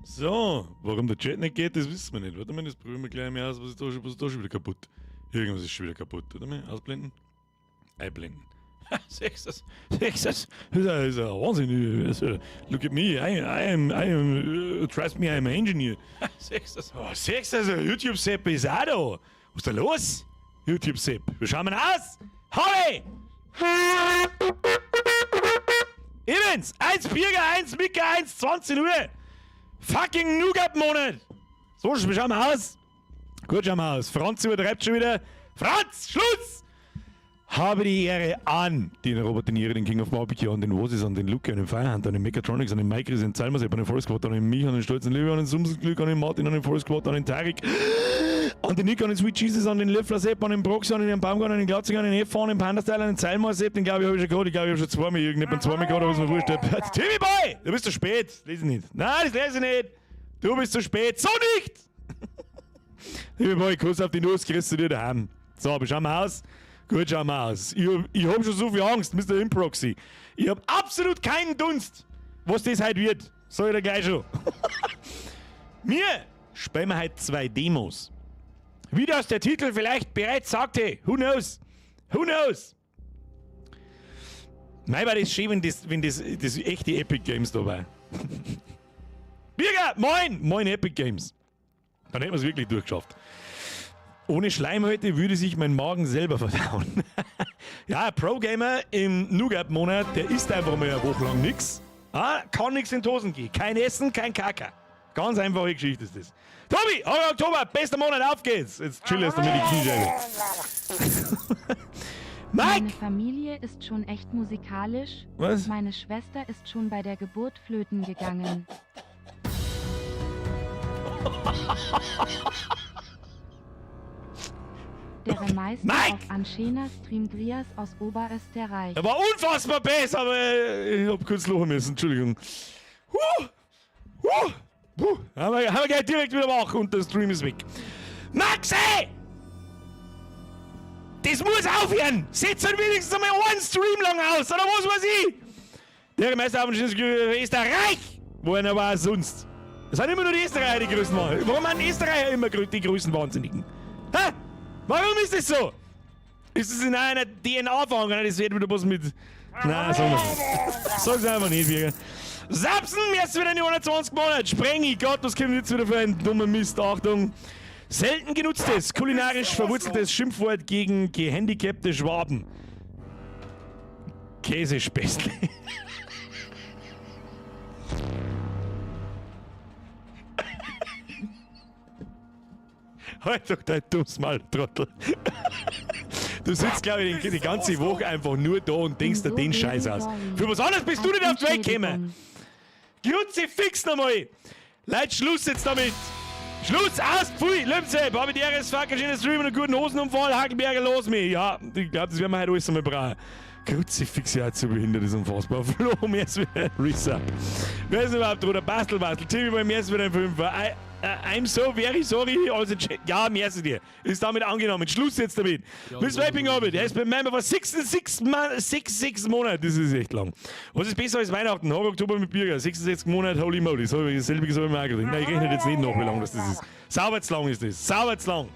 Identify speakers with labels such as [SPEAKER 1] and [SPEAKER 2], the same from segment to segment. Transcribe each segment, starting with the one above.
[SPEAKER 1] So, warum der Chat nicht geht, das wissen wir nicht. Warte mal, das probieren wir gleich mal aus. Was ist da schon, was ist da schon wieder kaputt? Irgendwas ist schon wieder kaputt. Warte mal, ausblenden. Einblenden. Siehst das? Siehst das? Das ist ja Wahnsinn. Look at me. I am, trust me, I'm an engineer. Siehst das? Oh, siehst das? YouTube-Sepp ist auch da. Was ist da los? YouTube-Sepp. Wie schauen wir aus? Holly! Evans! 1 Birger, 1 Mika, 1, 20 Uhr! Fucking Nougat-Monat! So, wie schauen wir aus? Gut, schauen wir aus. Franz übertreibt schon wieder. Franz, Schluss! Habe die Ehre an den Robert De Niro, den King of Barbecue, an den Vosis, an den Luke, an den Firehand, an den Mechatronics, an den Mike, an den Zalmasep, an den Forest Squad, an den Mich, an den Stolzen Löwe, an den Sumsenglück, an den Martin, an den Forest Squad, an den Tarik, an den Nick, an den Sweet Jesus, an den Löffler Sepp, an den Proxy, an den Baumgarten, an den Glatzig, an den F, an den Panda Style, an den Zalmar Sepp, den glaube ich, habe ich schon gehabt, ich glaube, ich habe schon zweimal irgendjemand zweimal gehabt, aber ist mir wurscht. Timmy Boy! Du bist zu spät. Das lese ich nicht. Nein, das lese ich nicht. Du bist zu spät. So nicht! Timmy Boy, Kuss auf die Nuss, kriegst du dir daheim. So, aber schauen wir aus. Gut, schauen wir aus. Ich hab schon so viel Angst, Mr. Improxy. Ich hab absolut keinen Dunst, was das heute wird. Sag ich dir gleich schon. Mir spielen wir heute zwei Demos. Wie das der Titel vielleicht bereits sagte, who knows? Who knows? Mei, war das schön, wenn das echte Epic Games dabei. Birger, moin! Moin Epic Games. Dann hätten wir es wirklich durchgeschafft. Ohne Schleimhäute würde sich mein Magen selber verdauen. Ja, Pro-Gamer im Nougat-Monat, der isst einfach mal eine Woche lang nix. Ah, kann nix in die Hosen gehen. Kein Essen, kein Kacker. Ganz einfache Geschichte ist das. Tobi, Horror Oktober, bester Monat, auf geht's. Jetzt chill erst damit die Kniescheibe.
[SPEAKER 2] Meine
[SPEAKER 1] Mike!
[SPEAKER 2] Familie ist schon echt musikalisch.
[SPEAKER 1] Was?
[SPEAKER 2] Meine Schwester ist schon bei der Geburt flöten gegangen. Der Meister
[SPEAKER 1] Mike!
[SPEAKER 2] auf Anschena Stream Drias aus Oberösterreich.
[SPEAKER 1] Er war unfassbar besser, aber ich hab kurz lachen müssen, Entschuldigung. Huh! Huh! Puh! Haben wir gleich direkt wieder wach und der Stream ist weg. Maxi! Das muss aufhören! Setz halt wenigstens einmal einen Stream lang aus, oder was weiß ich? Der Meister auf dem Österreich! Wo einer war sonst. Es sind immer nur die Österreicher die größten Wahnsinnigen. Warum sind Österreicher immer die größten Wahnsinnigen? Hä? Warum ist das so? Ist es in einer DNA verankert? Das wird wieder was mit. Nein, sagen wir's nicht. Sag's einfach nicht, Birger. Sapsen, erst wieder in die 120 Monate. Sprengi, Gott, was kommt jetzt wieder für ein dummer Mist? Achtung. Selten genutztes, kulinarisch verwurzeltes Schimpfwort gegen gehandicapte Schwaben. Käsespätzle. Halt doch dein dummes Maul, Trottel. Du sitzt, glaube ich, die ganze Woche einfach nur da und denkst dir
[SPEAKER 2] So
[SPEAKER 1] den Scheiß aus. Für was anderes bist du nicht auf die Welt gekommen. Fix nochmal. Leute, Schluss jetzt damit. Schluss, aus, pfui, Lömse, Bobby Deres, fucker, schöner Stream und einen guten Hosenunfall, Hagelberger, los mich. Ja, ich glaube, das werden wir heute alles einmal brauchen. Kruzifix, ja, zu behindert ist unfassbar. Flo, mir ist wieder ein Resub. Wer ist überhaupt drunter? Bastel, Bastel, Timmy, bei mir ist wieder ein Fünfer. I'm so very sorry. Also, ja, merci dir. Ist damit angenommen. Schluss jetzt damit.
[SPEAKER 3] Ja,
[SPEAKER 1] Miss Vaping Orbit, er ist beim Member vor 66, 66 Monaten. Das ist echt lang. Was ist besser als Weihnachten? Horror Oktober mit Birger. 66 Monate, holy moly. Das habe ich dasselbe gesagt im Marketing. Nein, ich rechne jetzt nicht nach, wie lang das ist. Sauber zu lang ist das. Sauber zu lang.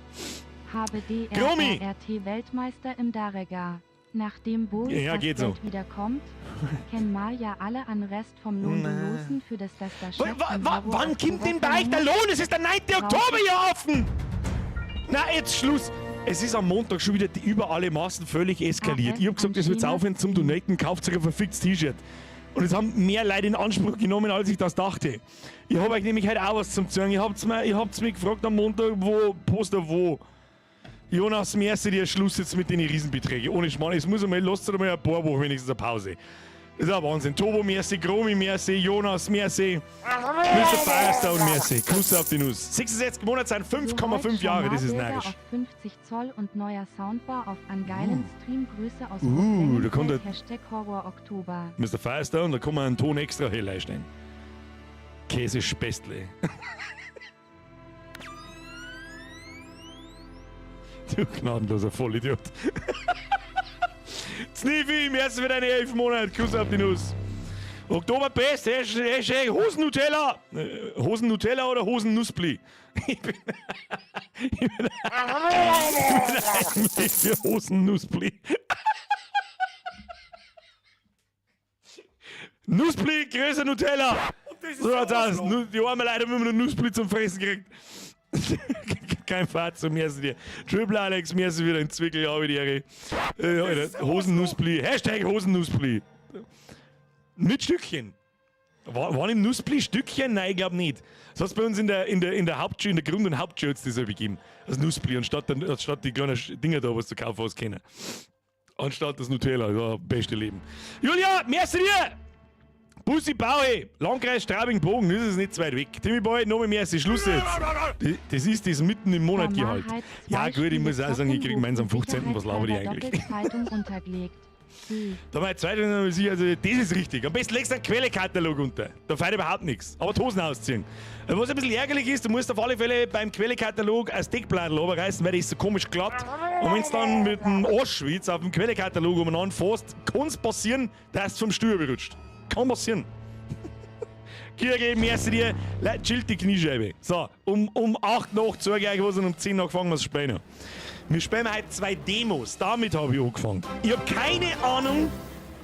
[SPEAKER 1] Grummi!
[SPEAKER 2] HBDRRT Weltmeister im Darega. Nachdem Boris
[SPEAKER 1] Ja,
[SPEAKER 2] das
[SPEAKER 1] geht so.
[SPEAKER 2] Geld wieder kommt, kennen mal ja alle an Rest vom Lohn für das das der Chef
[SPEAKER 1] Wann kommt denn bei euch der Lohn? Es ist der 9. Oktober, ihr Affen! Na, jetzt Schluss! Es ist am Montag schon wieder die, über alle Maßen völlig eskaliert. Ich hab gesagt, es wird aufhören zum Donaten, kauft sich ein verficktes T-Shirt. Und es haben mehr Leute in Anspruch genommen, als ich das dachte. Ich hab euch nämlich heute auch was zum Zeigen. Ihr habt's mir, ihr habt's mich gefragt am Montag, wo, Poster wo. Jonas, merci dir, Schluss jetzt mit den Riesenbeträgen. Ohne Schmarrn, es muss einmal, lasst einmal ein paar Wochen wenigstens eine Pause. Das ist ein Wahnsinn. Tobo, merci, Gromi, merci, Jonas, merci, Mr. Firestone, merci. Kuss auf die Nuss. 66 Monate sind 5,5 Jahre, das ist närrisch.
[SPEAKER 2] auf 50 Zoll und neuer Soundbar auf an geilen Stream. Grüße aus
[SPEAKER 1] Da kommt der-
[SPEAKER 2] Hashtag Horror Oktober.
[SPEAKER 1] Mr. Firestone, da kann man einen Ton extra hell einstellen. Käsespästle. Du gnadenloser Vollidiot. Sniffy, merci für deine 11 Monate. Kuss auf die Nuss. Oktoberfest, Hashtag Hosen-Nutella. Hosen-Nutella oder Hosen-Nussbli? Ich bin eigentlich für Hosen-Nussbli. Nussbli, größer Nutella. So schaut's aus. Die armen Leute haben immer nur Nussbli zum Fressen gekriegt. Kein Fahrt zum merci dir. Triple Alex, merci wieder in Zwickel, ja, die Ehre. Alter, Hosen-Nussbli. Hashtag Hosen-Nussbli. Mit Stückchen. Waren im Nussbli Stückchen? Nein, ich glaube nicht. Das hat's bei uns in der Hauptschule, in der Grund- und Hauptschule hat's das gegeben. Das Nussbli, anstatt die kleinen Dinger da, was du kaufen hast können. Anstatt das Nutella, ja, beste Leben. Julia, merci dir! Bussi Baue, Landkreis Straubing-Bogen, das ist nicht zu weit weg. Timmy Boy, nochmal merci, Schluss jetzt. Das ist das mitten im Monat Gehalt. Ja gut, ich muss auch sagen, ich krieg meins am 15. Was laber ich eigentlich?
[SPEAKER 2] Zeitung untergelegt. B.
[SPEAKER 1] Da meine zweite sicher, also das ist richtig. Am besten legst du einen Quellekatalog unter. Da fällt überhaupt nichts. Aber die Hosen ausziehen. Was ein bisschen ärgerlich ist, du musst auf alle Fälle beim Quellekatalog ein Deckbladel runterreißen, weil das ist so komisch glatt. Und wenn du dann mit dem Arschwitz auf dem Quellekatalog umeinander fährst, kann es passieren, dass du vom Stuhl rutscht. Kann passieren. Kirche, merci dir. Leute, chillt die Kniescheibe. So, um 8 nach zeige ich euch was und um 10 nach fangen wir das Spielen an. Wir spielen heute zwei Demos. Damit habe ich angefangen. Ich habe keine Ahnung,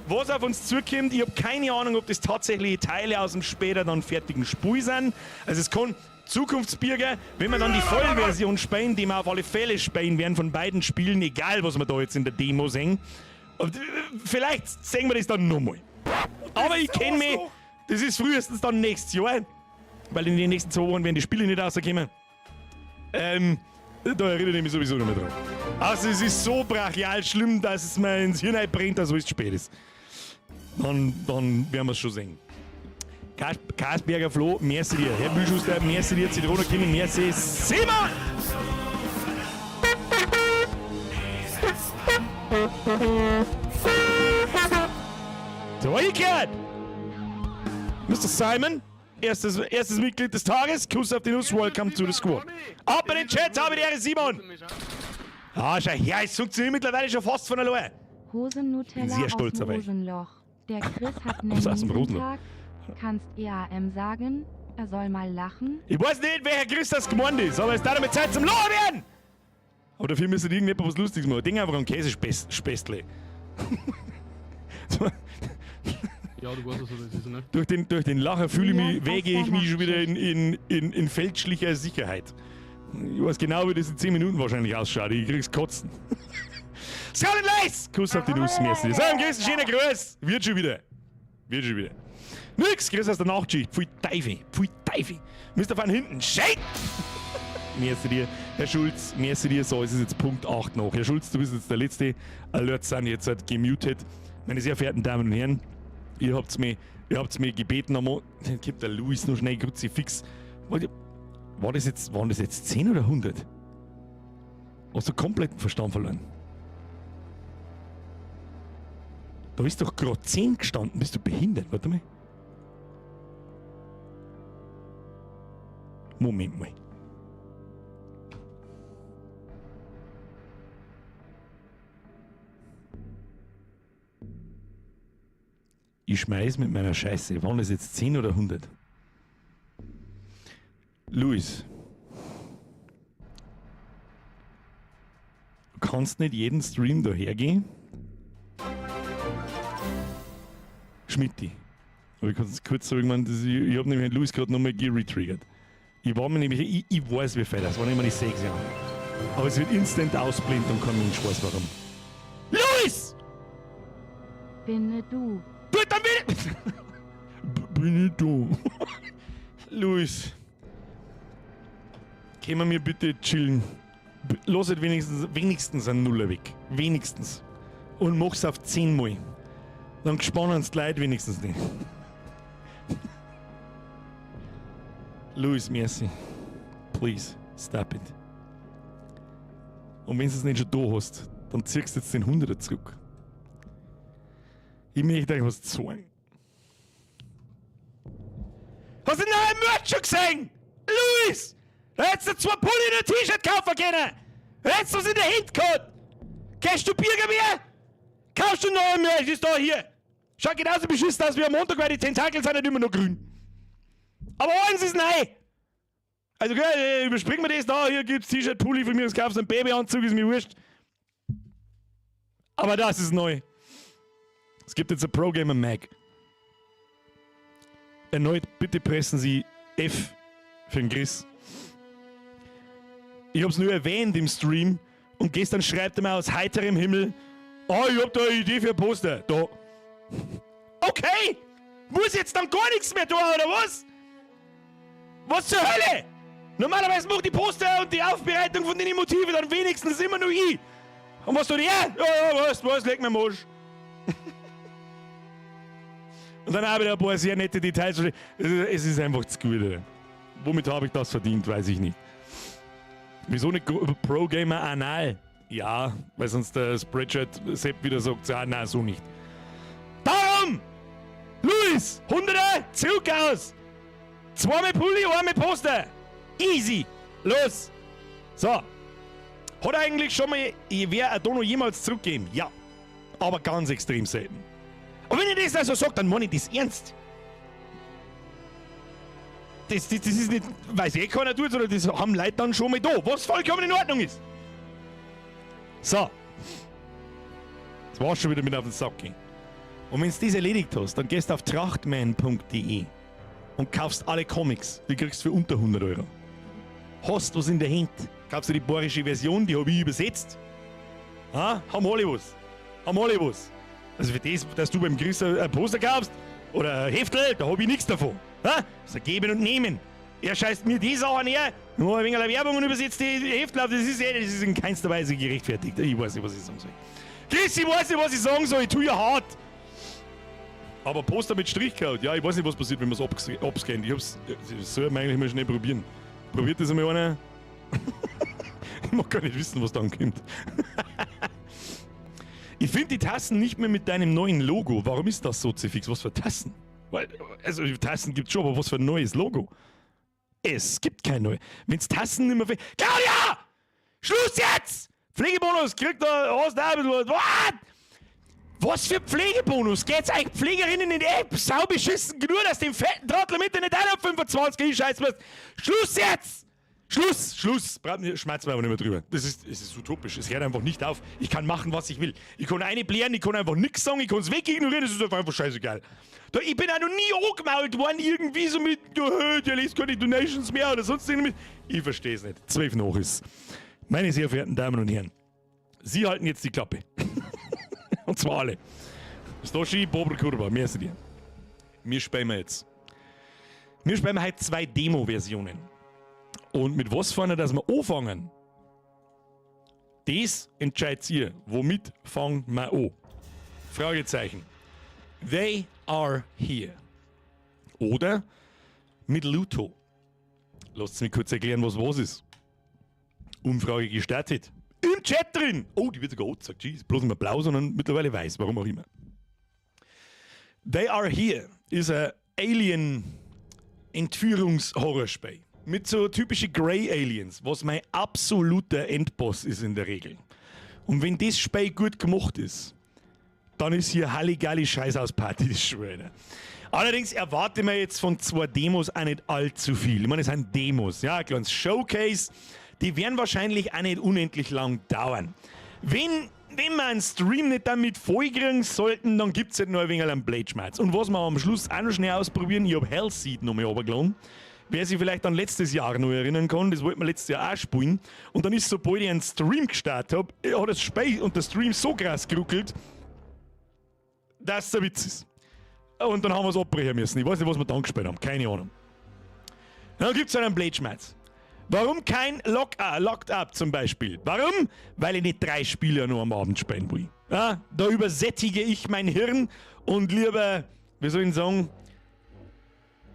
[SPEAKER 1] was auf uns zukommt. Ich habe keine Ahnung, ob das tatsächlich Teile aus dem später dann fertigen Spiel sind. Also es kann Zukunftsbürger, wenn wir dann die Vollversion spielen, die wir auf alle Fälle spielen werden von beiden Spielen, egal was wir da jetzt in der Demo sehen. Und vielleicht sehen wir das dann nochmal. Aber ich kenne mich, das ist frühestens dann nächstes Jahr, weil in den nächsten 2 Wochen werden die Spiele nicht rauskommen. Da erinnere ich mich sowieso nicht mehr dran. Also es ist so brachial schlimm, dass es mir ins Hirn brennt, dass es spät ist. Dann werden wir es schon sehen. Kasberger Flo, merci dir. Herr Bühlschuster, merci dir. Zitrone Kimi, merci. Simon! So, eingekehrt! Mr. Simon, erstes Mitglied des Tages. Kuss auf die Nuss, welcome to the squad. Ab in den Chat, habe die Ehre, Simon! Ah, schau her, es funktioniert mittlerweile schon fast von allein.
[SPEAKER 2] Hosen-Nutella
[SPEAKER 1] Bin sehr stolz
[SPEAKER 2] aus dem
[SPEAKER 1] auf euch.
[SPEAKER 2] Rosenloch. Der Chris hat
[SPEAKER 1] Was aus dem
[SPEAKER 2] einen
[SPEAKER 1] Rosenloch?
[SPEAKER 2] Tag. Kannst EAM sagen, er soll mal lachen?
[SPEAKER 1] Ich weiß nicht, welcher Chris das gemeint ist, aber es darf mit Zeit zum Lachen werden! Aber dafür müsste irgendjemand was Lustiges machen. Denk einfach an Käsespästle.
[SPEAKER 3] Ja, du weißt, was das ist, ne?
[SPEAKER 1] Durch den Lacher fühle ich mich,
[SPEAKER 2] Ja,
[SPEAKER 1] wäge ich mich schon wieder in fälschlicher Sicherheit. Ich weiß genau, wie das in 10 Minuten wahrscheinlich ausschaut. Ich krieg's kotzen. Scarlet Lace! Kuss auf die Nuss, merci. So, Chris, schöner Gruß. Wird schon wieder. Wird schon wieder. Nix, Grüß aus der Nachtschicht. Pfui Teufel, pfui Teufel. Mr. Van hinten, shit! Merci dir, Herr Schulz, merci dir. So, es ist jetzt Punkt 8 noch. Herr Schulz, du bist jetzt der Letzte. Alerts sind jetzt halt gemutet. Meine sehr verehrten Damen und Herren, ihr habt's mir gebeten, am Dann gibt der Luis noch schnell Kruzifix. Waren das jetzt 10 oder 100? Hast du komplett den Verstand verloren? Da ist doch gerade 10 gestanden. Bist du behindert? Warte mal. Moment mal. Ich schmeiß mit meiner Scheiße. Waren das jetzt 10 oder 100? Luis. Du kannst nicht jeden Stream dahergehen. Schmidti. Aber ich kann es kurz sagen, ich, ich habe nämlich Luis gerade nochmal geretriggert. Ich war mir nämlich, ich weiß, wie viel das war, nicht mehr die 6 Jahre. Aber es wird instant ausblenden und kein Mensch weiß warum. Luis!
[SPEAKER 2] Bin du.
[SPEAKER 1] Du, dann wieder! Bin ich du. Luis. Können wir bitte chillen? Lass halt wenigstens einen Nuller weg. Wenigstens. Und mach's auf 10 Mal. Dann spannen die Leute wenigstens nicht. Luis, merci. Please, stop it. Und wenn du es nicht schon da hast, dann ziehst du jetzt den Hunderter zurück. Ich möchte euch was zeigen. Hast du den neuen Merch schon gesehen? Luis! Da hättest du zwei Pulli und ein T-Shirt kaufen können! Da hättest du was in der Hand gehabt! Kennst du Bürger mehr? Kaufst du neuen Merch? Ist da hier! Schaut genauso beschissen aus wie am Montag, weil die Tentakel sind nicht immer noch grün. Aber eins ist neu! Also, gell, überspringen wir das da. Hier gibt's T-Shirt, Pulli von mir, das kaufst einen Babyanzug, ist mir wurscht. Aber das ist neu. Es gibt jetzt ein Pro Gamer Mag. Erneut, bitte pressen Sie F für den Chris. Ich hab's nur erwähnt im Stream und gestern schreibt er mir aus heiterem Himmel: „Oh, ich hab da eine Idee für ein Poster. Da.“ Okay! Muss jetzt dann gar nichts mehr da, oder was? Was zur Hölle? Normalerweise macht die Poster und die Aufbereitung von den Motiven dann wenigstens immer nur ich. Und was tut er? Ja, was, was, leg mir am Arsch. Und dann habe ich ein paar sehr nette Details. Es ist einfach zu gut. Alter. Womit habe ich das verdient, weiß ich nicht. Wieso nicht Pro Gamer Anal? Ja, weil sonst der Spreadshirt Sepp wieder sagt, ja, nein, so nicht. Darum! Luis, Hunderter, zurück aus! Zweimal Pulli, einmal Poster! Easy! Los! So. Hat eigentlich schon mal wer ein Dono jemals zurückgegeben? Ja. Aber ganz extrem selten. Und wenn ich das also sage, dann meine ich das ernst. Das ist nicht, weil eh keiner tut, sondern das haben Leute dann schon mal da, was vollkommen in Ordnung ist. So. Das war's schon wieder mit auf den Sack gehen. Und wenn du das erledigt hast, dann gehst du auf trachtman.de und kaufst alle Comics. Die kriegst du für unter 100 Euro. Hast was in der Hand. Kaufst du die bayerische Version, die habe ich übersetzt. Ha? Haben alle was. Haben alle was. Also für das, dass du beim Chris ein Poster kaufst oder ein Heftel, da habe ich nichts davon. Ha? Das ist ein Geben und Nehmen. Er scheißt mir die Sachen her, nur wegen einer Werbung und übersetzt die Heftel auf. Das ist in keinster Weise gerechtfertigt. Ich weiß nicht, was ich sagen soll. Chris, ich weiß nicht, was ich sagen soll. Ich tue ja hart. Aber Poster mit Strichcode, ja, ich weiß nicht, was passiert, wenn man es abscannt. Das soll man eigentlich mal schnell probieren. Probiert das einmal einer? Ich mag gar nicht wissen, was dann kommt. Ich finde die Tassen nicht mehr mit deinem neuen Logo. Warum ist das so, Zifix? Was für Tassen? Weil, also Tassen gibt's schon, aber was für ein neues Logo? Es gibt kein neues. Wenn's Tassen nicht mehr. Claudia! Schluss jetzt! Pflegebonus kriegt er, hast du auch ein bisschen was. What? Was für Pflegebonus? Geht's eigentlich Pflegerinnen in die App? Sau beschissen genug, dass dem fetten Trottel im Internet auch noch 25 hinscheißen musst. Schluss jetzt! Schluss, Schluss. Schmerz mir aber nicht mehr drüber. Es ist utopisch. Es hört einfach nicht auf. Ich kann machen, was ich will. Ich kann eine ich kann einfach nichts sagen, ich kann es wegignorieren, es ist einfach scheißegal. Da, ich bin auch noch nie angemault worden, irgendwie so mit, oh, der liest keine Donations mehr oder sonst irgendwas. Ich verstehe es nicht. 12 nach ist. Meine sehr verehrten Damen und Herren, Sie halten jetzt die Klappe. Und zwar alle. Stoshi, Bobr, Kurva, merci dir. Wir spielen jetzt. Wir spielen heute zwei Demo-Versionen. Und mit was vorne, dass wir anfangen, das entscheidet ihr. Womit fangen wir an? Fragezeichen. They Are Here. Oder mit Luto. Lasst mich kurz erklären, was was ist. Umfrage gestartet. Im Chat drin! Oh, die wird sogar angezeigt. Jeez, bloß nicht mehr blau, sondern mittlerweile weiß, warum auch immer. They Are Here ist ein Alien-Entführungs-Horrorspiel. Mit so typischen Grey Aliens, was mein absoluter Endboss ist in der Regel. Und wenn das Spiel gut gemacht ist, dann ist hier Halligalli Scheißhaus-Party, das schwöre. Allerdings erwarte mir jetzt von zwei Demos auch nicht allzu viel. Ich meine, es sind Demos, ja, ein kleines Showcase. Die werden wahrscheinlich auch nicht unendlich lang dauern. Wenn wir einen Stream nicht damit vollkriegen sollten, dann gibt es halt noch ein wenig einen Blade-Schmerz. Und was wir am Schluss auch noch schnell ausprobieren, ich habe Hellseed noch mal runtergeladen. Wer sich vielleicht an letztes Jahr noch erinnern kann, das wollten wir letztes Jahr auch spielen. Und dann ist, sobald ich einen Stream gestartet habe, hat das Spiel und der Stream so krass geruckelt, dass es ein Witz ist. Und dann haben wir es abbrechen müssen. Ich weiß nicht, was wir dann gespielt haben. Keine Ahnung. Dann gibt es einen Blade-Schmerz. Warum kein Locked Up zum Beispiel? Warum? Weil ich nicht drei Spiele nur am Abend spielen will. Ja, da übersättige ich mein Hirn und lieber, wie soll ich sagen,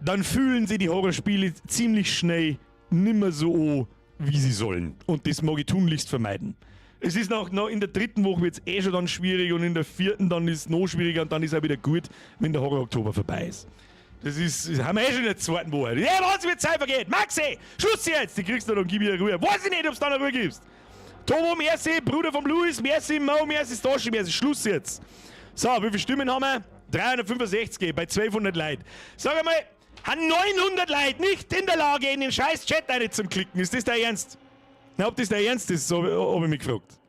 [SPEAKER 1] dann fühlen sie die Horrorspiele ziemlich schnell nimmer so an, wie sie sollen. Und das mag ich tunlichst vermeiden. Es ist noch in der dritten Woche wird es eh schon dann schwierig und in der vierten dann ist es noch schwieriger und dann ist es auch wieder gut, wenn der Horror Oktober vorbei ist. Das haben wir eh schon in der zweiten Woche. Ja, was wird Zeit vergeht. Maxi, Schluss jetzt! Die kriegst du dann, gib ihr Ruhe. Weiß ich nicht, ob du dann Ruhe gibst. Tomo, merci, Bruder vom Luis, merci, Mo, merci, Stoshi, merci. Schluss jetzt. So, wie viele Stimmen haben wir? 365 bei 1200 Leuten. Sag einmal, haben 900 Leute nicht in der Lage, in den scheiß Chat rein zum Klicken? Ist das der Ernst? Na, ob das der Ernst ist, so hab ich mich gefragt.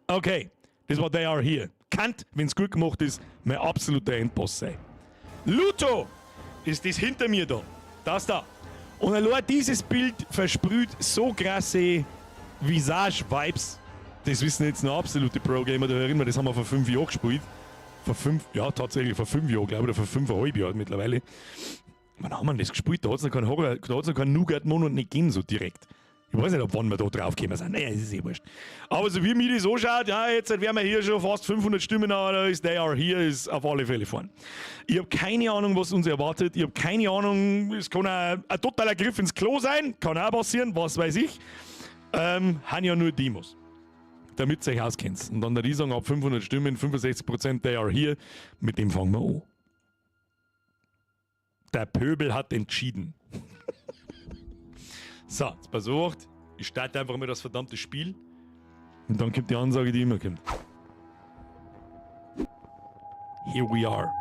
[SPEAKER 1] Okay, das war They Are Here. Kannt, wenn's gut gemacht ist, mein absoluter Endboss sein. Luto ist das hinter mir da. Das da. Und allein dieses Bild versprüht so krasse Visage-Vibes. Das wissen jetzt noch absolute Pro-Gamer da erinnern, das haben wir vor 5 Jahren gespielt. Vor 5, ja tatsächlich vor 5 Jahren, glaube ich, oder vor 5,5 Jahren mittlerweile. Wann haben wir denn das gespielt? Da hat es noch keinen Horror, da hat's noch keinen Nougat-Monat nicht gegeben, so direkt. Ich weiß nicht, ab wann wir da drauf gekommen sind. Naja, es ist eh wurscht. Aber so wie mir das anschaut, ja, jetzt werden wir hier schon fast 500 Stimmen, da ist They Are Here, ist auf alle Fälle vorn. Ich hab keine Ahnung, was uns erwartet. Ich hab keine Ahnung, es kann auch ein totaler Griff ins Klo sein, kann auch passieren, was weiß ich. Haben ja nur Demos. Damit ihr euch auskennt. Und dann der die sagen, ab 500 Stimmen, 65% They Are Here, mit dem fangen wir an. Der Pöbel hat entschieden. So, jetzt pass auf, ich starte einfach mal das verdammte Spiel. Und dann kommt die Ansage, die immer kommt. Here we are.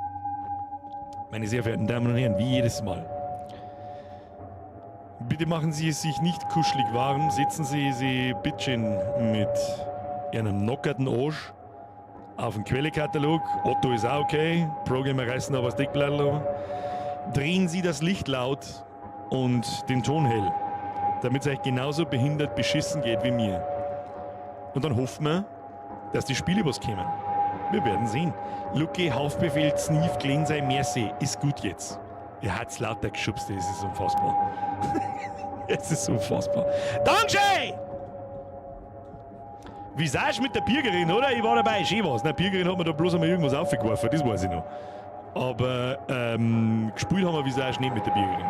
[SPEAKER 1] Meine sehr verehrten Damen und Herren, wie jedes Mal. Bitte machen Sie es sich nicht kuschelig warm, setzen Sie sich bitteschön mit Ihrem nockerten Arsch auf den Quellekatalog. Otto ist auch okay, Programmer reißen aber das Deckblatt runter. Drehen Sie das Licht laut und den Ton hell, damit es euch genauso behindert beschissen geht wie mir. Und dann hoffen wir, dass die Spiele was kommen. Wir werden sehen. Lucky, Haftbefehl, Sneef, Glenn sei Merci. Ist gut jetzt. Ihr habt's lauter geschubst, das ist unfassbar. Es ist unfassbar. Dankeschön! Visage mit der Birgerin, oder? Ich war dabei, schön war's. Na, Birgerin hat mir da bloß einmal irgendwas aufgeworfen, das weiß ich noch. Aber gespielt haben wir Visage nicht mit der Birgerin.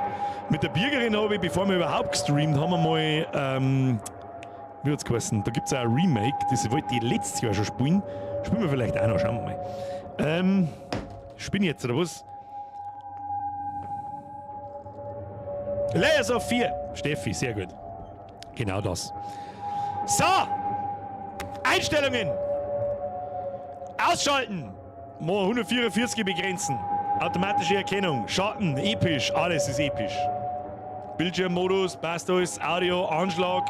[SPEAKER 1] Mit der Birgerin habe ich, bevor wir überhaupt gestreamt haben, wir mal, wie hat's geheißen? Da gibt's auch ein Remake, das wollte ich letztes Jahr schon spielen. Spielen wir vielleicht auch noch, schauen wir mal. Spinn jetzt, oder was? Layers of 4. Steffi, sehr gut. Genau das. So! Einstellungen! Ausschalten! Mal 144 begrenzen. Automatische Erkennung, Schatten, episch, alles ist episch. Bildschirmmodus, passt alles, Audio, Anschlag.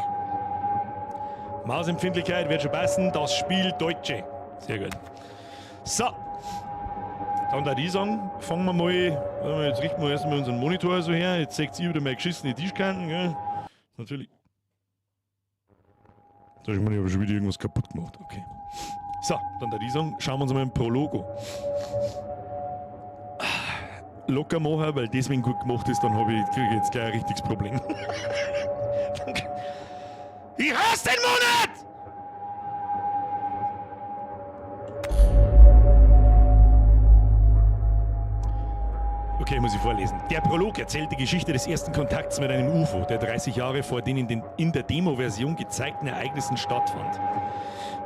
[SPEAKER 1] Mausempfindlichkeit wird schon passen. Das Spiel Deutsche. Sehr gut. So. Dann da die sagen, fangen wir mal, warte mal, jetzt richten wir erstmal unseren Monitor so her. Jetzt seht ihr wieder meine geschissene Tischkanten, gell? Natürlich. Da hab ich mir aber schon wieder irgendwas kaputt gemacht. Okay. So, dann da die sagen, schauen wir uns mal den Prologo. Locker machen, weil deswegen gut gemacht ist, dann krieg ich jetzt gleich ein richtiges Problem. Danke. Ich hasse den Monat! Okay, muss ich vorlesen. Der Prolog erzählt die Geschichte des ersten Kontakts mit einem UFO, der 30 Jahre vor den in der Demo-Version gezeigten Ereignissen stattfand.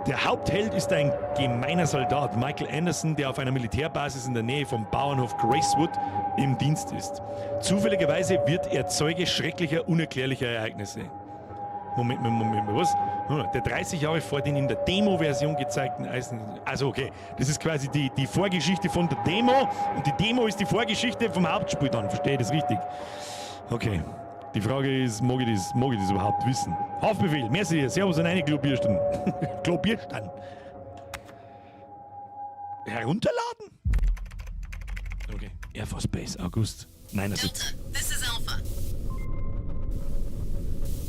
[SPEAKER 1] Der Hauptheld ist ein gemeiner Soldat, Michael Anderson, der auf einer Militärbasis in der Nähe vom Bauernhof Gracewood im Dienst ist. Zufälligerweise wird er Zeuge schrecklicher, unerklärlicher Ereignisse. Moment, Moment, Moment, was? Der 30 Jahre vor den in der Demo-Version gezeigten Eisen. Also okay, das ist quasi die Vorgeschichte von der Demo und die Demo ist die Vorgeschichte vom Hauptspiel dann, verstehe ich das richtig? Okay, die Frage ist, mag ich das überhaupt wissen? Haftbefehl, merci, servus und eine Klobierstand. Klobierstand. Herunterladen? Okay, Air Force Base, August 79.
[SPEAKER 4] Delta, this is Alpha.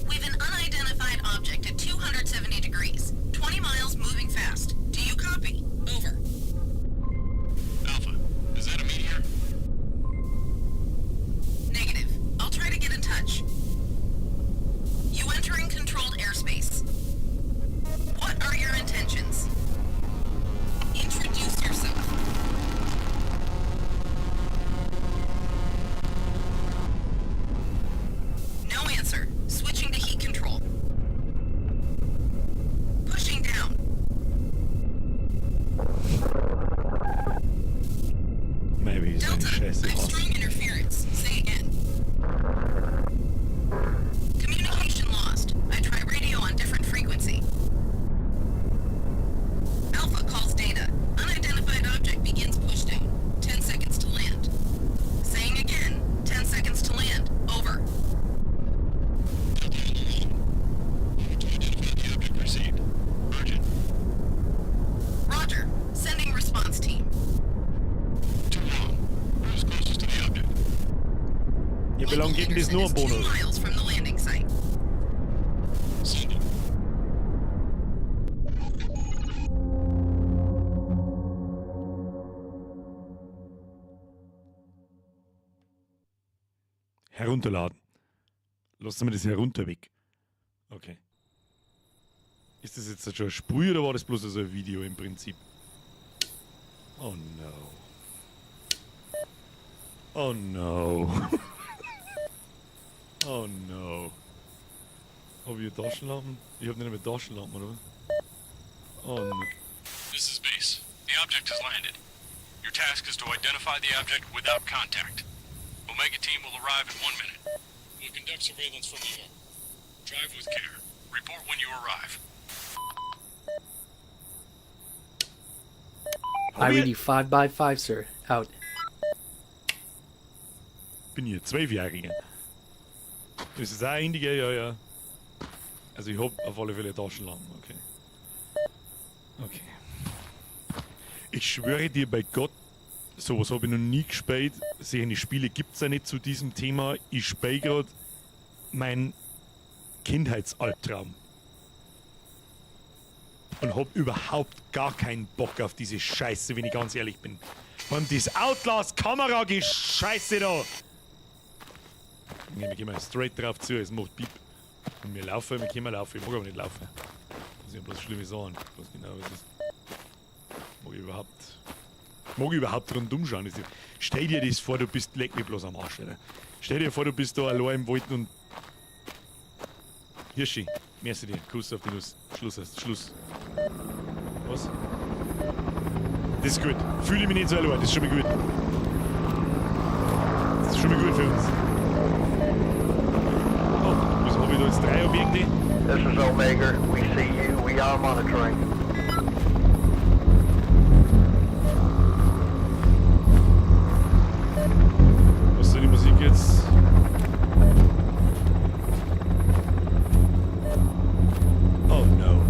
[SPEAKER 4] We've an unidentified object at 270 degrees, 20 miles moving fast. Do you copy? Over.
[SPEAKER 5] Alpha, is that a meteor?
[SPEAKER 4] Negative. I'll try to get in touch. You entering controlled airspace. What are your intentions? Introduce yourself. No answer. Switching to heat control. Pushing down.
[SPEAKER 1] Maybe he's
[SPEAKER 4] Delta,
[SPEAKER 1] Scheiße,
[SPEAKER 4] I've
[SPEAKER 1] was?
[SPEAKER 4] strong interference. Say again. Communication lost. I try radio on different frequency.
[SPEAKER 1] denn das
[SPEAKER 4] Anderson
[SPEAKER 1] nur
[SPEAKER 4] is
[SPEAKER 1] ein
[SPEAKER 4] 2
[SPEAKER 1] Bonus?
[SPEAKER 4] miles from the landing site.
[SPEAKER 5] Send it.
[SPEAKER 1] Herunterladen. Lassen wir das herunter weg. Okay. Ist das jetzt schon ein Spiel oder war das bloß so ein Video im Prinzip? Oh no. Oh no. Oh no. Hab ich Taschenlampen? Ich hab nicht mehr Taschenlampen, oder? Oh no.
[SPEAKER 5] This is base. The object has landed. Your task is to identify the object without contact. Omega team will arrive in 1 minute. We'll conduct surveillance from the air. Drive with care. Report when you arrive.
[SPEAKER 6] I read you 5 by 5, sir. Out.
[SPEAKER 1] Bin ich ein Zwölfjähriger. Das ist auch ein Indiger, ja, ja. Also ich hab auf alle Fälle Taschenlampen, okay. Okay. Ich schwöre dir bei Gott, sowas habe ich noch nie gespielt. Solche Spiele gibt es ja nicht zu diesem Thema. Ich spiele gerade mein Kindheitsalbtraum. Und hab überhaupt gar keinen Bock auf diese Scheiße, wenn ich ganz ehrlich bin. Vor allem dieses Outlast-Kamera-Gescheiße da. Nee, wir gehen mal straight drauf zu, es macht Piep. Und wir laufen, wir können laufen, ich mag aber nicht laufen. Das ist ja bloß schlimme Sachen. Ich weiß genau, was ist. Mag ich überhaupt. Mag ich überhaupt rundum schauen? Stell dir das vor, du bist, leck mich bloß am Arsch, Alter. Stell dir vor, du bist da allein im Wald und. Hirschi, merci dir. Kuss auf die Nuss. Schluss heißt Schluss. Was? Das ist gut. Fühle ich mich nicht so allein, das ist schon mal gut. Das ist schon mal gut für uns. Oh, was habe ich da jetzt? Drei Objekte?
[SPEAKER 7] This is Omega. We see you. We are monitoring.
[SPEAKER 1] Was soll die Musik jetzt? Oh no.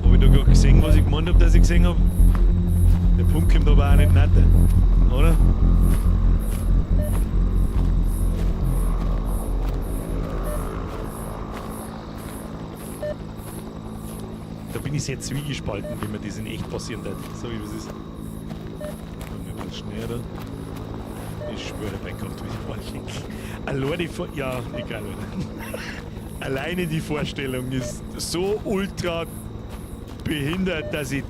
[SPEAKER 1] Hab ich da gerade gesehen, was ich gemeint hab, dass ich gesehen hab? Der Punkt kommt aber auch nicht näher, oder? Da bin ich sehr zwiegespalten, wie mir das in echt passieren wird. So wie es ist. Kommen wir bisschen schneller da. Ich schwöre bei Gott, wie ich Alleine die Vor ja, egal. Alter. Alleine die Vorstellung ist so ultra behindert, dass ich.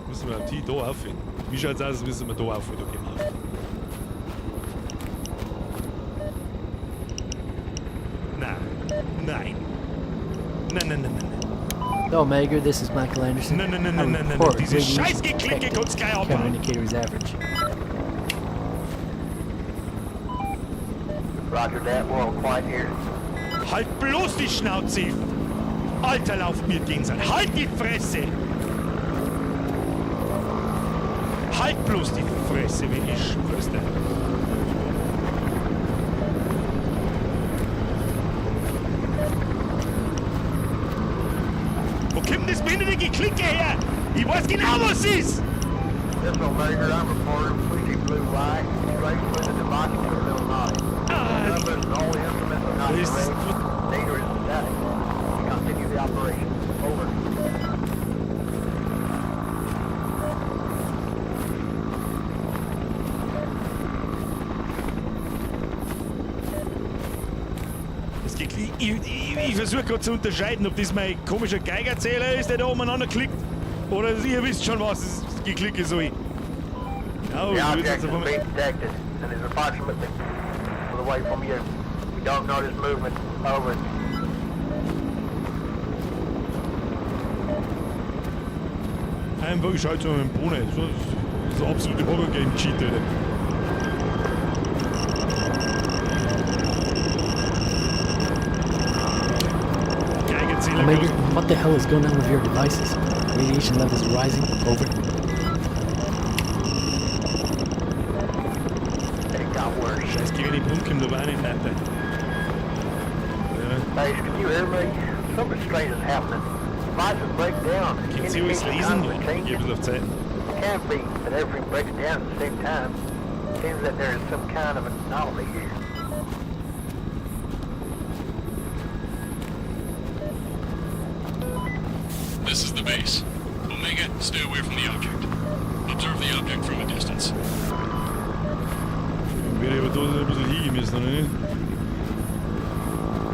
[SPEAKER 1] Müssen wir die da aufhören? Wie schaut's aus, müssen wir da aufhören? Da gehen wir auf. Nein. Nein. Nein, nein, nein, nein, nein.
[SPEAKER 6] Omega, this is Michael Anderson.
[SPEAKER 1] Nein, nein, nein,
[SPEAKER 6] I
[SPEAKER 1] nein, nein, nein,
[SPEAKER 6] report
[SPEAKER 1] diese
[SPEAKER 6] radiation
[SPEAKER 1] Scheißgeklicke
[SPEAKER 6] detected.
[SPEAKER 1] kannst gleich
[SPEAKER 6] Camera
[SPEAKER 1] abhauen.
[SPEAKER 6] indicator is average.
[SPEAKER 7] Roger that. We're all quiet here.
[SPEAKER 1] Halt bloß die Schnauze! Alter, lauf mir Gänsehaut. Halt die Fresse! Halt bloß die Fresse, wenn ich schwör's dir. Wo kommt denn das behinderte Geklicke her? Ich weiß genau, was es ist!
[SPEAKER 7] This is Omega. I'm reporting we see blue light straight through the device to a little knot.
[SPEAKER 1] Ah,
[SPEAKER 7] Numbers and all the instruments are not
[SPEAKER 1] This is-
[SPEAKER 7] correct. Data is static. Continue the operation. Over.
[SPEAKER 1] Das Gekli ich versuche gerade zu unterscheiden, ob das mein komischer Geigerzähler ist, der da umeinander klickt, oder ihr wisst schon, was das Geklicke soll. Genau,
[SPEAKER 7] The
[SPEAKER 1] ich würd
[SPEAKER 7] object
[SPEAKER 1] jetzt
[SPEAKER 7] has
[SPEAKER 1] einfach mal-
[SPEAKER 7] been detected and is approximately away from you. We don't notice movement. Over.
[SPEAKER 1] Einfach, ich schaue zu meinem Bohne. So, das ist ein absolute Horror-Game-Cheat, Alter. Geigerzähler
[SPEAKER 6] Omega,
[SPEAKER 1] groß.
[SPEAKER 6] what the hell is going on with your devices? Radiation levels are rising. Over.
[SPEAKER 7] It got worse.
[SPEAKER 1] Scheiß Gerät, die Pumpe kommt aber auch nicht weiter. Ja.
[SPEAKER 7] Base, can you hear me? Something strange is happening. Devices break down.
[SPEAKER 1] Könnt ihr alles
[SPEAKER 7] Indication
[SPEAKER 1] lesen?
[SPEAKER 7] constantly
[SPEAKER 1] Ja, ich geh ein
[SPEAKER 7] changing.
[SPEAKER 1] bisschen auf Zeit.
[SPEAKER 7] It can't be that everything breaks down at the same time. Seems that there is some kind of anomaly here.
[SPEAKER 5] This is the base. Omega, stay away from the object. Observe the object from a distance.
[SPEAKER 1] Wäre aber da ein bisschen hingehen müssen, oder nicht?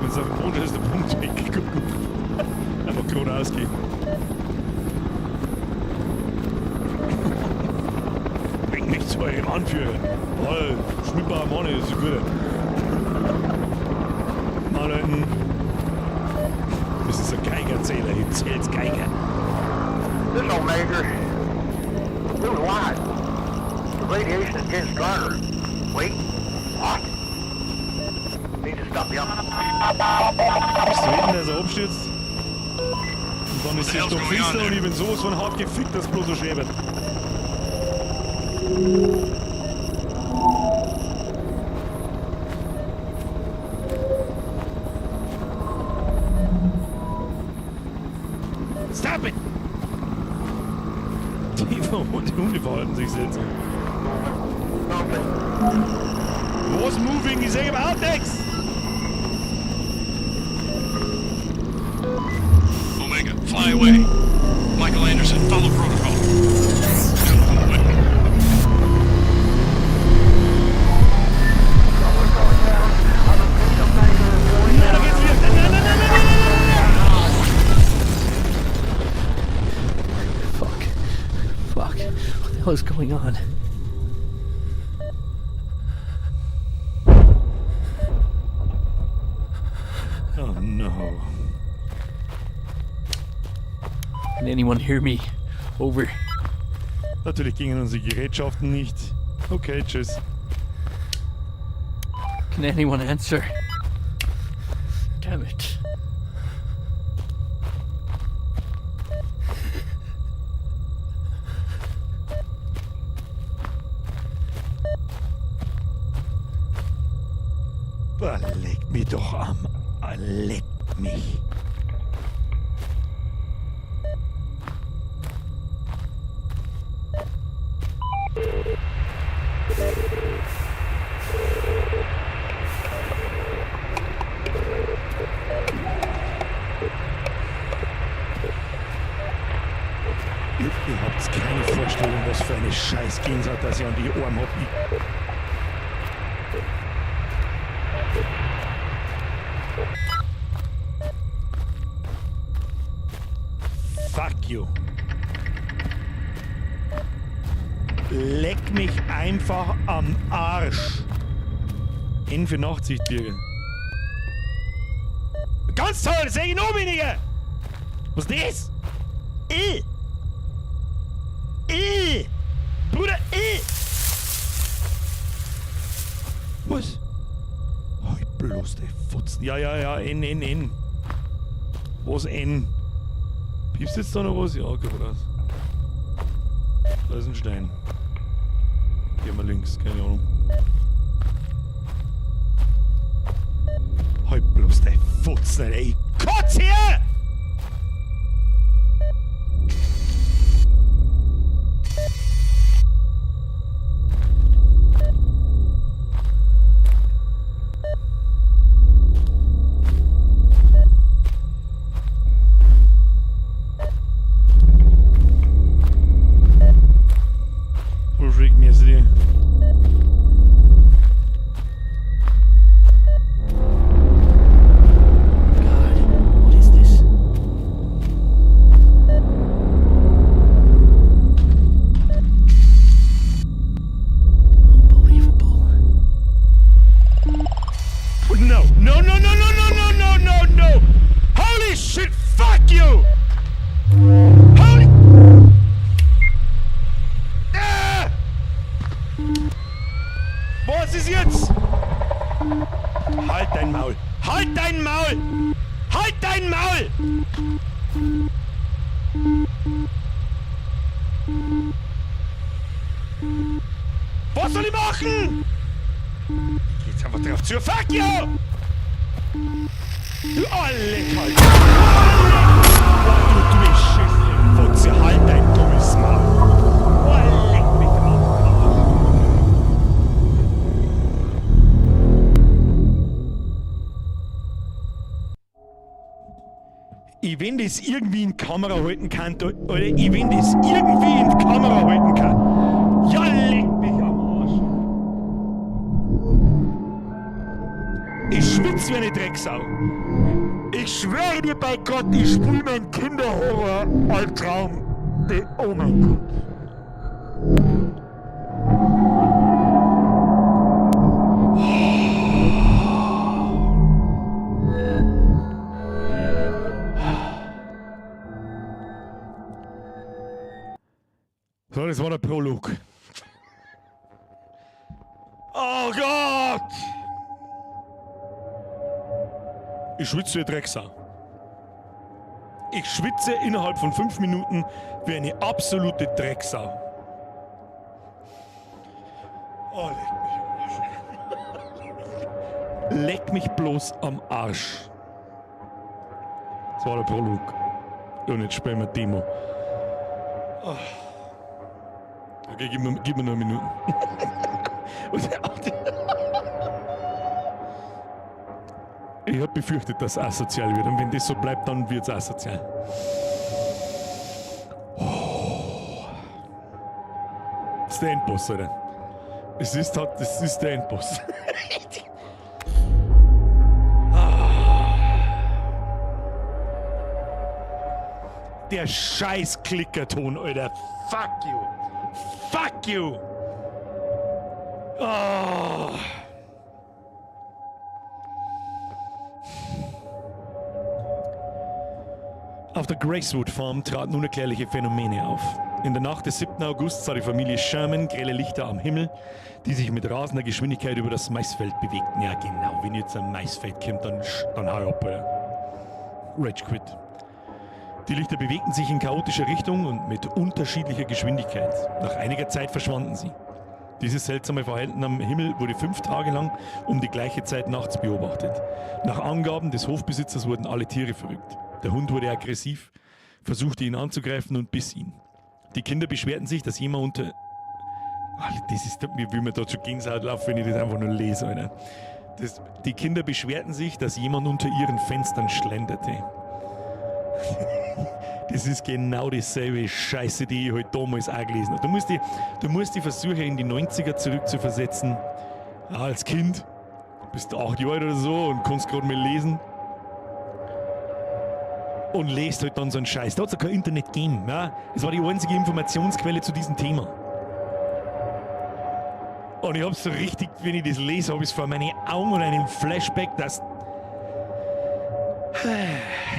[SPEAKER 1] Wenn es auf dem Boden ist, der Punkt weg. Guck, guck. Einfach geradeaus gehen. Bring mich zu eurem Anführer. Oh, Schmidbauer Mann, ist ein guter. Mann, das ist ein Geigerzähler, ich zähl's Geiger.
[SPEAKER 7] This old Major, through the light. The radiation is getting stronger. Wait, what? Need to stop the
[SPEAKER 1] Bist du wetten, dass er abstürzt? Und dann ist es doch finster und ich bin sowas von hart gefickt, dass bloß so schwer wird. Stop it! Die Hunde verhalten sich seltsam.
[SPEAKER 7] Something.
[SPEAKER 1] Was moving? Ich sag überhaupt nichts!
[SPEAKER 5] Omega, fly away. Michael Anderson, follow protocol. Don't go away.
[SPEAKER 1] Nein, da geht's wieder! Nein, nein, nein, nein, nein, nein, nein, nein!
[SPEAKER 6] Fuck. Fuck. What the hell is going on?
[SPEAKER 1] Oh no.
[SPEAKER 6] Can anyone hear me? Over.
[SPEAKER 1] Natürlich gingen unsere Gerätschaften nicht. Okay, tschüss.
[SPEAKER 6] Can anyone answer? Damn it.
[SPEAKER 1] Ah, leck mich doch am. Ah, leck mich. Ihr habt keine Vorstellung, was für eine scheiß Gänsehaut, dass ich an die Ohren hab. Fuck you. Leck mich einfach am Arsch. N für Nachtsicht, Birger. Ganz toll, das seh ich noch weniger. Was ist das? I. I. Bruder, I. Was? Halt bloß die Fotzen. Ja, ja, ja, N, N, N. Was N? Piepst jetzt da noch was? Ja, geradeaus. Da ist ein Stein. Gehen wir links, keine Ahnung. Halt bloß die Fotzen, ey. Kotz hier! Wo freak mir sie?
[SPEAKER 6] God, what is this? Unbelievable.
[SPEAKER 1] No, no, no, no, no, no, no, no, no, no! Holy shit, fuck you! Holy... Ah! Was ist jetzt? Halt dein Maul! Halt dein Maul! Halt dein Maul! Was soll ich machen? Ich geh jetzt einfach drauf zu. Fuck you! Du oh, leck halt! Oh, du beschissene Fotze, halt dein dummes Maul! Oh, leck mich am Arsch! Ich wenn das irgendwie in Kamera halten kann, oder ich wenn das irgendwie in Kamera halten kann. Ja, leck mich am Arsch. Ich schwitze wie eine Drecksau. Ich schwöre dir bei Gott, ich spul meinen Kinderhorror-Albtraum. Oh mein Gott. So, das war der Prolog. Oh Gott! Ich schwitze wie Drecksau. Ich schwitze innerhalb von 5 Minuten wie eine absolute Drecksau. Oh, leck mich am Arsch. Leck mich bloß am Arsch. Das war der Prolog. Und jetzt spielen wir Demo. Oh. Okay, gib mir noch eine Minute. Ich habe befürchtet, dass es asozial wird. Und wenn das so bleibt, dann wird es asozial. Oh. Das ist der Endboss, oder? Das ist der Endboss. Ah. Der scheiß Klickerton, Alter. Fuck you. Fuck you. Oh. Auf der Gracewood Farm traten unerklärliche Phänomene auf. In der Nacht des 7. August sah die Familie Sherman grelle Lichter am Himmel, die sich mit rasender Geschwindigkeit über das Maisfeld bewegten. Ja, genau, wenn jetzt ein Maisfeld kommt, dann hau ich ab, Alter. Rage quit. Die Lichter bewegten sich in chaotischer Richtung und mit unterschiedlicher Geschwindigkeit. Nach einiger Zeit verschwanden sie. Dieses seltsame Verhalten am Himmel wurde 5 Tage lang um die gleiche Zeit nachts beobachtet. Nach Angaben des Hofbesitzers wurden alle Tiere verrückt. Der Hund wurde aggressiv, versuchte ihn anzugreifen und biss ihn. Die Kinder beschwerten sich, dass jemand unter. Ach, das ist, mir will mir da schon Gänsehaut laufen, wenn ich das einfach nur lese, Alter. Die Kinder beschwerten sich, dass jemand unter ihren Fenstern schlenderte. Das ist genau dieselbe Scheiße, die ich halt damals auch gelesen habe. Du musst dich versuchen, in die 90er zurückzuversetzen. Als Kind. Bist du 8 Jahre alt oder so und kannst gerade mal lesen. Und lest halt dann so einen Scheiß. Da hat es ja kein Internet gegeben. Ja? Das war die einzige Informationsquelle zu diesem Thema. Und ich hab's so richtig, wenn ich das lese, habe ich es vor meine Augen und einen Flashback, dass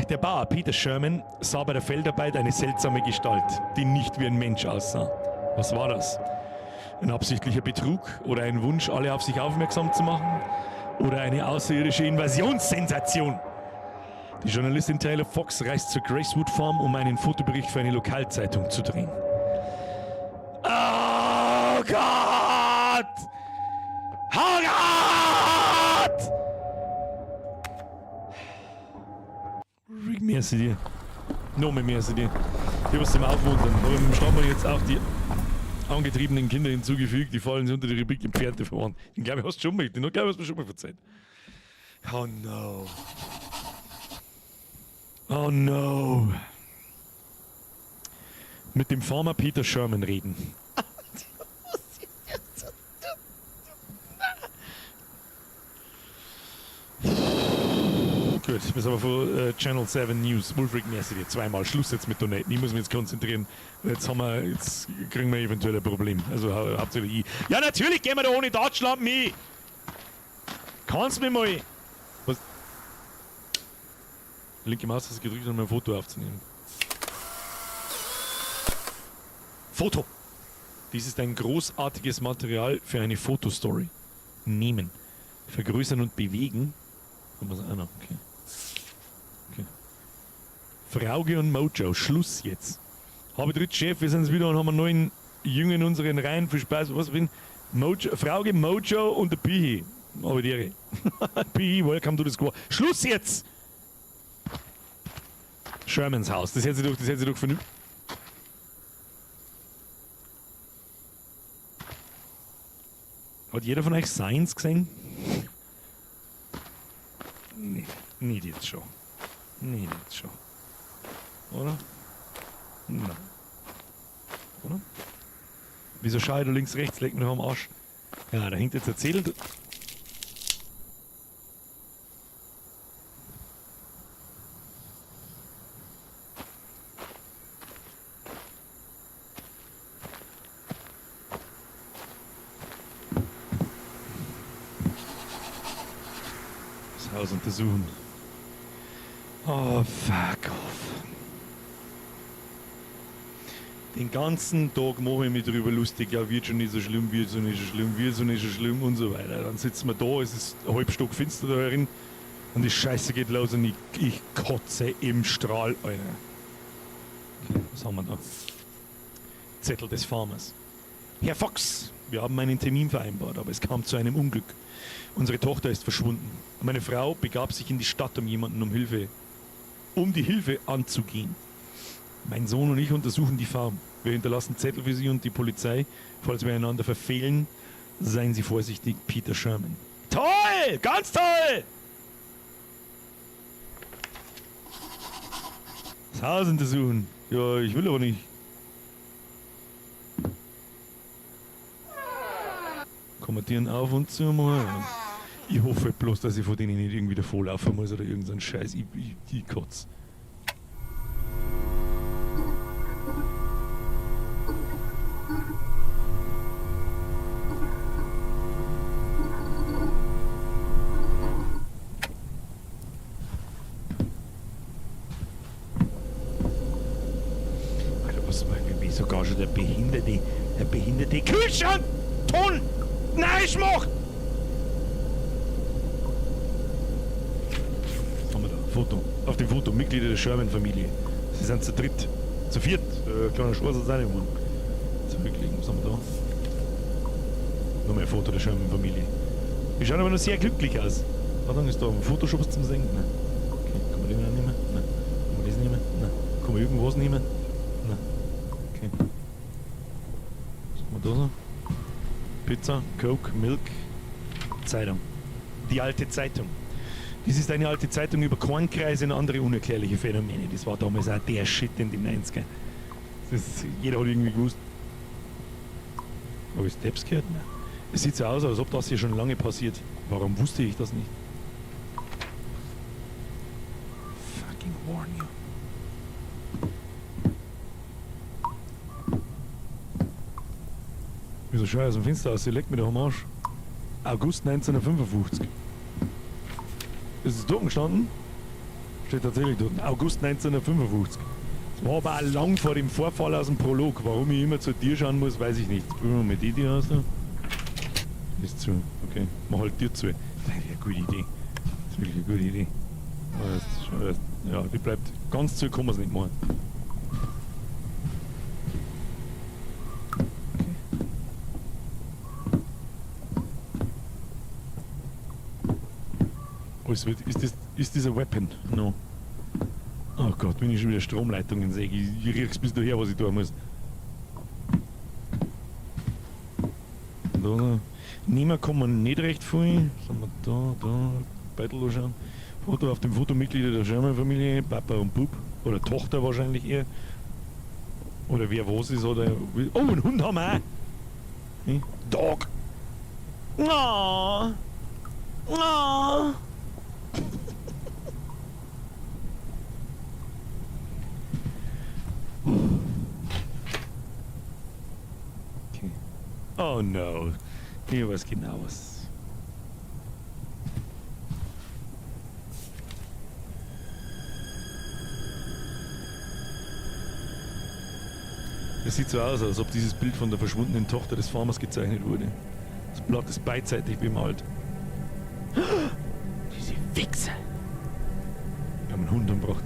[SPEAKER 1] der Bauer Peter Sherman sah bei der Feldarbeit eine seltsame Gestalt, die nicht wie ein Mensch aussah. Was war das? Ein absichtlicher Betrug oder ein Wunsch, alle auf sich aufmerksam zu machen? Oder eine außerirdische Invasionssensation? Die Journalistin Taylor Fox reist zur Gracewood Farm, um einen Fotobericht für eine Lokalzeitung zu drehen. Oh Gott! Oh Gott! Merci dir. Nochmal merci dir. Ich hab was zum Aufmuntern. Aber im Stamm jetzt auch die angetriebenen Kinder hinzugefügt, die fallen unter die Rubrik entfernte Verwandt. Den glaube ich, hast du schon mal, den glaube ich, hast du mir schon mal erzählt. Oh no. Oh no. Mit dem Farmer Peter Sherman reden. Gut, wir sind aber von Channel 7 News. Wolfric, merci dir zweimal. Schluss jetzt mit Donaten. Ich muss mich jetzt konzentrieren. Jetzt kriegen wir eventuell ein Problem. Also hauptsächlich ich. Ja, natürlich gehen wir da ohne Deutschland mit. Kannst mir mal. Was? Linke Maustaste gedrückt, um ein Foto aufzunehmen. Foto! Dies ist ein großartiges Material für eine Fotostory. Nehmen. Vergrößern und bewegen. Haben wir's auch noch. Okay. Okay. Frauge und Mojo. Schluss jetzt. Habe dritt Chef, wir sind wieder und haben einen neuen Jünger in unseren Reihen. Viel Spaß. Was bin? Mojo, Frauge, Mojo und der Pihi. Aber die Pihi, welcome to the squad. Schluss jetzt! Shermans Haus. Das hätte sich doch vernünftig. Hat jeder von euch Signs gesehen? Nee, nicht jetzt schon. Nicht jetzt schon. Oder? Nein. Oder? Wieso schaue ich da links, rechts? Leck mir doch am Arsch. Ja, da hängt jetzt der Zettel. Das Haus untersuchen. Oh, fuck off. Den ganzen Tag mache ich mich drüber lustig, ja, wird schon nicht so schlimm, wird schon nicht so schlimm, wird schon nicht so schlimm und so weiter. Dann sitzen wir da, es ist halb stockfinster da herin und die Scheiße geht los und ich kotze im Strahl, Alter. Okay, was haben wir da? Zettel des Farmers. Herr Fox, wir haben einen Termin vereinbart, aber es kam zu einem Unglück. Unsere Tochter ist verschwunden. Meine Frau begab sich in die Stadt, um jemanden um die Hilfe anzugehen. Mein Sohn und ich untersuchen die Farm. Wir hinterlassen Zettel für Sie und die Polizei. Falls wir einander verfehlen, seien Sie vorsichtig, Peter Sherman. Toll! Ganz toll! Das Haus untersuchen. Ja, ich will aber nicht. Kommentieren auf und zu machen. Ich hoffe bloß, dass ich von denen nicht irgendwie davonlaufen muss oder irgend so ein Scheiß. Ich kotz. Alter, was war wie sogar schon der behinderte Kühlschrank Ton neisch macht! Was haben wir da? Foto. Auf dem Foto Mitglieder der Sherman-Familie. Sie sind zu dritt. Zu viert. Kleiner Schwarz hat seine Wohnung. Zurücklegen. Was haben wir da? Noch mehr ein Foto der Sherman-Familie. Die schauen aber noch sehr glücklich aus. Warte, ist da ein Photoshop zum Sehen? Nein. Okay, kann man den noch nehmen? Nein. Kann man das nehmen? Nein. Kann man irgendwas nehmen? Nein. Okay. Was haben wir da so? Pizza, Coke, Milk, Zeitung. Die alte Zeitung. Dies ist eine alte Zeitung über Kornkreise und andere unerklärliche Phänomene. Das war damals auch der Shit in den 90ern. Jeder hat irgendwie gewusst. Hab ich Steps gehört? Nein. Es sieht so aus, als ob das hier schon lange passiert. Warum wusste ich das nicht? Fucking warn you. Wieso schau ich aus dem Fenster aus? Sie leckt mir doch am Arsch. August 1955. Ist es dort gestanden? Steht tatsächlich dort. August 1955. Das war aber auch lang vor dem Vorfall aus dem Prolog. Warum ich immer zu dir schauen muss, weiß ich nicht. Jetzt probieren wir mal die Tür aus da. Ist zu. Okay. Mach halt Tür zu. Das ist eigentlich eine gute Idee. Das ist wirklich eine gute Idee. Aber das ist schon erst, ja, die bleibt ganz zu, kann man's nicht machen. Oh, es wird, ist das, ist das ein Weapon? No. Oh Gott, wenn ich schon wieder Stromleitungen sehe, ich riech's bis daher, was ich tun muss. Da, nehmen kann man nicht recht viel. Was haben wir da, da, Beitel anschauen. Foto auf dem Foto Mitglieder der Sherman-Familie, Papa und Bub. Oder Tochter wahrscheinlich eher. Oder wer was ist, oder. Oh, einen Hund haben wir auch. Hm? Dog. Oh. Oh. Okay. Oh no. Ich weiß genau was. Es sieht so aus, als ob dieses Bild von der verschwundenen Tochter des Farmers gezeichnet wurde. Das Blatt ist beidseitig bemalt. Diese Wichser! Wir haben einen Hund umgebracht.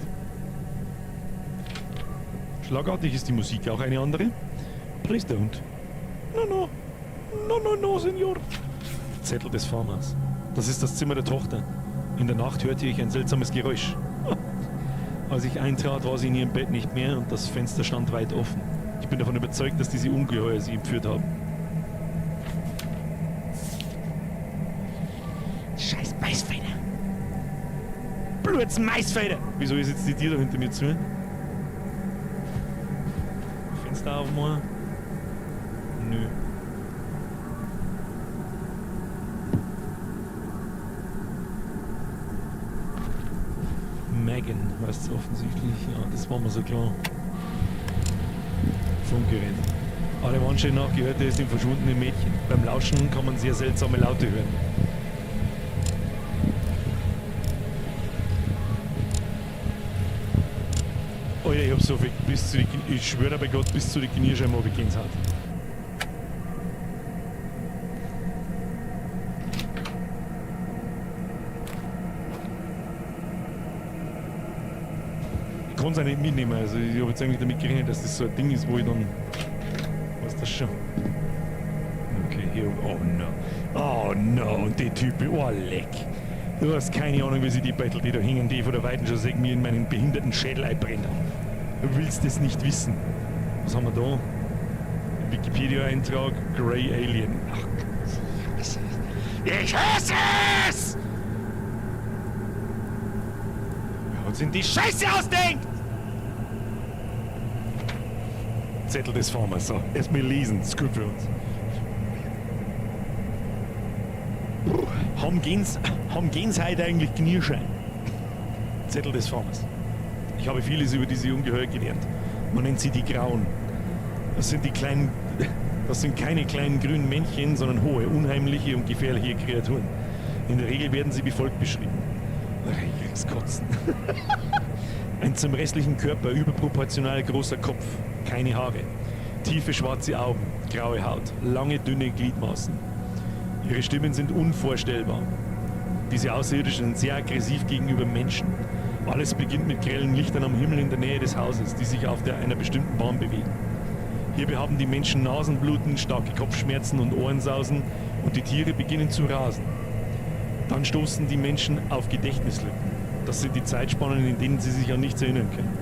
[SPEAKER 1] Schlagartig ist die Musik auch eine andere. Please don't. No, no. No, no, no, Senor. Zettel des Farmers. Das ist das Zimmer der Tochter. In der Nacht hörte ich ein seltsames Geräusch. Als ich eintrat, war sie in ihrem Bett nicht mehr und das Fenster stand weit offen. Ich bin davon überzeugt, dass diese Ungeheuer sie entführt haben. Scheiß Maisfeder! Bluts Maisfeder! Wieso ist jetzt die Tür da hinter mir zu? Fenster aufmachen? Nö. Megan heißt es offensichtlich. Ja, das war mir so klar. Funkgerät. Allem Anschein nach gehörte es dem verschwundenen Mädchen. Beim Lauschen kann man sehr seltsame Laute hören. Oh ja, ich hab so viel bis zu die, ich schwöre bei Gott, bis zu die Kniescheiben habe ich Gänsehaut. Ich kann es auch nicht mitnehmen, also ich habe jetzt eigentlich damit gerechnet, dass das so ein Ding ist, wo ich dann... Was ist das schon? Okay, hier... Oh no. Oh no, und die Typen, oh leck. Du hast keine Ahnung, wie sie die Bettel, die da hängen, die von der Weiten schon sehen, mir in meinen behinderten Schädel einbrennen. Du willst es nicht wissen. Was haben wir da? Wikipedia-Eintrag, Grey Alien. Ach, ich hasse es. Ich hasse es! Wer uns in die Scheiße ausdenkt! Zettel des Farmers, so. Erstmal lesen, ist gut für uns. Puh, haben Gens heute eigentlich Knirschein? Zettel des Farmers. Ich habe vieles über diese Ungeheuer gelernt. Man nennt sie die Grauen. Das sind die kleinen, das sind keine kleinen grünen Männchen, sondern hohe, unheimliche und gefährliche Kreaturen. In der Regel werden sie wie folgt beschrieben. Ich krieg's Kotzen. Ein zum restlichen Körper überproportional großer Kopf, keine Haare, tiefe schwarze Augen, graue Haut, lange dünne Gliedmaßen. Ihre Stimmen sind unvorstellbar. Diese Außerirdischen sind sehr aggressiv gegenüber Menschen. Alles beginnt mit grellen Lichtern am Himmel in der Nähe des Hauses, die sich auf einer bestimmten Bahn bewegen. Hierbei haben die Menschen Nasenbluten, starke Kopfschmerzen und Ohrensausen und die Tiere beginnen zu rasen. Dann stoßen die Menschen auf Gedächtnislücken. Das sind die Zeitspannen, in denen sie sich an nichts erinnern können.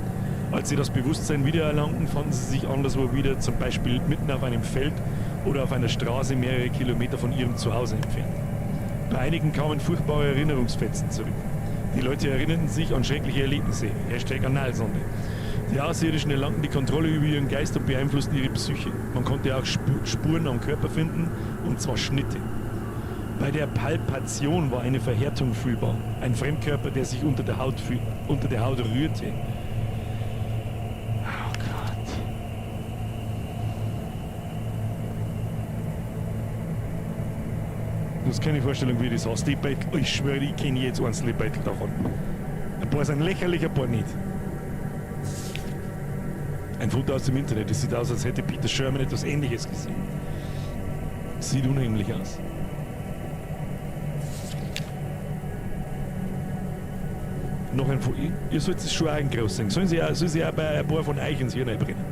[SPEAKER 1] Als sie das Bewusstsein wiedererlangten, fanden sie sich anderswo wieder, zum Beispiel mitten auf einem Feld oder auf einer Straße mehrere Kilometer von ihrem Zuhause entfernt. Bei einigen kamen furchtbare Erinnerungsfetzen zurück. Die Leute erinnerten sich an schreckliche Erlebnisse. Hashtag Analsonde. Die Außerirdischen erlangten die Kontrolle über ihren Geist und beeinflussten ihre Psyche. Man konnte auch Spuren am Körper finden, und zwar Schnitte. Bei der Palpation war eine Verhärtung fühlbar. Ein Fremdkörper, der sich unter der Haut rührte. Oh Gott. Du hast keine Vorstellung, wie das heißt. Die Beitel, ich schwöre, ich kenne jetzt einzelne Beitel davon. Ein paar sind lächerlich, ein paar nicht. Ein Foto aus dem Internet. Es sieht aus, als hätte Peter Sherman etwas Ähnliches gesehen. Sieht unheimlich aus. Noch ein Foto. Ihr sollt es schon auch groß sein. Sollen sie auch, soll sie auch bei ein paar von euch ins Hirn einbrennen?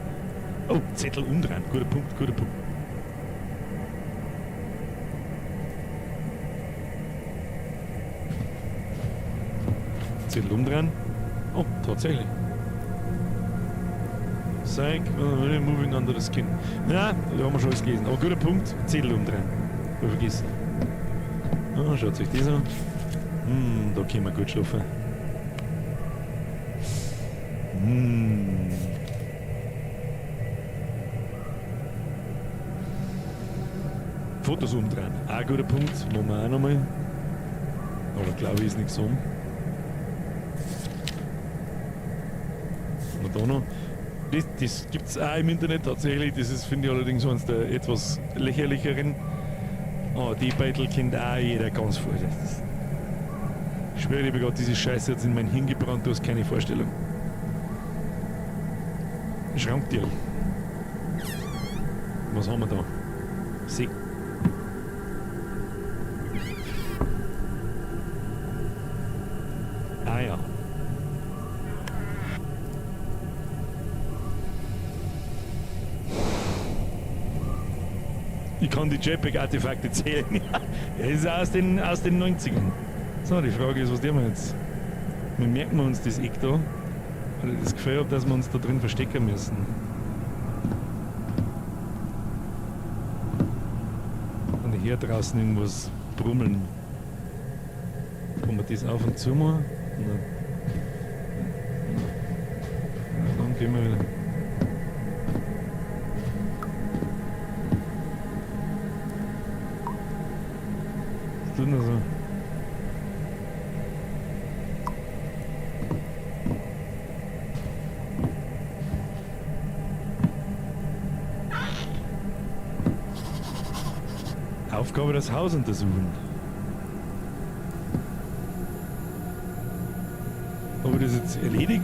[SPEAKER 1] Oh, Zettel umdrehen. Guter Punkt, guter Punkt. Zettel umdrehen. Oh, tatsächlich. Psych, moving under the skin. Na, da haben wir schon alles gelesen. Aber guter Punkt, Zettel umdrehen. Hab ich vergessen. Ah, schaut sich das an. Da können wir gut schlafen. Fotos umdrehen. Auch guter Punkt. Machen wir auch nochmal. Aber glaube ich, ist nichts um. Was haben wir da noch? Das gibt's auch im Internet tatsächlich. Das ist, finde ich, allerdings eines der etwas lächerlicheren. Oh, die Beitel kennt auch jeder ganz vor. Ich schwöre dir bei Gott, diese Scheiße hat's in mein Hirn gebrannt, du hast keine Vorstellung. Schranktier. Was haben wir da? See. Ah ja. Ich kann die JPEG-Artefakte zählen. Ja, das ist aus den 90ern. So, die Frage ist, was tun wir jetzt? Wir merken uns das Eck da, weil ich das Gefühl hab, dass wir uns da drin verstecken müssen. Und hier draußen irgendwas brummeln. Kann man das auf und zu machen? Nein. Nein. Dann gehen wir wieder. tut denn so? Aufgabe das Haus untersuchen. Habe ich das jetzt erledigt?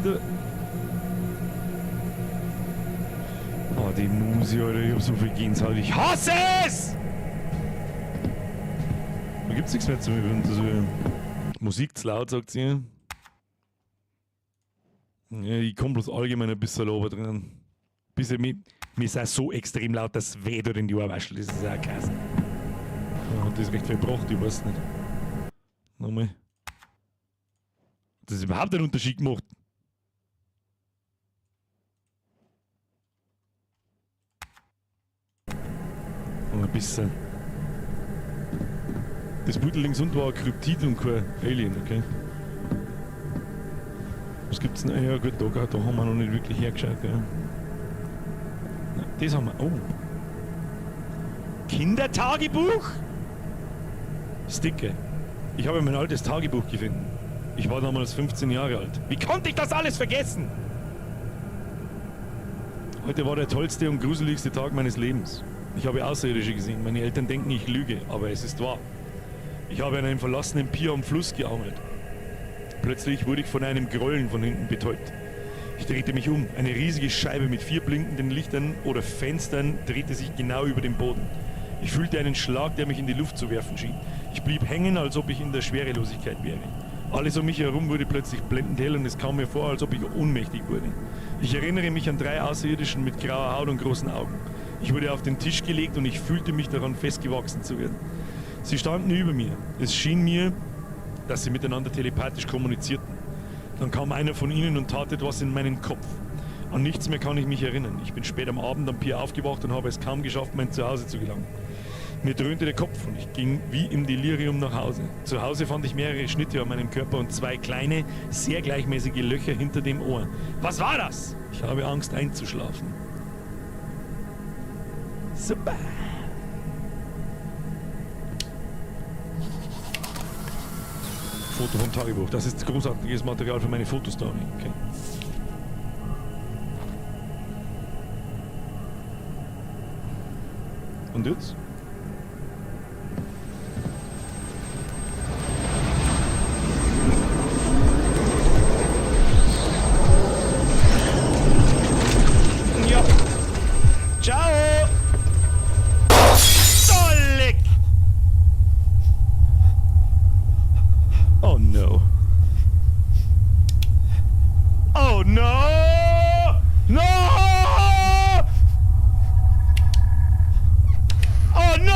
[SPEAKER 1] Oh, die Musi, Alter, ich hab so viel Gänsehaut. Ich hasse es! Da gibt's nichts mehr zu untersuchen. Musik zu laut, sagt sie. Ja, ich komm bloß allgemein ein bisschen oben drin. Bisschen, mir ist auch so extrem laut, dass es weh tut in die Ohrwaschel. Das ist auch krass. Ja, hat das recht viel gebracht, ich weiß nicht. Nochmal. Hat das überhaupt einen Unterschied gemacht? Und ein bisschen. Das Bild links unten war ein Kryptid und kein Alien, okay? Was gibt's denn? Ja gut, da haben wir noch nicht wirklich hergeschaut, gell? Na, das haben wir. Oh. Kindertagebuch? Sticker. Ich habe mein altes Tagebuch gefunden. Ich war damals 15 Jahre alt. Wie konnte ich das alles vergessen? Heute war der tollste und gruseligste Tag meines Lebens. Ich habe Außerirdische gesehen. Meine Eltern denken, ich lüge, aber es ist wahr. Ich habe an einem verlassenen Pier am Fluss geangelt. Plötzlich wurde ich von einem Grollen von hinten betäubt. Ich drehte mich um. Eine riesige Scheibe mit 4 blinkenden Lichtern oder Fenstern drehte sich genau über dem Boden. Ich fühlte einen Schlag, der mich in die Luft zu werfen schien. Ich blieb hängen, als ob ich in der Schwerelosigkeit wäre. Alles um mich herum wurde plötzlich blendend hell und es kam mir vor, als ob ich ohnmächtig wurde. Ich erinnere mich an 3 Außerirdischen mit grauer Haut und großen Augen. Ich wurde auf den Tisch gelegt und ich fühlte mich daran festgewachsen zu werden. Sie standen über mir. Es schien mir, dass sie miteinander telepathisch kommunizierten. Dann kam einer von ihnen und tat etwas in meinen Kopf. An nichts mehr kann ich mich erinnern. Ich bin spät am Abend am Pier aufgewacht und habe es kaum geschafft, mein Zuhause zu gelangen. Mir dröhnte der Kopf und ich ging wie im Delirium nach Hause. Zu Hause fand ich mehrere Schnitte an meinem Körper und 2 kleine, sehr gleichmäßige Löcher hinter dem Ohr. Was war das? Ich habe Angst einzuschlafen. Super. Foto vom Tagebuch. Das ist großartiges Material für meine Fotostory. Okay. Und jetzt? Ja. Ciao. Dolleck. Oh no. Oh no! No! Oh no!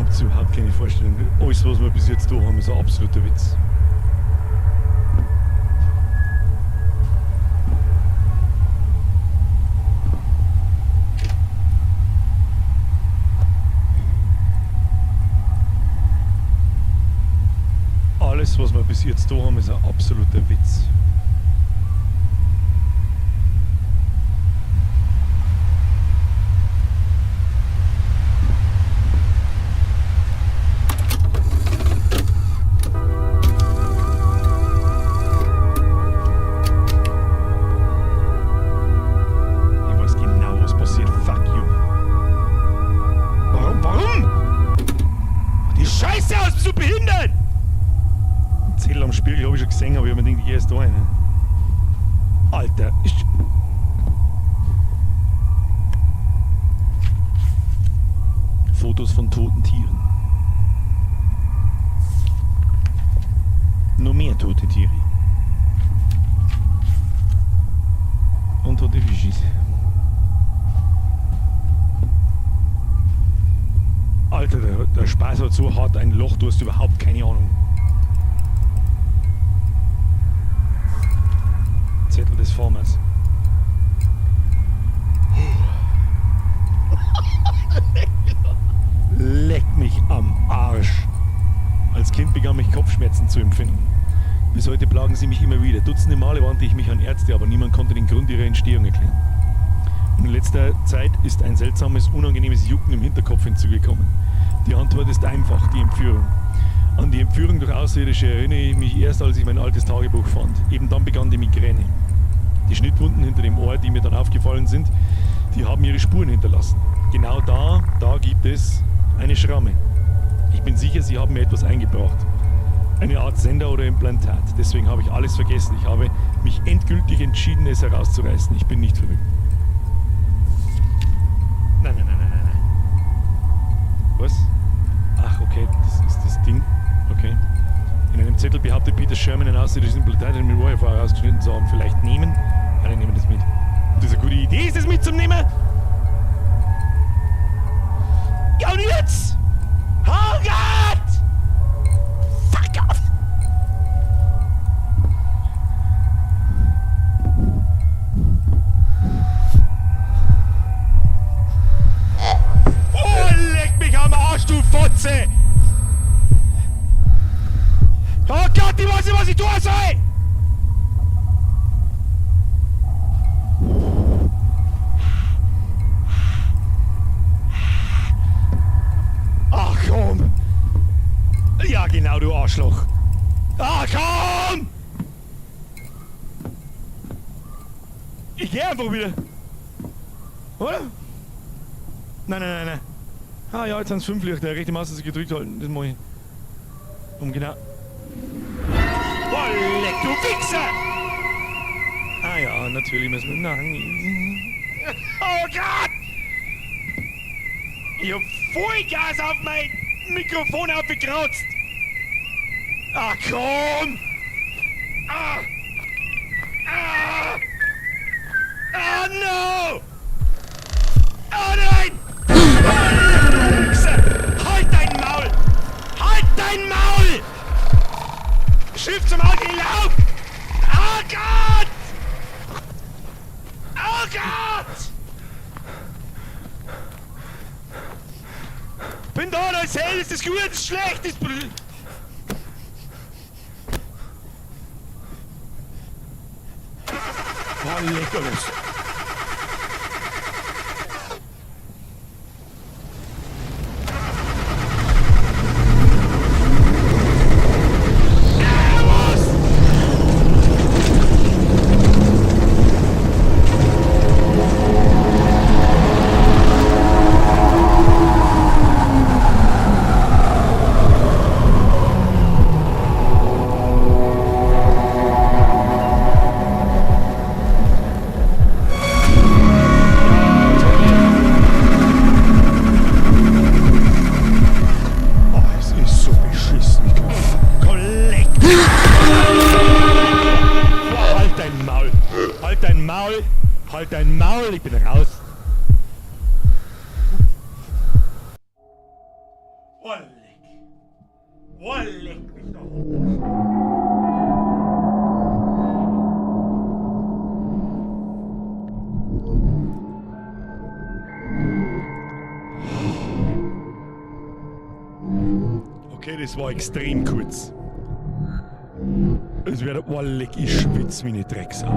[SPEAKER 1] Habt ihr überhaupt keine Vorstellung. Alles, was wir bis jetzt da haben, ist ein absoluter Witz. Alles, was wir bis jetzt da haben, ist ein absoluter Witz. Ich weiß genau, was passiert. Fuck you. Warum? Warum? Die Scheiße aus, bist du behindert? Den Zettel am Spiegel habe ich schon gesehen, aber ich habe mir gedacht, ich gehe erst da rein. Alter, ist. Fotos von toten Tieren. Nur mehr tote Tiere. Und tote Fischis. Alter, der Spaß hat so hart ein Loch, du hast überhaupt keine Ahnung. Zettel des Farmers. Leck mich am Arsch. Als Kind begann ich Kopfschmerzen zu empfinden. Bis heute plagen sie mich immer wieder. Dutzende Male wandte ich mich an Ärzte, aber niemand konnte den Grund ihrer Entstehung erklären. Und in letzter Zeit ist ein seltsames, unangenehmes Jucken im Hinterkopf hinzugekommen. Die Antwort ist einfach, die Entführung. An die Entführung durch Außerirdische erinnere ich mich erst, als ich mein altes Tagebuch fand. Eben dann begann die Migräne. Die Schnittwunden hinter dem Ohr, die mir dann aufgefallen sind, die haben ihre Spuren hinterlassen. Genau da gibt es eine Schramme. Ich bin sicher, sie haben mir etwas eingebracht. Eine Art Sender oder Implantat. Deswegen habe ich alles vergessen. Ich habe mich endgültig entschieden, es herauszureißen. Ich bin nicht verrückt. Nein, nein, nein, nein, nein, nein. Was? Ach, okay, das ist das Ding. Okay. In einem Zettel behauptet Peter Sherman, ein außerirdisches Implantat in Milwaukee vorher rausgeschnitten zu haben. Vielleicht nehmen? Alle nehmen das mit. Und das ist eine gute Idee, ist das mitzunehmen? Ja, und jetzt! Oh Gott! Fuck off! Oh, leck mich am Arsch, du Fotze! Oh Gott, ich weiß nicht, was ich tun soll! Ach komm! Ja, genau, du Arschloch! Ach komm! Ich geh einfach wieder. Oder? Nein, nein, nein, nein. Ah ja, jetzt sind's 5 Lichter. Rechte Maus gedrückt halten. Das mach ich. Um genau. Oh, leck, du Wichser! Ah ja, natürlich müssen wir. Nein. Oh Gott! Ich hab Vollgas auf mein Mikrofon aufgekratzt! Ach komm! Ah! Ah! Ah no! Oh nein! Wichser! Halt dein Maul! Halt dein Maul! Schiff zum Auto, lauf! Oh Gott! Oh Gott! Bin da, da ist hell, ist das gut, ist schlecht, ist... Oh, leck alles. Oh, es ist so beschissen. Ich kann leck. Boah, halt dein Maul. Halt dein Maul. Halt dein Maul. Ich bin raus. Oh, Okay, das war extrem kurz. Es wäre. Oh, leck, ich schwitz wie eine Drecksau.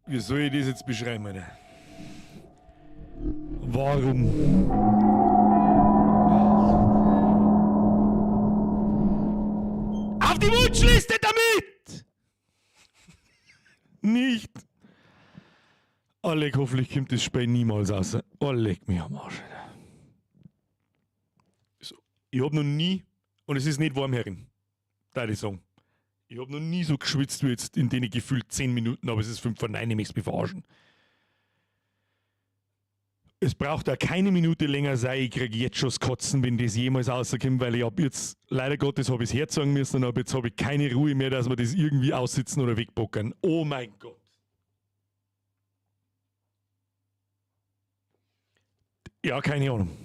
[SPEAKER 1] Wie soll ich das jetzt beschreiben, Alter? Warum? Auf die Wunschliste damit! Nicht! Oh, leck, hoffentlich kommt das Spiel niemals raus. Oh, leck mich am Arsch, Alter. So, ich hab noch nie, und es ist nicht warm herin, da ich sagen. Ich hab noch nie so geschwitzt wie jetzt in den gefühlt 10 Minuten, aber es ist 8:55, ich möchte mich verarschen. Es braucht auch keine Minute länger sein, ich krieg jetzt schon das Kotzen, wenn das jemals rauskommt, weil ich hab jetzt, leider Gottes, hab ich's herzogen müssen und hab jetzt hab ich keine Ruhe mehr, dass wir das irgendwie aussitzen oder wegbockern. Oh mein Gott. Ja, keine Ahnung.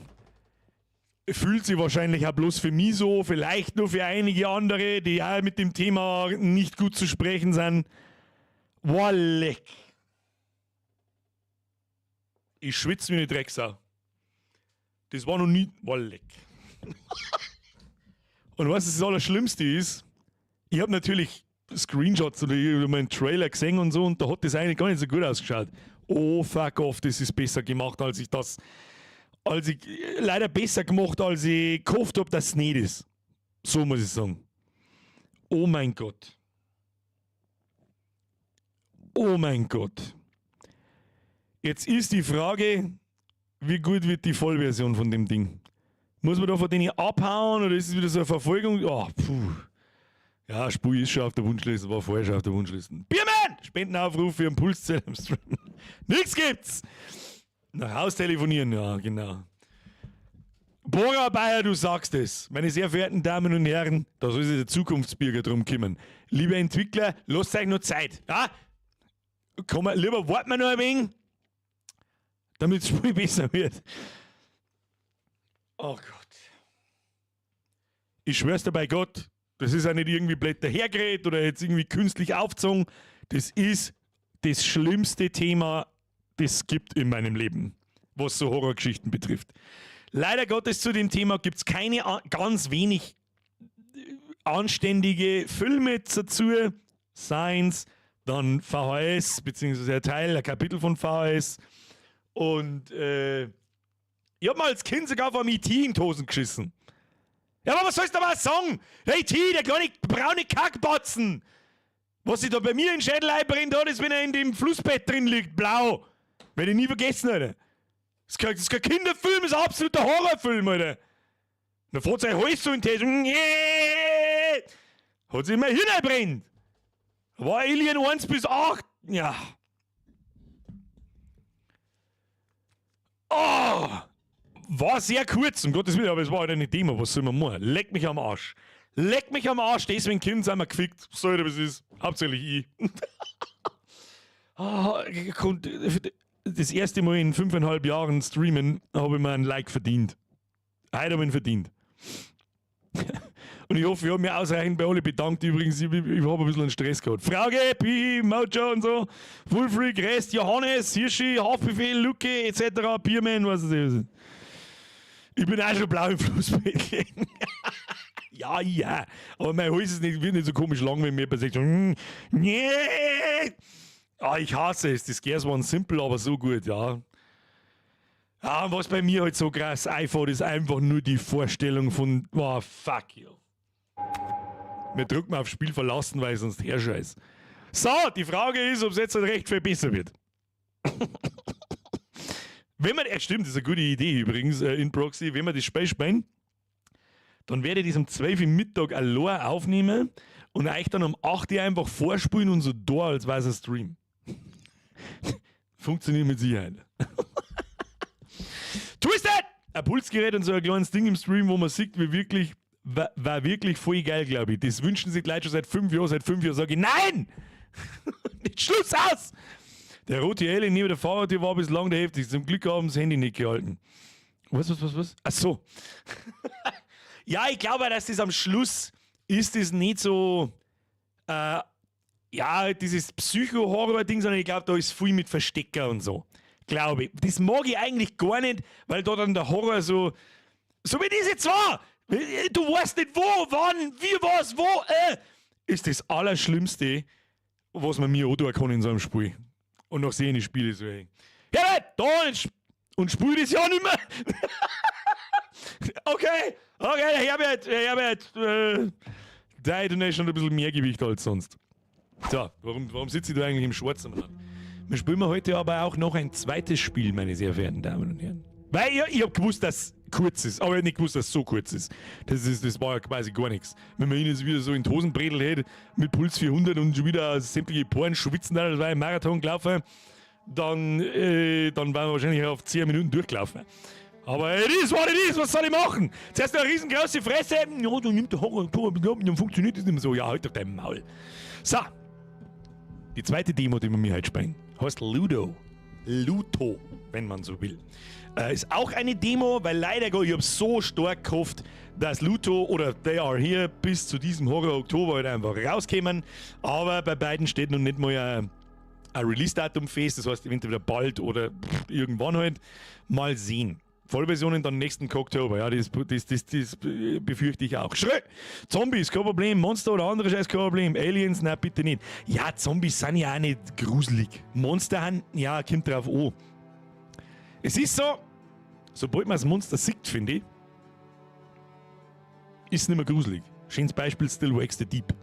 [SPEAKER 1] Fühlt sich wahrscheinlich auch bloß für mich so, vielleicht nur für einige andere, die auch mit dem Thema nicht gut zu sprechen sind. Boah, leck. Ich schwitze wie eine Drecksau. Das war noch nie. Boah, leck. Und was das Allerschlimmste ist, ich hab natürlich Screenshots oder ich hab meinen Trailer gesehen und so, und da hat das eigentlich gar nicht so gut ausgeschaut. Oh, fuck off, das ist besser gemacht, als ich das. Als ich, leider besser gemacht, als ich gehofft hab, dass es nicht ist. So muss ich sagen. Oh mein Gott. Oh mein Gott. Jetzt ist die Frage, wie gut wird die Vollversion von dem Ding? Muss man da von denen abhauen oder ist es wieder so eine Verfolgung? Oh, puh. Ja, Spui ist schon auf der Wunschliste, war vorher schon auf der Wunschliste. Biermann! Spendenaufruf für einen Pulszell am Stream. Nix gibt's! Nach Haus telefonieren, ja, genau. Bora Bayer, du sagst es. Meine sehr verehrten Damen und Herren, da soll sich der Zukunftsbürger drum kümmern. Lieber Entwickler, lasst euch noch Zeit. Ja? Komm, lieber warten wir noch ein wenig, damit das Spiel besser wird. Oh Gott. Ich schwör's dir bei Gott, das ist auch nicht irgendwie blöd dahergeredet oder jetzt irgendwie künstlich aufgezogen. Das ist das schlimmste Thema, das es gibt in meinem Leben, was so Horrorgeschichten betrifft. Leider Gottes zu dem Thema gibt's keine ganz wenig anständige Filme dazu. Signs, dann VHS, beziehungsweise ein Teil, ein Kapitel von VHS. Und ich hab mal als Kind sogar vor E.T. in die Hosen geschissen. Ja, aber was sollst du da mal sagen? Der E.T., der kleine braune Kackbatzen! Was sich da bei mir in den Schädel einbrennt hat, ist, wenn er in dem Flussbett drin liegt, blau. Werde ich nie vergessen, Alter. Das ist kein Kinderfilm, das ist ein absoluter Horrorfilm, Alter. Da fährt sein Hals so in die Hose. Hat sich immer hineinbrennt. War Alien 1 bis 8. Ja. Oh! War sehr kurz, um Gottes Willen, aber es war halt ein Thema. Was soll man machen? Leck mich am Arsch. Leck mich am Arsch, deswegen Kind sind wir gefickt. So, wie es ist. Hauptsächlich ich. Oh, kommt, das erste Mal in 5,5 Jahren streamen, habe ich mir ein Like verdient. Heute habe ich ihn verdient. Und ich hoffe, ich habe mich ausreichend bei alle bedankt. Übrigens, ich habe ein bisschen einen Stress gehabt. Frauke, Pi, Mojo und so, Fullfreak, Rest, Johannes, Hirschi, Haftbefehl, Luke, et cetera, Bierman, was weiß ich. Ich bin auch schon blau im Flussbett gelegen. Ja, ja. Aber mein Hals ist nicht, wird nicht so komisch lang, wenn mir jemand sagt, nee. Ah, ich hasse es. Die Scares waren simpel, aber so gut, ja. Ja, und was bei mir halt so krass einfällt, ist einfach nur die Vorstellung von, oh, fuck you. Wir drücken auf Spiel verlassen, weil sonst herscheiß. So, die Frage ist, ob's jetzt halt recht viel besser wird. Wenn man, ja, stimmt, das ist eine gute Idee übrigens, in Proxy, wenn wir das Spiel spielen, dann werde ich das um 12 Uhr Mittag allein aufnehmen und euch dann um 8 Uhr einfach vorspulen und so da, als wäre es ein Stream. Funktioniert mit Sicherheit. Twisted! Ein Pulsgerät und so ein kleines Ding im Stream, wo man sieht, wie wirklich War wirklich voll geil, glaube ich. Das wünschen sich Leute schon seit 5 Jahren. Seit 5 Jahren sage ich: Nein! Nicht Schluss, aus! Der rote Alien neben der Fahrradtür war bislang der heftigste. Zum Glück haben sie das Handy nicht gehalten. Was, was, was, was? Ach so. Ja, ich glaube, dass das am Schluss ist das nicht so, ja, dieses Psycho-Horror-Ding, sondern ich glaube, da ist viel mit Verstecker und so. Glaube ich. Das mag ich eigentlich gar nicht, weil da dann der Horror so, so wie diese zwei. Du weißt nicht wo, wann, wie, was, wo, ist das Allerschlimmste, was man mir antun kann in so einem Spiel. Und noch sehen die Spiele so, ey. Herbert, da und spiel das ja nicht mehr. Okay, Herbert, Herbert, deine Donation hat ein bisschen mehr Gewicht als sonst. So, warum sitze ich da eigentlich im Schwarzen? Wir spielen heute aber auch noch ein zweites Spiel, meine sehr verehrten Damen und Herren. Weil ich hab gewusst, dass es kurz ist, aber ich hab nicht gewusst, dass es so kurz ist. Das war ja quasi gar nichts. Wenn man ihn jetzt wieder so in die Hosen bredelt hätte, mit Puls 400 und schon wieder sämtliche Poren schwitzen, da, das war ein Marathon gelaufen, dann wären wir wahrscheinlich auf 10 Minuten durchgelaufen. Aber it is what it is, was soll ich machen? Zuerst eine riesengroße Fresse, ja, du nimmst der Horror, dann funktioniert das nicht mehr so. Ja, halt doch dein Maul. So, die zweite Demo, die wir mir heute spielen, heißt Ludo. Luto, wenn man so will. Ist auch eine Demo, weil leider, ich habe so stark gehofft, dass Luto oder They Are Here bis zu diesem Horror Oktober halt einfach rauskämen. Aber bei beiden steht noch nicht mal ein Release-Datum fest. Das heißt, entweder bald oder irgendwann halt. Mal sehen. Vollversionen dann nächsten Oktober, ja, das befürchte ich auch. Schrö! Zombies, kein Problem. Monster oder andere Scheiß, kein Problem. Aliens, na bitte nicht. Ja, Zombies sind ja auch nicht gruselig. Monster haben, ja, kommt drauf an. Es ist so, sobald man das Monster sieht, finde ich, ist es nicht mehr gruselig. Schönes Beispiel: Still Wakes the Deep.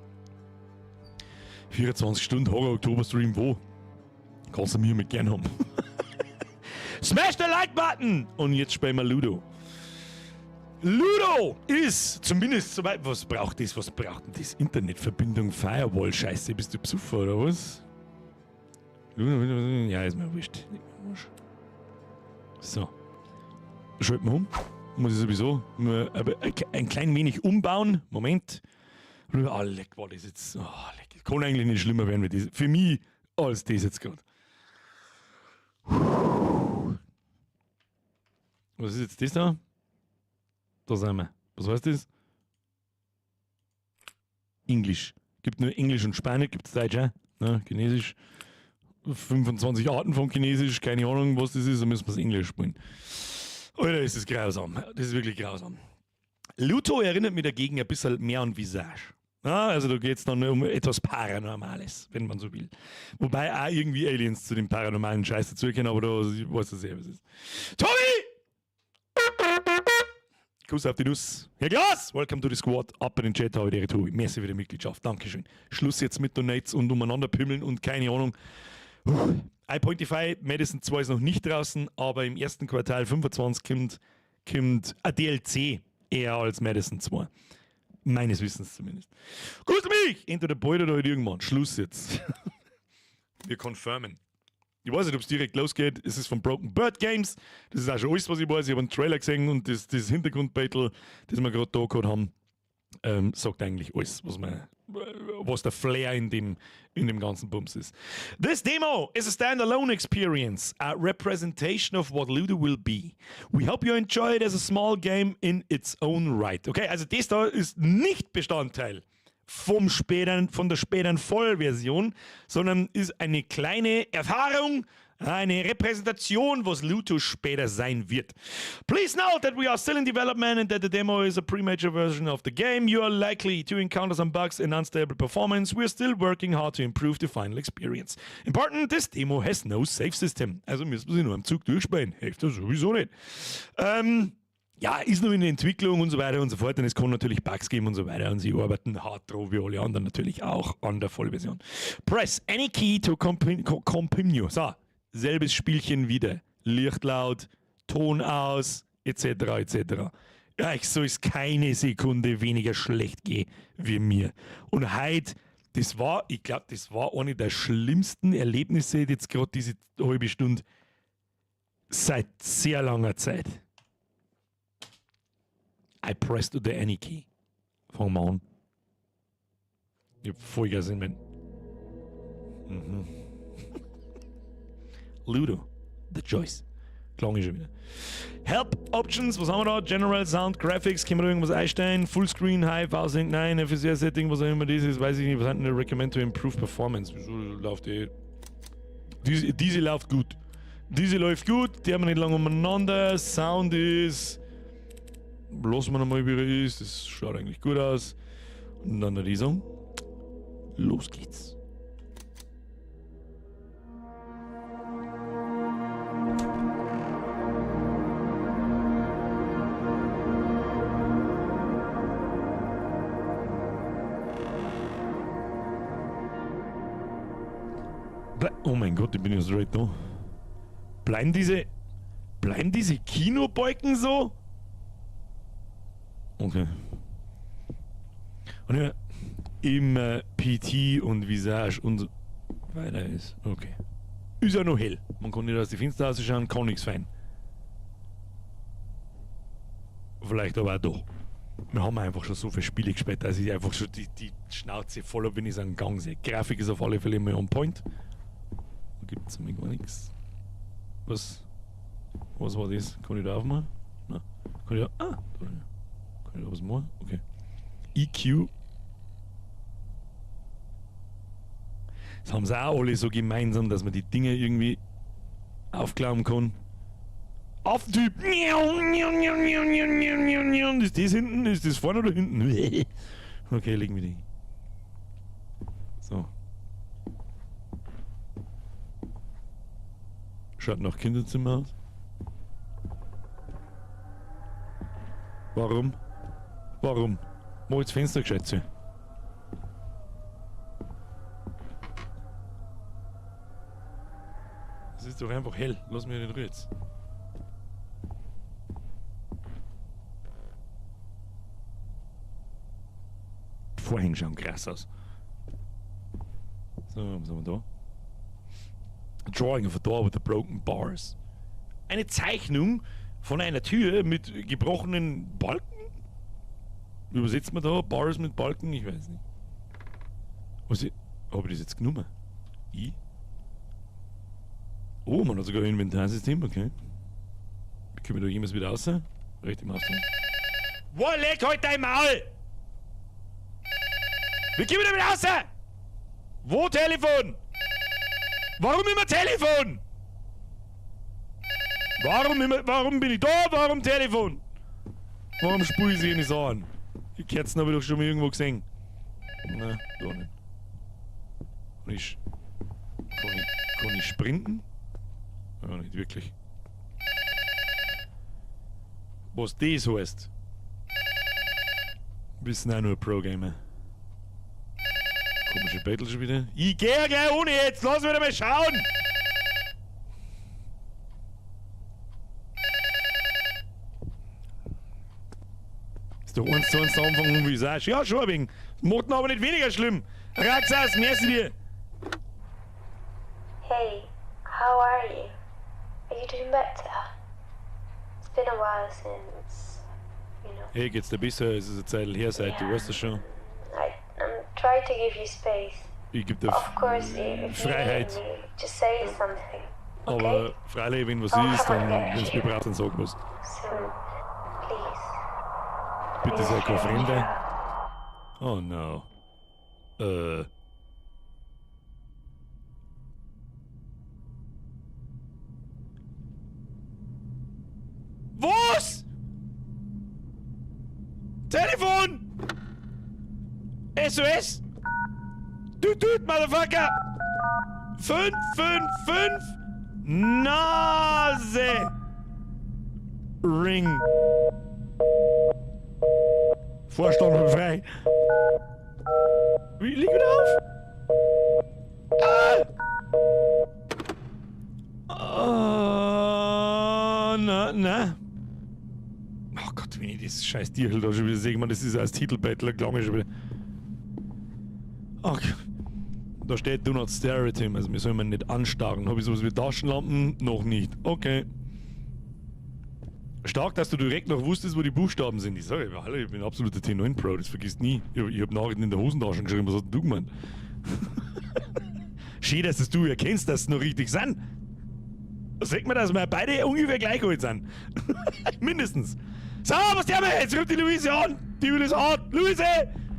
[SPEAKER 1] 24 Stunden Horror Oktober Stream wo? Kannst du mir mit gern haben. Smash the Like Button! Und jetzt spielen wir Ludo. Ludo ist zumindest soweit. Was braucht das? Was braucht denn das? Internetverbindung, Firewall, Scheiße. Bist du Psuffer oder was? Ludo, ja, ist mir wurscht. So. Schalten wir um. Muss ich sowieso nur aber ein klein wenig umbauen. Moment. Ah, leck, war das jetzt. Oh, leck. Kann eigentlich nicht schlimmer werden wie das. Für mich als das jetzt gerade. Was ist jetzt das da? Da sind wir. Was heißt das? Englisch. Gibt nur Englisch und Spanisch, gibt es Deutsch auch. Ne? Chinesisch. 25 Arten von Chinesisch, keine Ahnung, was das ist, da müssen wir es Englisch spielen. Alter, ist das grausam. Das ist wirklich grausam. Luto erinnert mich dagegen ein bisschen mehr an Visage. Ja, also da geht es dann um etwas Paranormales, wenn man so will. Wobei auch irgendwie Aliens zu dem paranormalen Scheiß dazugehören, aber da weiß ich sehr, was es ist. Tommy! Kuss auf die Nuss. Herr Glas, welcome to the squad. Ab in den Chat, habe die Tobi. Merci für die Mitgliedschaft. Dankeschön. Schluss jetzt mit Donates und umeinander pimmeln und keine Ahnung. iPointify Madison 2 ist noch nicht draußen, aber im ersten Quartal 25 kommt ein DLC eher als Madison 2. Meines Wissens zumindest. Grüß mich! Entweder bald oder halt irgendwann. Schluss jetzt. Wir confirmen. Ich weiß nicht, ob es direkt losgeht. Es ist von Broken Bird Games. Das ist auch schon alles, was ich weiß. Ich habe einen Trailer gesehen und das Hintergrundbattle, das wir gerade da gehabt haben, sagt eigentlich alles, was der Flair in dem ganzen Bums ist. This demo is a standalone experience, a representation of what Ludo will be. We hope you enjoy it as a small game in its own right. Okay, also das da ist nicht Bestandteil von der späteren Vollversion, sondern ist eine kleine Erfahrung, eine Repräsentation, was Luto später sein wird. Please note that we are still in development and that the demo is a premature version of the game. You are likely to encounter some bugs and unstable performance. We are still working hard to improve the final experience. Important, this demo has no save system. Also müssen wir sie nur am Zug durchspielen. Hilft das sowieso nicht. Ja, ist noch in der Entwicklung und so weiter und so fort. Und es kann natürlich Bugs geben und so weiter. Und sie arbeiten hart drauf, wie alle anderen natürlich auch, an der Vollversion. Press any key to continue. So, selbes Spielchen wieder. Licht laut, Ton aus, etc. etc. Ja, ich soll es keine Sekunde weniger schlecht gehen wie mir. Und heute, das war, ich glaube, das war eine der schlimmsten Erlebnisse, jetzt gerade diese halbe Stunde, seit sehr langer Zeit. I pressed the any key. Fangen wir an. Ich hab Vollgas in mein. Ludo. The Choice. Klang ich schon wieder. Help Options, was haben wir da? General Sound Graphics, können wir da irgendwas einstellen? Fullscreen, High, V-Sync, 9, FSR Setting, was auch immer das ist, weiß ich nicht. Was hat denn der Recommend to Improve Performance? Wieso läuft die? Diese läuft gut. Diese läuft gut, die haben wir nicht lange umeinander. Sound ist. Lassen wir nochmal, wie er ist. Das schaut eigentlich gut aus. Und dann der Song. Los geht's. Oh mein Gott, ich bin ja straight da. Bleiben diese Kinobalken so? Okay. Und ja, immer PT und Visage und so weiter ist. Okay. Ist ja noch hell. Man kann nicht aus den Fenster rausschauen, kann nichts fein. Vielleicht aber auch doch. Wir haben einfach schon so viele Spiele gespielt, dass ich einfach schon die Schnauze voll hab, wenn ich es einen Gang sehe. Grafik ist auf alle Fälle immer on point. Da gibt's nämlich gar nichts. Was? Was war das? Kann ich da aufmachen? Nein. Kann ich da. Ah, da. Kann ich da was machen? Okay. EQ. Das haben sie auch alle so gemeinsam, dass man die Dinge irgendwie aufklauen kann. Affentyp! Ist das hinten? Ist das vorne oder hinten? Okay, legen wir die. So. Schaut nach Kinderzimmer aus. Warum? Warum? Mach jetzt Fenster gescheit zu. Es ist doch einfach hell. Lass mich nicht jetzt. Die Vorhänge schauen krass aus. So, was haben wir da? A drawing of a door with the broken bars. Eine Zeichnung von einer Tür mit gebrochenen Balken? Übersetzt man da Bars mit Balken? Ich weiß nicht. Was ich, hab ich das jetzt genommen? I? Oh, man hat sogar ein Inventarsystem, okay. Können wir da jemals wieder raus? Rechte Maus. Wo, leg heute dein Maul! Wie kommen wir damit raus? Wo Telefon? Warum immer Telefon? Warum immer, warum bin ich da? Warum Telefon? Warum spule ich sie nicht so an? Die Kerzen habe ich doch schon mal irgendwo gesehen. Na, da nicht. Und ich, kann ich sprinten? Ja, nicht wirklich. Was das heißt, wissen auch nur Pro-Gamer. Komische Battle schon wieder. Ich geh ja gleich ohne jetzt! Lass mich mal schauen! Ist doch 1:1 der Anfang, wie sagst. Ja, schon ein wenig. Macht ihn aber nicht weniger schlimm. Raxas, merci dir!
[SPEAKER 8] Hey, how are you? Are you doing better? It's been a while since, you know.
[SPEAKER 1] Hey, geht's dir besser? Es ist eine Zeit her, seit du weißt das schon.
[SPEAKER 8] I'm trying to give you space.
[SPEAKER 1] Ich geb dir
[SPEAKER 8] Of course, if you
[SPEAKER 1] Freiheit.
[SPEAKER 8] need me, just say something. Okay?
[SPEAKER 1] Aber freilich, wenn was
[SPEAKER 8] Oh,
[SPEAKER 1] ist,
[SPEAKER 8] come
[SPEAKER 1] dann,
[SPEAKER 8] on, get
[SPEAKER 1] wenn's mir braucht, dann sag was.
[SPEAKER 8] Soon, please.
[SPEAKER 1] Bitte sei kein Fremder. Oh no. Was? Telefon! SOS? Tut, tut, Motherfucker! 5, 5, 5! Nase! Ring. Vorstand frei. Wie, leg wieder auf! Ah! Ah, na, na. Oh Gott, wenn ich das scheiß Tierl da schon wieder sehe, ich meine, das ist als Titelbattle, klang ich schon wieder. Ach, da steht Do not stare at him, also wir sollen ihn nicht anstarren. Hab ich sowas wie Taschenlampen? Noch nicht. Okay. Stark, dass du direkt noch wusstest, wo die Buchstaben sind. Ich sage, hallo, ich bin absoluter T9 Pro, das vergisst nie. Ich hab Nachrichten in der Hosentasche geschrieben, was hast denn du gemeint? Schön, dass das du erkennst, dass es noch richtig sind. Sag mir, dass wir beide ungefähr gleich alt sind. Mindestens. So, was tun wir jetzt? Ruft die Luise an. Die will es an. Luise!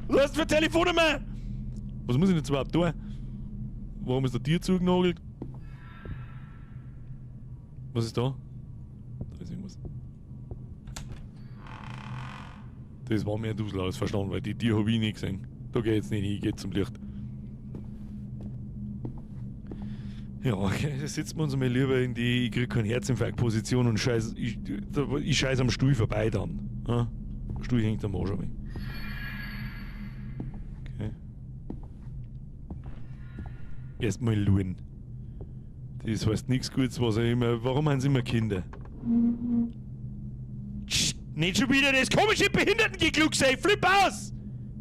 [SPEAKER 1] Was hast du für Telefonnummer? Was muss ich denn jetzt überhaupt tun? Warum ist der Tier zugenagelt? Was ist da? Da ist irgendwas. Das war mir ein Dusel alles verstanden, weil die Tier hab ich nicht gesehen. Da geh ich jetzt nicht hin, ich geh zum Licht. Ja, okay, da setzen wir uns mal lieber in die ich krieg keinen Herzinfarkt-Position und scheiß, ich scheiß am Stuhl vorbei dann. Ja? Der Stuhl hängt am Arsch. Okay. Erstmal luren. Das heißt nichts Gutes, was er immer. Warum haben sie immer Kinder? Psst, nicht schon wieder das komische Behindertengekluckse, ey, flipp aus!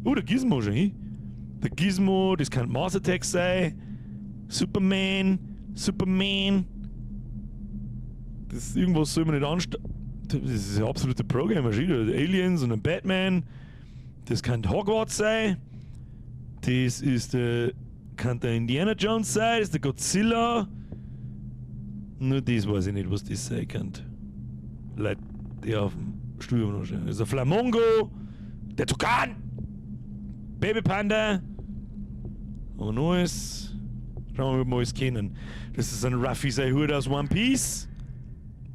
[SPEAKER 1] Oh, der Gizmo schon hin. Der Gizmo, das kann Mars Attack sein. Superman, Superman. Das irgendwas soll man nicht anstellen. Das ist ein absoluter Programmer, schon wieder. Aliens und ein Batman. Das kann Hogwarts sein. Das ist der. Kann der Indiana Jones sein, das ist der Godzilla. Nur das weiß ich nicht, was das sein kann. Leute, die auf dem Stuhl noch stehen. Das ist ein Flamongo, der Tukan, Baby Panda. Und alles. Schauen wir mal, ob wir alles kennen. Das ist ein Ruffy sein Hut aus One Piece.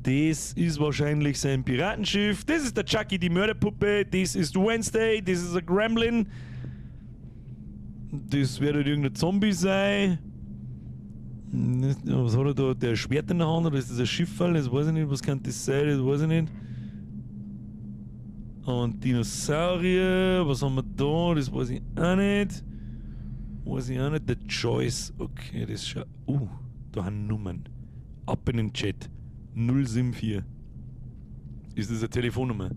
[SPEAKER 1] Das ist wahrscheinlich sein Piratenschiff. Das ist der Chucky, die Mörderpuppe. Das ist Wednesday. Das ist ein Gremlin. Das wird halt irgendein Zombie sein. Was hat er da? Der Schwert in der Hand oder ist das ein Schiffall? Das weiß ich nicht. Was kann das sein? Das weiß ich nicht. Und Dinosaurier. Was haben wir da? Das weiß ich auch nicht. Weiß ich auch nicht. The Choice. Okay, das ist schon. Da haben Nummern. Ab in den Chat. 074. Ist das eine Telefonnummer?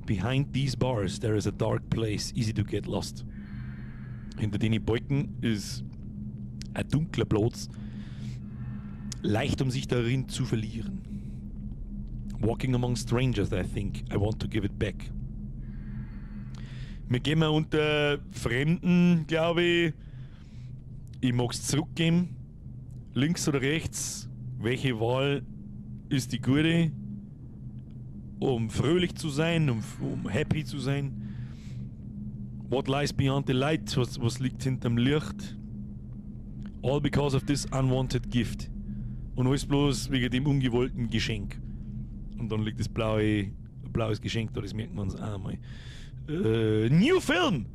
[SPEAKER 1] Behind these bars there is a dark place, easy to get lost. Hinter den Balken ist ein dunkler Platz, leicht um sich darin zu verlieren. Walking among strangers, I think. I want to give it back. Wir gehen mal unter Fremden, glaube ich. Ich mag's zurückgeben. Links oder rechts? Welche Wahl ist die gute? Um fröhlich zu sein, um happy zu sein. What lies beyond the light? Was liegt hinterm Licht? All because of this unwanted gift. Und alles bloß wegen dem ungewollten Geschenk. Und dann liegt das blaues Geschenk da, das merken wir uns auch einmal. New Film!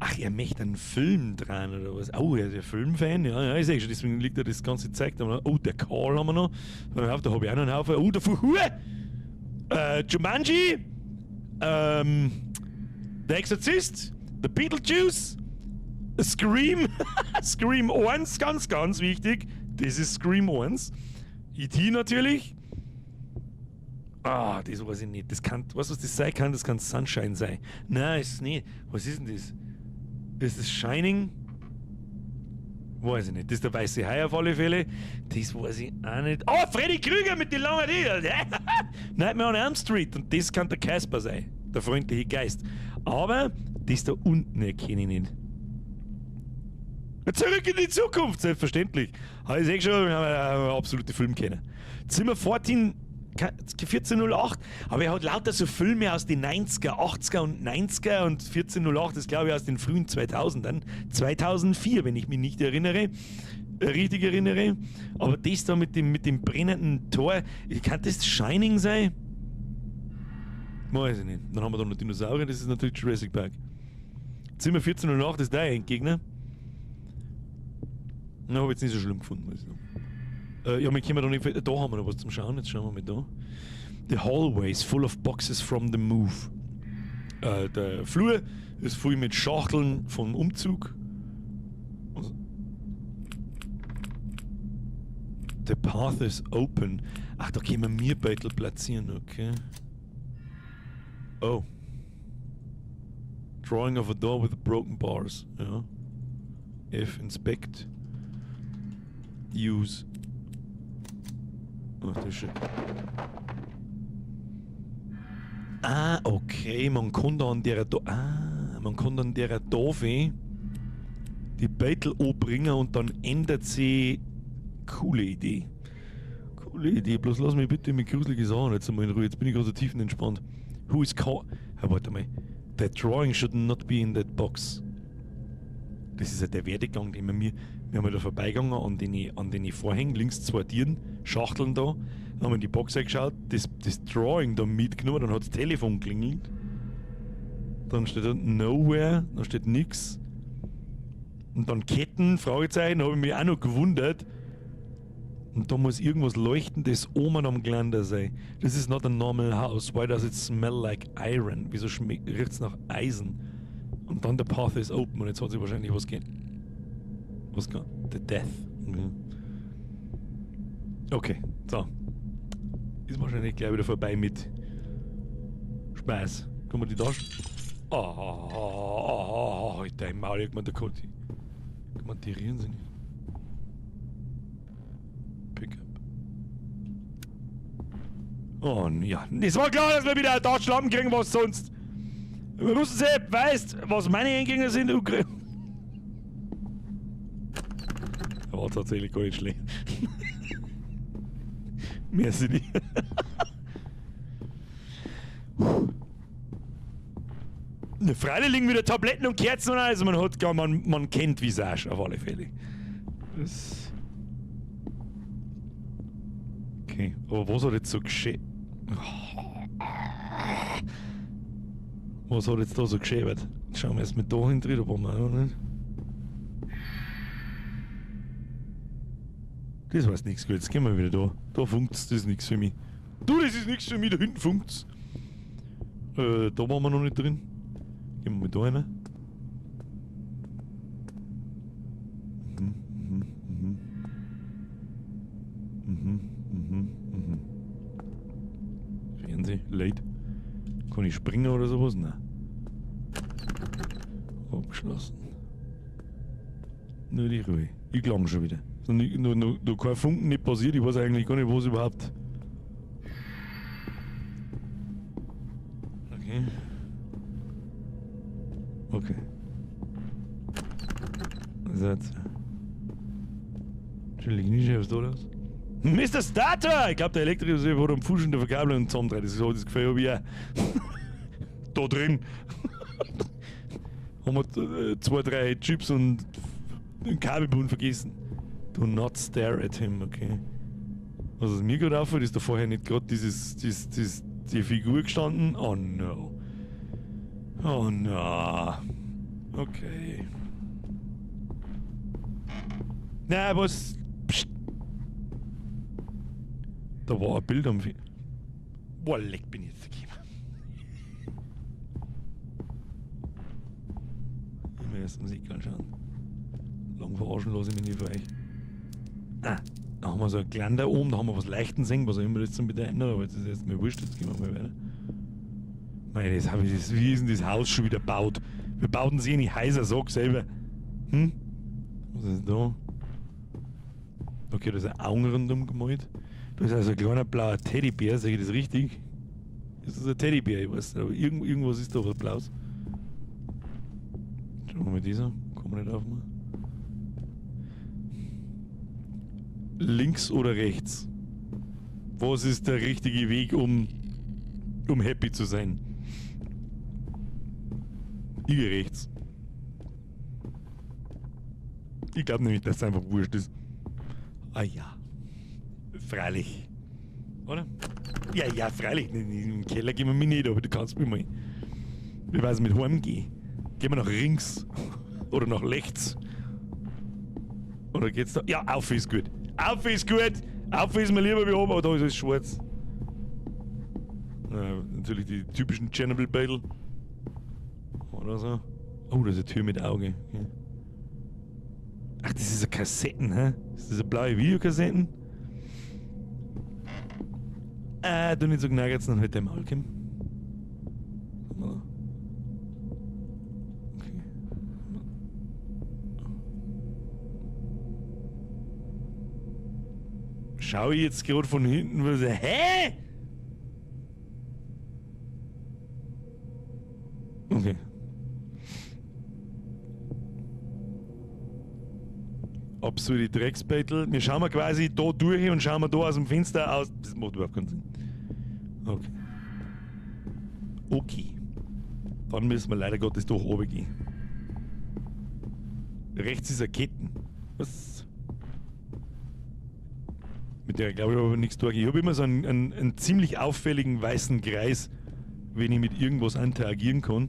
[SPEAKER 1] Ach, er möchte einen Film dran oder was? Oh, er ist ja Filmfan. Ja, ja, ich seh schon, deswegen liegt er das ganze Zeug da. Oh, der Karl haben wir noch. Da habe ich auch noch einen Haufen. Oh, der Fuhur! Jumanji! Der Exorzist! The Beetlejuice! Scream! Scream 1, ganz, ganz wichtig. Das ist Scream 1. E.T. natürlich. Ah, das weiß ich nicht. Das kann, weißt du, was das sein kann? Das kann Sunshine sein. Nein, ist es nicht. Was ist denn das? Ist das Shining? Weiß ich nicht. Das ist der weiße Hai auf alle Fälle. Das weiß ich auch nicht. Oh, Freddy Krüger mit den langen Haaren. Nightmare on Elm Street. Und das kann der Casper sein. Der freundliche Geist. Aber das da unten erkenne ich nicht. Zurück in die Zukunft, selbstverständlich. Habe ich eh schon, wir haben eine absolute Filmkenner. Zimmer 1408, aber er hat lauter so Filme aus den 90er, 80er und 90er und 1408 ist, glaube ich, aus den frühen 2000ern. 2004, wenn ich mich nicht richtig erinnere. Aber das da mit dem brennenden Tor, kann das Shining sein? Weiß ich nicht. Dann haben wir da noch Dinosaurier, das ist natürlich Jurassic Park. Zimmer 1408 ist der Endgegner. Na, hab ich jetzt nicht so schlimm gefunden, muss ich sagen. Ja, wir können da nicht. Da haben wir noch was zum Schauen. Jetzt schauen wir mal da. The hallways full of boxes from the move. Der Flur ist voll mit Schachteln vom Umzug. The path is open. Ach, da können wir Mierbeutel platzieren, okay. Oh. Drawing of a door with broken bars. Ja. F inspect. Use. Ach, das ist schön. Ah, okay, man kann da an der, ah, man kann an der Tafel die Beutel anbringen und dann ändert sie. Coole Idee. Coole Idee, bloß lass mich bitte mit gruseligen Sachen jetzt einmal in Ruhe. Jetzt bin ich gerade so tiefenentspannt. Who is call? Ja, warte mal. That drawing should not be in that box. Das ist ja der Werdegang, den wir mir. Wir haben ja da vorbeigegangen an den Vorhängen, links zwei Tieren, Schachteln da. Dann haben wir in die Box eingeschaut, das Drawing da mitgenommen, dann hat das Telefon geklingelt. Dann steht da Nowhere, da steht nix. Und dann Ketten, Fragezeichen, habe ich mich auch noch gewundert. Und da muss irgendwas Leuchtendes oben am Geländer sein. This is not a normal house. Why does it smell like iron? Wieso riecht's nach Eisen? Und dann the path is open und jetzt hat sich wahrscheinlich was ge-, was ge-, the death. Okay. Okay, so. Ist wahrscheinlich gleich wieder vorbei mit Spaß. Kann man die Taschen? Oh, oh, oh, oh, oh, dein Maul, irgendwann der Code. Kann man die rühren sie nicht. Pickup. Oh, ja. Es war klar, dass wir wieder eine Taschenlampe kriegen, was sonst. Wir müssen sehen, weißt, was meine Eingänge sind, Ukraine. War tatsächlich gar nicht schlecht. Mehr sind nicht. Ne, freilich liegen wieder Tabletten und Kerzen und alles. Man hat gar, man, man kennt Visage auf alle Fälle. Das. Okay, aber was hat jetzt so geschehen? Was hat jetzt da so geschehen? Schauen wir erst mit da hin drin, da waren wir auch noch nicht. Das war nichts gut, jetzt gehen wir wieder da. Da funkt's, das ist nichts für mich. Du, das ist nichts für mich, da hinten funkt's. Da waren wir noch nicht drin. Gehen wir mal da rein. Fernseh, Late. Kann ich springen oder sowas? Nein. Abgeschlossen. Nur die Ruhe. Ich klang schon wieder. Ist noch nie, noch, noch, noch kein Funken nicht passiert. Ich weiß eigentlich gar nicht, was überhaupt. Okay. Okay. Was ist jetzt? Entschuldigung, nicht, was ist da los? Mister Starter! Ich glaub, der Elektriker ist hat am Fuß in der Verkabelung zusammendreht. Das ist so, das Gefühl hab ich auch. Da drin. Haben wir 2, 3 Chips und einen Kabelbund vergessen. Do not stare at him, okay. Was es mir gerade auffällt, ist da vorher nicht grad die Figur gestanden. Oh no. Oh no. Okay. Na, was? Psst. Da war ein Bild am Fi-, Boah, leck, bin ich jetzt gekommen. Ich will erst Musik anschauen. Lang verarschen lasse ich mich nicht für euch. Ah, da haben wir so ein Geländer oben, da haben wir was Leichten sehen, was auch immer das zum bedeuten hat, aber jetzt ist erst mal wurscht, jetzt gehen wir mal weiter. Mei, das hab ich, das, wie ist denn das Haus schon wieder gebaut? Wir bauten sie in die Häuser, sag selber. Was ist denn da? Okay, da ist ein Augen rundum gemalt. Da ist also ein kleiner blauer Teddybär, sag ich das richtig? Ist das ein Teddybär? Ich weiß nicht, aber irgendwas ist da was Blaues. Schauen wir mal dieser. Kann man nicht aufmachen. Links oder rechts? Was ist der richtige Weg, um happy zu sein? Ich geh rechts. Ich glaub nämlich, dass es einfach wurscht ist. Ah ja. Freilich. Oder? Ja, ja, freilich. In den Keller gehen wir mich nicht, aber du kannst mich mal. Wie weiß mit heimgehen? Gehen wir nach links. Oder nach rechts. Oder geht's da? Ja, auf ist gut. Auf ist gut. Auf ist mir lieber wie oben, aber da ist alles schwarz. Ja, natürlich die typischen Chernobyl-Bädel. Oder so. Oh, da ist eine Tür mit Auge. Okay. Ach, das ist eine Kassetten, hä? Ist das eine blaue Videokassetten? Du nicht so genau jetzt noch mit dem Maul kommen. Okay. Schau ich jetzt gerade von hinten, was, hä? Absurde Drecksbattle. Wir schauen mal quasi da durch und schauen wir da aus dem Fenster aus. Das macht überhaupt keinen Sinn. Okay. Okay. Dann müssen wir leider Gottes doch runtergehen. Rechts ist eine Ketten. Was? Mit der glaube ich aber nichts durch. Ich habe immer so einen ziemlich auffälligen weißen Kreis, wenn ich mit irgendwas interagieren kann.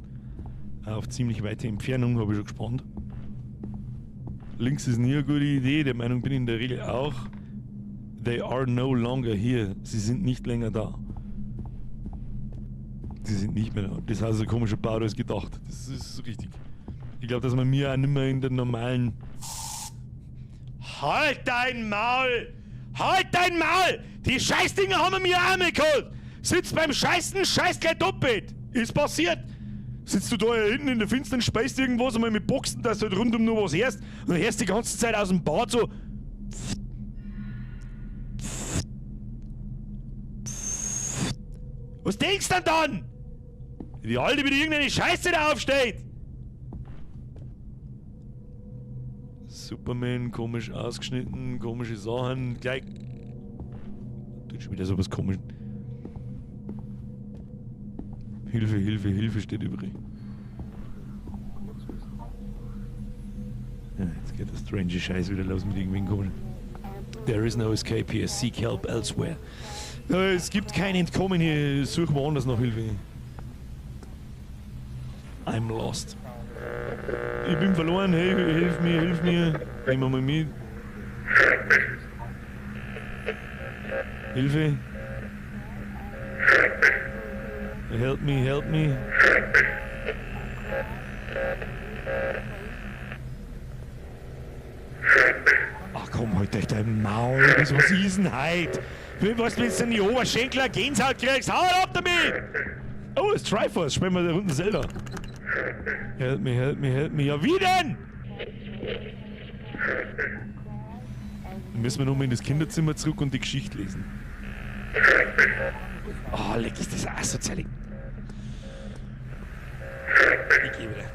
[SPEAKER 1] Auf ziemlich weite Entfernung habe ich schon gespannt. Links ist nie eine gute Idee, der Meinung bin ich in der Regel auch. They are no longer here. Sie sind nicht länger da. Sie sind nicht mehr da. Das heißt, ein komischer Bau, da ist gedacht. Das ist richtig. Ich glaube, dass man mir auch nicht mehr in der normalen... Halt dein Maul! Halt dein Maul! Die Scheißdinger haben mir auch mal geholt! Sitzt beim Scheißen, scheiß gleich doppelt! Ist passiert! Sitzt du da hinten in der finsteren Speist irgendwas einmal mit Boxen, dass du halt rundum nur was hörst und dann hörst die ganze Zeit aus dem Bad so. Was denkst du denn dann? Die Alte mit irgendeine Scheiße da aufsteht! Superman, komisch ausgeschnitten, komische Sachen, gleich. Tut schon wieder sowas komisch. Hilfe, Hilfe, Hilfe steht übrig. Ja, jetzt geht der strange Scheiß wieder los mit irgendwelchen komischen. There is no escape here, seek help elsewhere. Es gibt kein Entkommen hier, such woanders nach Hilfe. I'm lost. Ich bin verloren, hey, hilf mir, hilf mir. Nehmen wir mal mit. Hilfe. Help me, help me. Ach komm, halt euch dein Maul. Was ist denn heute? Was, wenn du in die Oberschenkel eine Gänsehaut kriegst? Hau ab damit! Oh, das ist Triforce. Spielen wir da unten Zelda. Help me, help me, help me. Ja, wie denn? Dann müssen wir nochmal in das Kinderzimmer zurück und die Geschichte lesen. Oh, leck, ist das asozial. Ich geh wieder.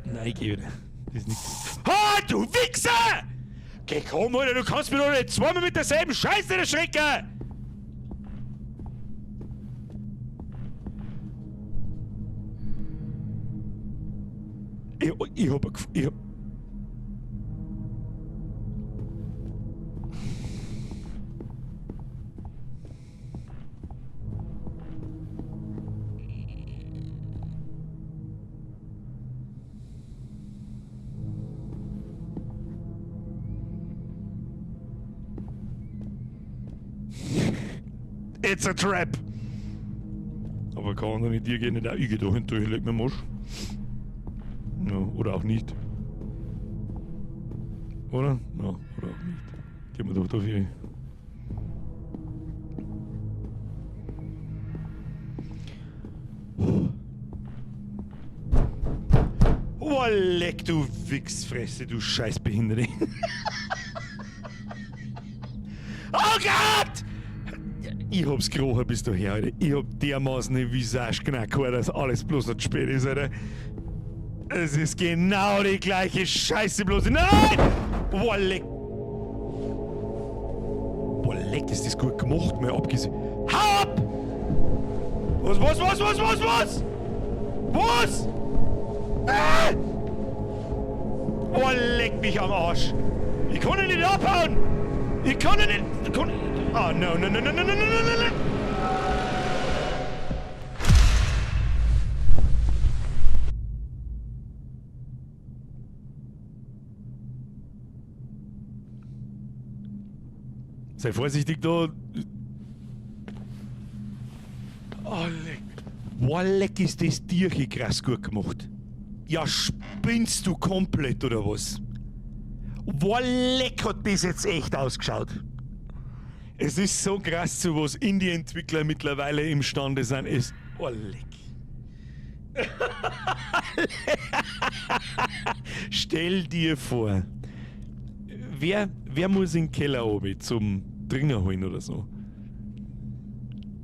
[SPEAKER 1] Nein, ich geh wieder. Das ist nix. Ha, du Wichser! Geh komm, Alter, du kannst mir doch nicht zweimal mit derselben Scheiße erschrecken! Ich hab ein Gef-, ich hab It's a trap! Aber kann doch nicht dir gehen, nicht auch. Ich geh da hin, ich leg mir Mosch. Ja, oder auch nicht. Oder? Ja, oder auch nicht. Gehen wir doch da viel. Oh, leck, du Wichsfresse, du Scheißbehinderte. Oh Gott! Ich hab's gerochen bis daher, Alter. Ich hab dermaßen eine Visage knackt, dass alles bloß noch zu spät ist, Alter. Es ist genau die gleiche Scheiße, bloß. Nein! Boah, leck. Boah, leck, ist das gut gemacht, mal abgesehen. Hau ab! Was, was, was, was, was, was? Was? Ah! Boah, leck mich am Arsch. Ich kann ihn nicht abhauen! Ich kann ihn nicht... Ich kann... Oh, no, no, no, no, no, no, no, no, no, no! Sei vorsichtig da. Oh, leck. Boah, leck, ist das Tierchen krass gut gemacht. Ja, spinnst du komplett, oder was? Boah, leck, hat das jetzt echt ausgeschaut. Es ist so krass, zu was Indie-Entwickler mittlerweile imstande sind. Es, oh, leck. Stell dir vor, wer muss in den Keller oben zum Dringer holen oder so?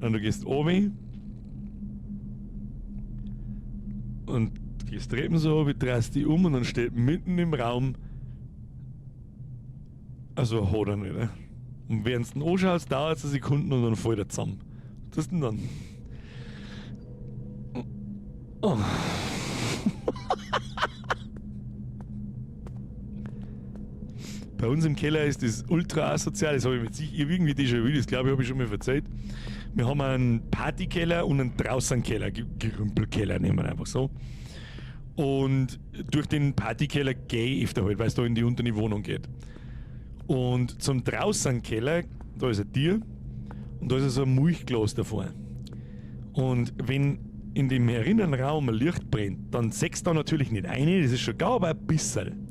[SPEAKER 1] Und du gehst oben und Du gehst Treppen so, ich drehst die um und dann steht mitten im Raum also ein Hodern wieder. Und während du ihn anschaust, dauert es eine Sekunde und dann fällt er zusammen. Was ist denn dann? Oh. Bei uns im Keller ist das ultra asozial, das habe ich mit sich, ich hab irgendwie Déjà-vu, das glaube ich, habe ich schon mal erzählt. Wir haben einen Partykeller und einen Draußenkeller, Gerümpelkeller nehmen wir einfach so. Und durch den Partykeller gehe ich öfter halt, weil es da in die untere Wohnung geht. Und zum Draußenkeller, da ist ein Tier und da ist so ein Milchglas davor. Und wenn in dem herinnen Raum ein Licht brennt, dann sechst da natürlich nicht eine, das ist schon gar, aber ein bisschen.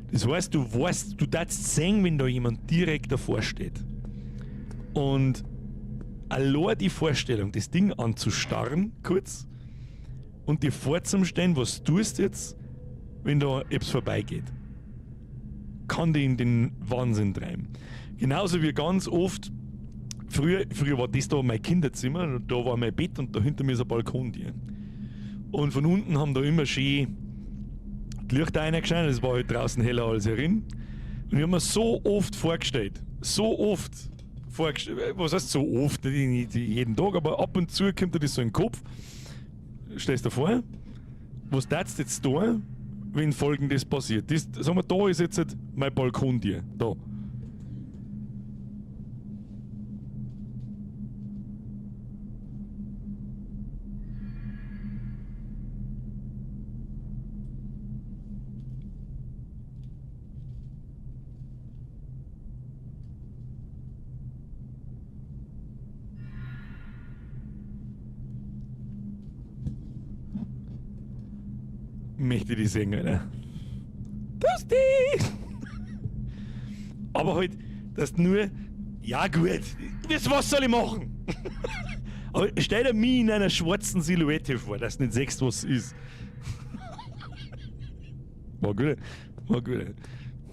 [SPEAKER 1] Das heißt, du weißt, du darfst sehen, wenn da jemand direkt davor steht. Und allein die Vorstellung, das Ding anzustarren, kurz, und dir vorzustellen, was tust jetzt, wenn da etwas vorbeigeht, kann die in den Wahnsinn treiben. Genauso wie ganz oft, früher war das da mein Kinderzimmer, da war mein Bett und da hinter mir ist ein Balkontür. Und von unten haben da immer schön die Lichter reingescheint, es war halt draußen heller als herin. Und ich habe mir so oft vorgestellt, so oft vorgestellt, was heißt so oft, nicht jeden Tag, aber ab und zu kommt dir das so in den Kopf. Stellst dir vor, was darfst du jetzt tun, wenn Folgendes passiert? Das, sagen wir, da ist jetzt halt mein Balkontür, da. Möchte ich die sehen, Alter. Das die! Aber halt, dass nur, ja gut, was soll ich machen? Aber stell dir mich in einer schwarzen Silhouette vor, dass du nicht siehst, was es ist. War gut, war gut.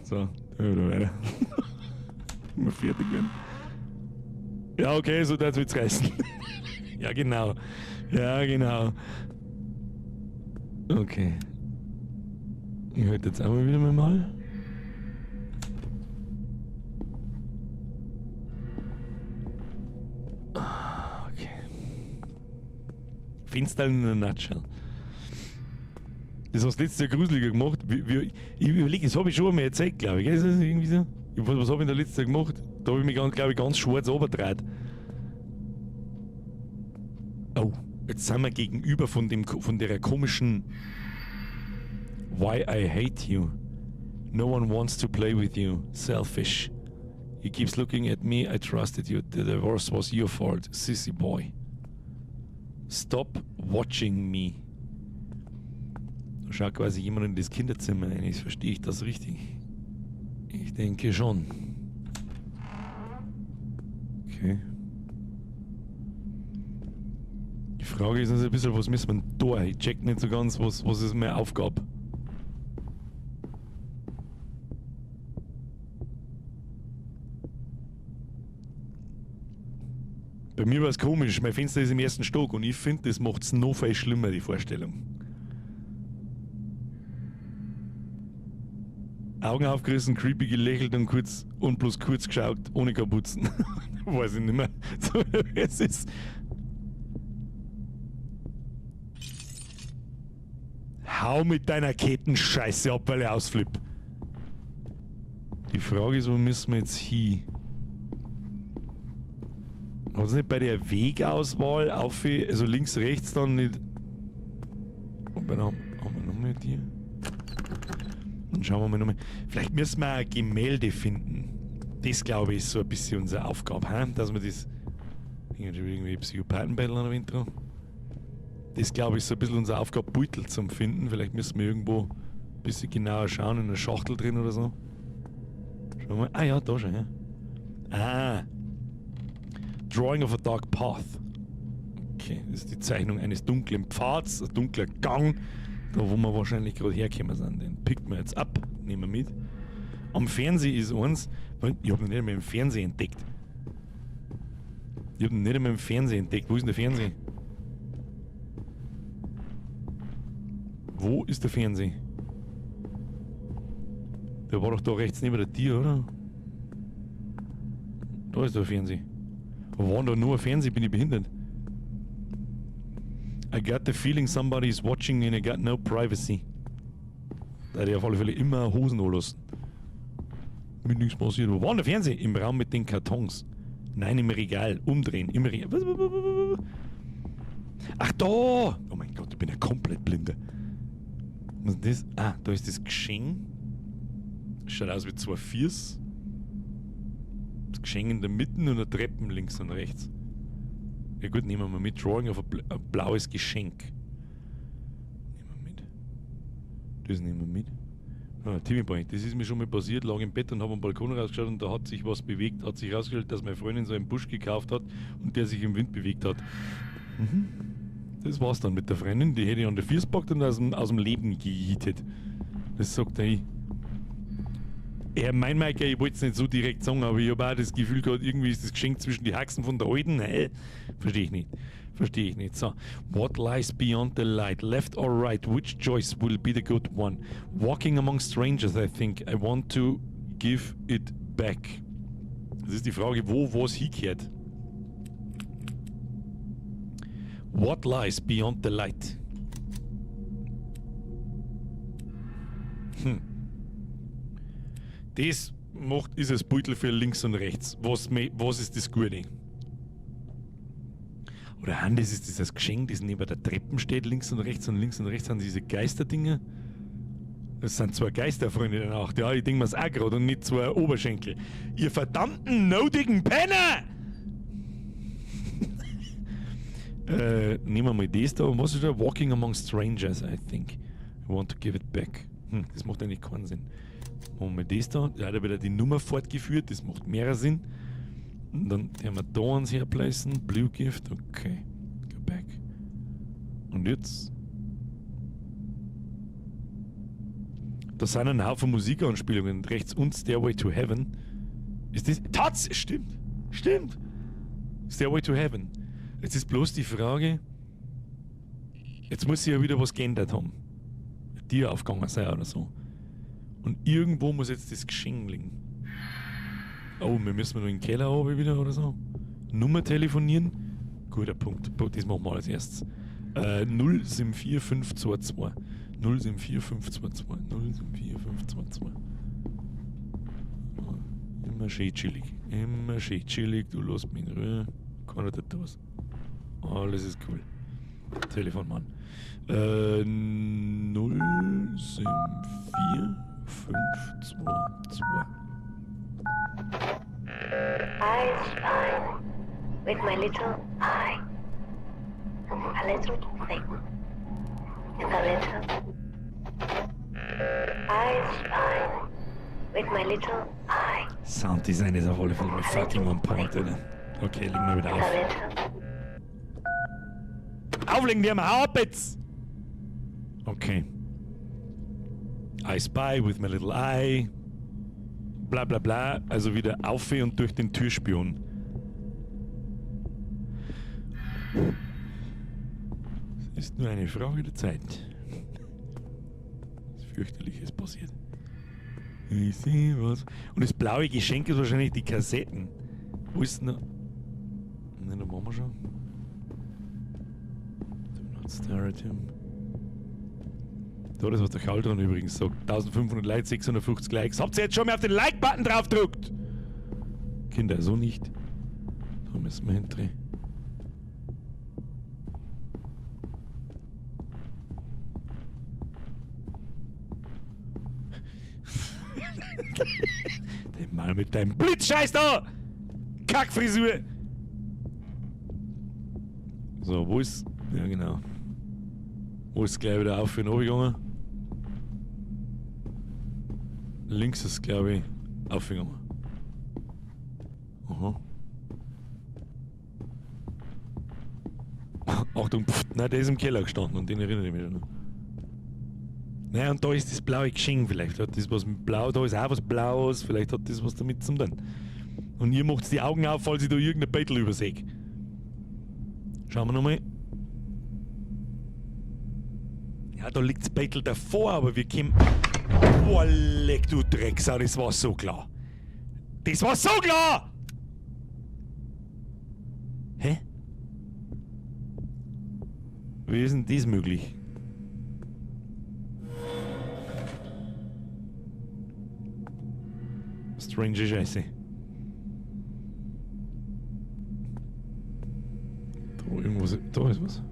[SPEAKER 1] So, dann wieder weiter. Immer fertig werden. Ja, okay, so das wird's reißen. Ja, genau. Ja, genau. Okay. Ich halte jetzt auch mal wieder mal. Okay. Fenster in a nutshell. Das hast du letztes Jahr gruseliger gemacht. Ich überlege, das habe ich schon einmal erzählt, glaube ich. Ist das irgendwie so? Was habe ich denn da letztes Jahr gemacht? Da habe ich mich, glaube ich, ganz schwarz runtergedreht. Oh, jetzt sind wir gegenüber von der komischen Why I hate you. No one wants to play with you. Selfish. He keeps looking at me. I trusted you. The divorce was your fault. Sissy boy. Stop watching me. Da schaut quasi jemand in das Kinderzimmer rein. Verstehe ich das richtig? Ich denke schon. Okay. Die Frage ist also ein bisschen, was müssen wir denn da? Ich check nicht so ganz, was ist meine Aufgabe? Bei mir war's komisch, mein Fenster ist im ersten Stock und ich find, das macht's noch viel schlimmer, die Vorstellung. Augen aufgerissen, creepy gelächelt und kurz und bloß kurz geschaut, ohne Kapuzen. Weiß ich nicht mehr. So, es ist. Hau mit deiner Kettenscheiße ab, weil ich ausflipp. Die Frage ist, wo müssen wir jetzt hin? Hat's nicht bei der Wegauswahl auf, also links, rechts dann nicht. Und dann haben wir nochmal die. Dann schauen wir mal nochmal. Vielleicht müssen wir ein Gemälde finden. Das, glaube ich, ist so ein bisschen unsere Aufgabe, he? Dass wir das. Irgendwie Psychopathenbattle an der Intro. Das, glaube ich, ist so ein bisschen unsere Aufgabe, Beutel zum Finden. Vielleicht müssen wir irgendwo ein bisschen genauer schauen, in einer Schachtel drin oder so. Schauen wir mal. Ah ja, da schon, ja. Ah. Drawing of a Dark Path. Okay, das ist die Zeichnung eines dunklen Pfads, ein dunkler Gang, da wo wir wahrscheinlich gerade hergekommen sind. Den picken wir jetzt ab, nehmen wir mit. Am Fernsehen ist eins, weil ich hab ihn nicht einmal im Fernsehen entdeckt. Ich hab ihn nicht einmal im Fernsehen entdeckt. Wo ist denn der Fernseher? Wo ist der Fernseher? Der war doch da rechts neben der Tür, oder? Da ist der Fernseher. Wo war denn da nur ein Fernseher? Bin ich behindert? I got the feeling somebody is watching and I got no privacy. Da hätte ich auf alle Fälle immer Hosen anlassen. Mit nichts passiert. Wo war denn der Fernseher? Im Raum mit den Kartons. Nein, im Regal. Umdrehen. Im Regal. Ach, da! Oh mein Gott, ich bin ja komplett blinder. Was ist das? Ah, da ist das Geschenk. Schaut aus wie zwei Viers. Das Geschenk in der Mitte und eine Treppen links und rechts. Ja gut, nehmen wir mal mit. Drawing of a blaues Geschenk. Nehmen wir mit. Das nehmen wir mit. Ah, Timmy Boy, das ist mir schon mal passiert, lag im Bett und hab am Balkon rausgeschaut und da hat sich was bewegt, hat sich rausgestellt, dass meine Freundin so einen Busch gekauft hat und der sich im Wind bewegt hat. Das war's dann mit der Freundin, die hätte ich an der Füße gepackt und aus dem Leben gejietet. Das sagt er. Ja, mein Michael, ich wollt's nicht so direkt sagen, aber ich hab auch das Gefühl gehabt, irgendwie ist das Geschenk zwischen die Haxen von der Alten. Hä? Versteh ich nicht. Versteh ich nicht. So. What lies beyond the light? Left or right? Which choice will be the good one? Walking among strangers, I think. I want to give it back. Das ist die Frage, wo was hingehört. What lies beyond the light? Das ist das Beutel für links und rechts. Was ist das Gute? Oder han, das ist dieses Geschenk, das neben der Treppen steht, links und rechts, und links und rechts sind diese Geisterdinger. Das sind zwei Geisterfreunde der Nacht. Ja, ich denk mir's auch grad und nicht zwei Oberschenkel. Ihr verdammten nodigen Penner! Nehmen wir mal das da. Und was ist da? Walking among strangers, I think. I want to give it back. Das macht eigentlich keinen Sinn. Machen wir das da. Da hat er wieder die Nummer fortgeführt. Das macht mehr Sinn. Und dann haben wir da uns herplacen. Blue Gift. Okay. Go back. Und jetzt? Da sind ein Haufen Musikanspielungen. Rechts und Stairway to Heaven. Ist das? Tats! Stimmt! Stimmt! Stairway to Heaven. Jetzt ist bloß die Frage, jetzt muss sich ja wieder was geändert haben. Ein Tier aufgegangen sein oder so. Und irgendwo muss jetzt das Geschenk liegen. Oh, wir müssen noch in den Keller runter wieder oder so. Nummer telefonieren. Guter Punkt. Das machen wir als erstes. 0 7 4 5 2 2. 0 7 4 5 2 2. 0 7 4 5 2 2. Immer schön chillig. Immer schön chillig. Du lässt mich in Ruhe. Keiner tut da was. Alles ist cool. Telefon, Mann. 0 7 4 5 2 2.
[SPEAKER 8] I spy with my little eye a little thing in the little. I spy with my little eye.
[SPEAKER 1] Sounddesign ist auf alle Fälle mit fucking on point, oder? Okay, legen wir wieder auf. Auflegen wir mal, hau ab jetzt! Okay. I spy with my little eye. Bla bla bla. Also wieder auf und durch den Türspion. Es ist nur eine Frage der Zeit. Was fürchterliches passiert. Ich sehe was. Und das blaue Geschenk ist wahrscheinlich die Kassetten. Wo ist denn da? Nein, da waren wir schon. Do not stare at him. Da, das, was der Chaldron übrigens sagt. 1500 Likes, 650 Likes. Habt ihr jetzt schon mal auf den Like-Button drauf gedrückt? Kinder, so nicht. Da müssen wir hindrehen. Den Mann mit deinem Blitzscheiß da! Kackfrisur! So, wo ist... Ja, genau. Wo ist gleich wieder auf und runtergegangen? Links ist, glaub ich, aufgegangen. Aha. Achtung, pff, nein, der ist im Keller gestanden und den erinnere ich mich schon noch. Naja, und da ist das blaue Geschenk vielleicht. Hat das was mit Blau, da ist auch was Blaues, vielleicht hat das was damit zu tun. Und ihr macht die Augen auf, falls ich da irgendein Bettel übersehe. Schauen wir nochmal. Ja, da liegt's Bettel davor, aber wir kommen. Boah, leck du Drecksau, das war so klar. Das war so klar! Hä? Wie ist denn das möglich? Strange Scheiße. Da irgendwas. Da ist was.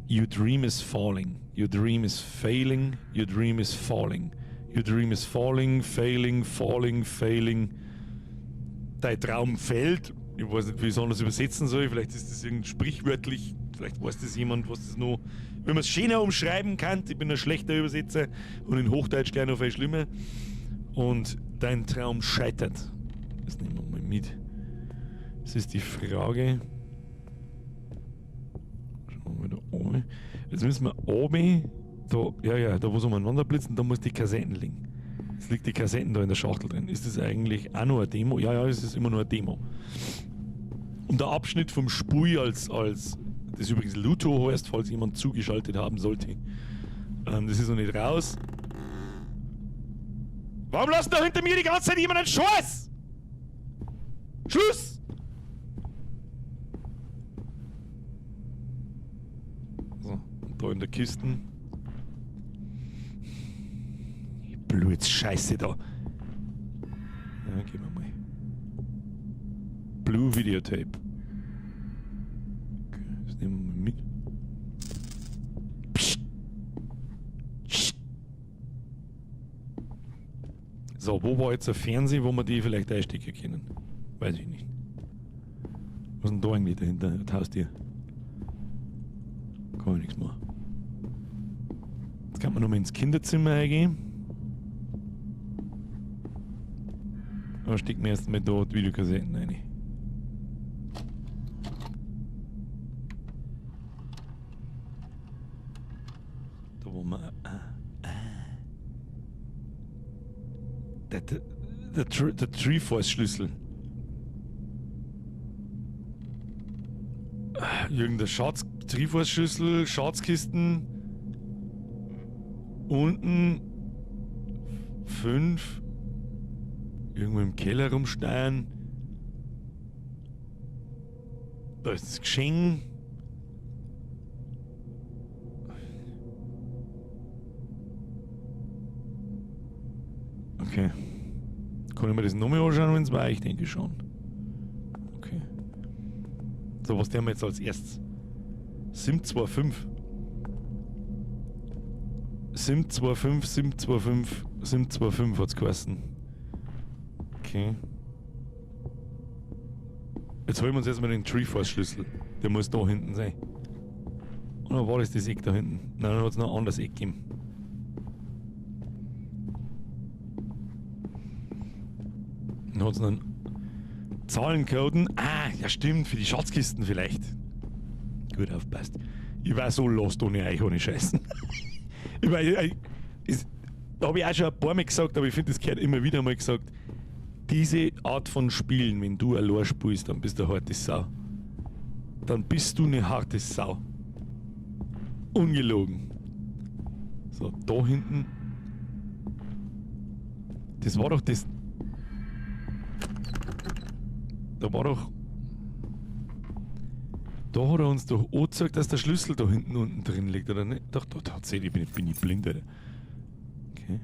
[SPEAKER 1] Your dream is falling. Your dream is failing. Your dream is falling. Your dream is falling, failing, falling, failing. Dein Traum fällt. Ich weiß nicht, wie ich es anders übersetzen soll. Vielleicht ist das irgend sprichwörtlich. Vielleicht weiß das jemand, was das noch. Wenn man es schöner umschreiben kann. Ich bin ein schlechter Übersetzer und in Hochdeutsch gleich noch viel schlimmer. Und dein Traum scheitert. Das nehmen wir mal mit. Das ist die Frage. Schauen wir mal da oben. Jetzt müssen wir oben, da, ja, ja, da wo es umeinander blitzen, da muss die Kassetten liegen. Jetzt liegt die Kassetten da in der Schachtel drin. Ist das eigentlich auch nur eine Demo? Ja, ja, es ist immer nur eine Demo. Und der Abschnitt vom Spui als das übrigens Luto heißt, falls jemand zugeschaltet haben sollte. Das ist noch nicht raus. Warum lassen da hinter mir die ganze Zeit jemand einen Schuss? Schluss! So, und da in der Kiste. Die Blutscheiße da. Ja, gehen wir mal. Blue Videotape. Okay, das nehmen wir mal mit. Psst. Psst. So, wo war jetzt ein Fernseher, wo wir die vielleicht einstecken können? Weiß ich nicht. Was ist denn da eigentlich dahinter? Das Haustier. Kann ich nichts machen. Jetzt kann man nochmal ins Kinderzimmer eingehen. Aber stecken wir erstmal da die Videokassetten rein. Da wo wir. Der Triforce-Schlüssel. Irgendein Schatz, Triforce-Schlüssel, Schatzkisten. Unten 5. Irgendwo im Keller rumstehen. Da ist das Geschenk. Okay. Kann ich mir das nochmal anschauen, wenn's war? Ich denke schon. Okay. So, was tun wir jetzt als erstes? Sim 2.5. Sim 2.5, Sim 2.5, Sim 2.5 hat's geheißen. Okay. Jetzt holen wir uns erstmal den Triforce-Schlüssel. Der muss da hinten sein. Oder war das das Eck da hinten? Nein, dann hat's noch ein anderes Eck gegeben. Dann hat's noch einen Zahlencoden. Ah, ja stimmt, für die Schatzkisten vielleicht. Gut aufpasst. Ich war so lost ohne euch, ohne Scheißen. Ich mein, ich, ich, da hab ich auch schon ein paar Mal gesagt, aber ich find, das gehört immer wieder mal gesagt. Diese Art von Spielen, wenn du allein spielst, dann bist du eine harte Sau. Dann bist du eine harte Sau. Ungelogen. So, da hinten. Das war doch das. Da war doch. Da hat er uns doch angezeigt, dass der Schlüssel da hinten unten drin liegt, oder nicht? Doch, da tatsächlich bin ich blind, Alter. Okay.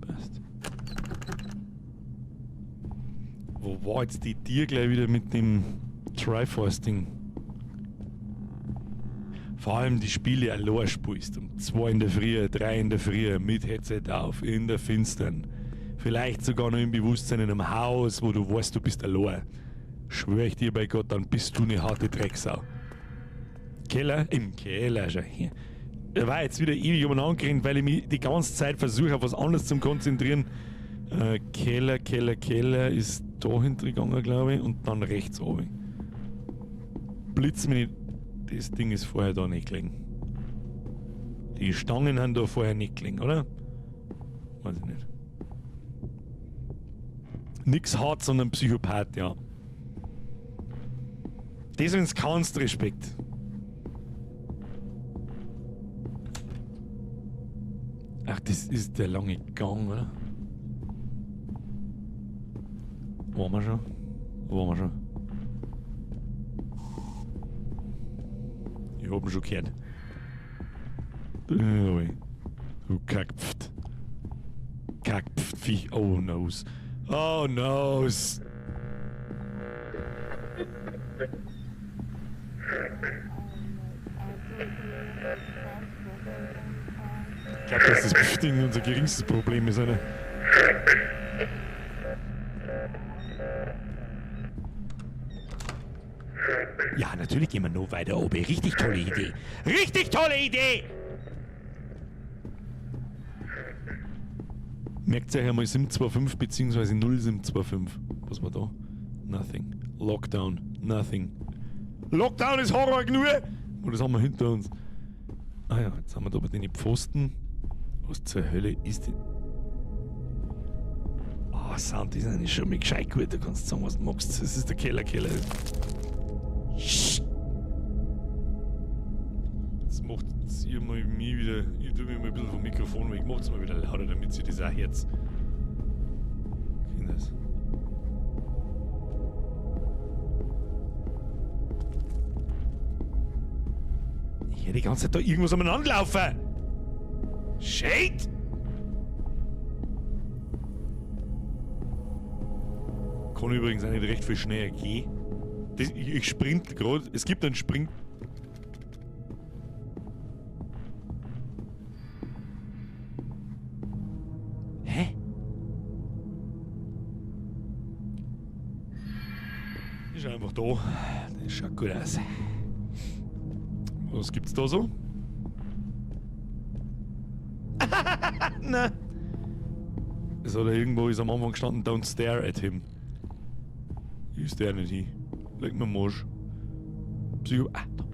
[SPEAKER 1] Passt. Wo war jetzt die Tier gleich wieder mit dem Triforce-Ding? Vor allem die Spiele allein spielst. Um 2 in der Früh, 3 in der Früh, mit Headset auf, in der Finstern. Vielleicht sogar noch im Bewusstsein in einem Haus, wo du weißt, du bist allein. Schwör ich dir bei Gott, dann bist du eine harte Drecksau. Keller? Im Keller, schau her. Da war jetzt wieder ewig umeinander gerannt, weil ich mich die ganze Zeit versuche, auf was anderes zu konzentrieren. Keller, Keller, Keller ist da hinten gegangen, glaube ich, und dann rechts oben. Blitz mich nicht. Das Ding ist vorher da nicht gelegen. Die Stangen haben da vorher nicht gelegen, oder? Weiß ich nicht. Nix hart, sondern Psychopath, ja. Deswegen kannst du Respekt. Ach, das ist der lange Gang, oder? Waren wir schon? Waren wir schon? Ich hab ihn schon gehört. Du Kackpft. Kackpft, Viech. Oh noes. Oh noes. Ich glaube, dass das Pfding unser geringstes Problem ist, oder? Ja, natürlich gehen wir noch weiter oben. Richtig tolle Idee. Richtig tolle Idee! Merkt euch einmal 725 bzw. 0725. Was war da? Nothing. Lockdown. Nothing. Lockdown ist Horror genug! Und das haben wir hinter uns. Ah ja, jetzt haben wir da bei den Pfosten. Was zur Hölle ist denn? Ah, Sound Design ist schon mal gescheit gut. Du kannst sagen, was du magst. Das ist der Keller. Jetzt macht ihr mal mich wieder. Ich tue mich mal ein bisschen vom Mikrofon weg. Macht's mal wieder lauter, damit sie das auch hört. Kinders. Ich höre die ganze Zeit da irgendwas umeinander laufen. Shit! Kann übrigens auch nicht recht viel schneller gehen. Das, ich sprint gerade. Es gibt einen Sprint. Hä? Ist einfach da. Das schaut gut aus. Was gibt's da so? Na. Es hat irgendwo ist am Anfang gestanden, don't stare at him. Ich stare nicht hin. Leg mir am Arsch. Psycho. Ah, da.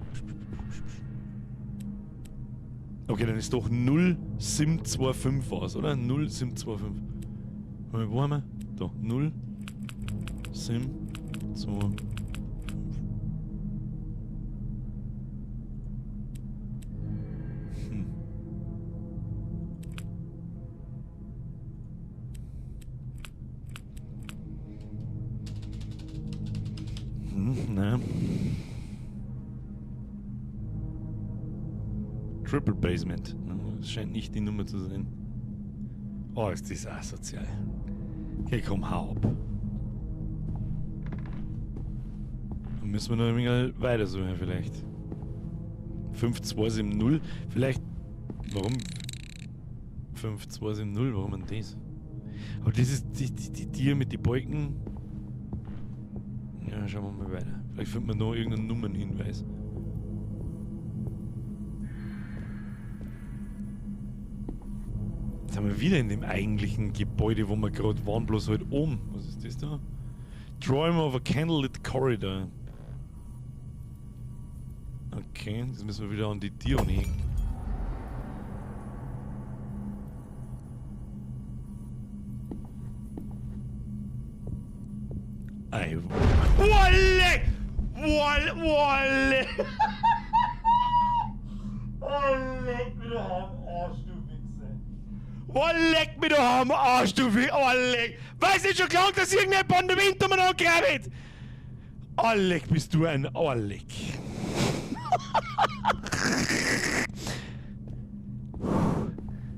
[SPEAKER 1] Okay, dann ist doch 0725 was, oder? 0725. Wo haben wir? Da. 0725. Ne. Triple Basement. Das scheint nicht die Nummer zu sein. Oh, ist das asozial. Okay, komm, hau ab. Dann müssen wir noch ein wenig weiter suchen vielleicht. 5270. Vielleicht. Warum? 5270, warum denn das? Aber das ist die Tier mit den Balken. Ja, schauen wir mal weiter. Vielleicht findet man noch irgendeinen Nummernhinweis. Jetzt sind wir wieder in dem eigentlichen Gebäude, wo wir gerade waren, bloß halt oben. Was ist das da? Drawing of a candlelit corridor. Okay, das müssen wir wieder an die Tür anhängen. Ey. Wolle! Wolle! Wolle! Oh, leck mich doch am Arsch, du Wichser. Oh, leck mich doch am Arsch, du Wichser. Oh, leck. Weiß nicht schon klar, dass irgendein Bandament umeinander grabt? Oh, leck, bist du ein... Oh, leck.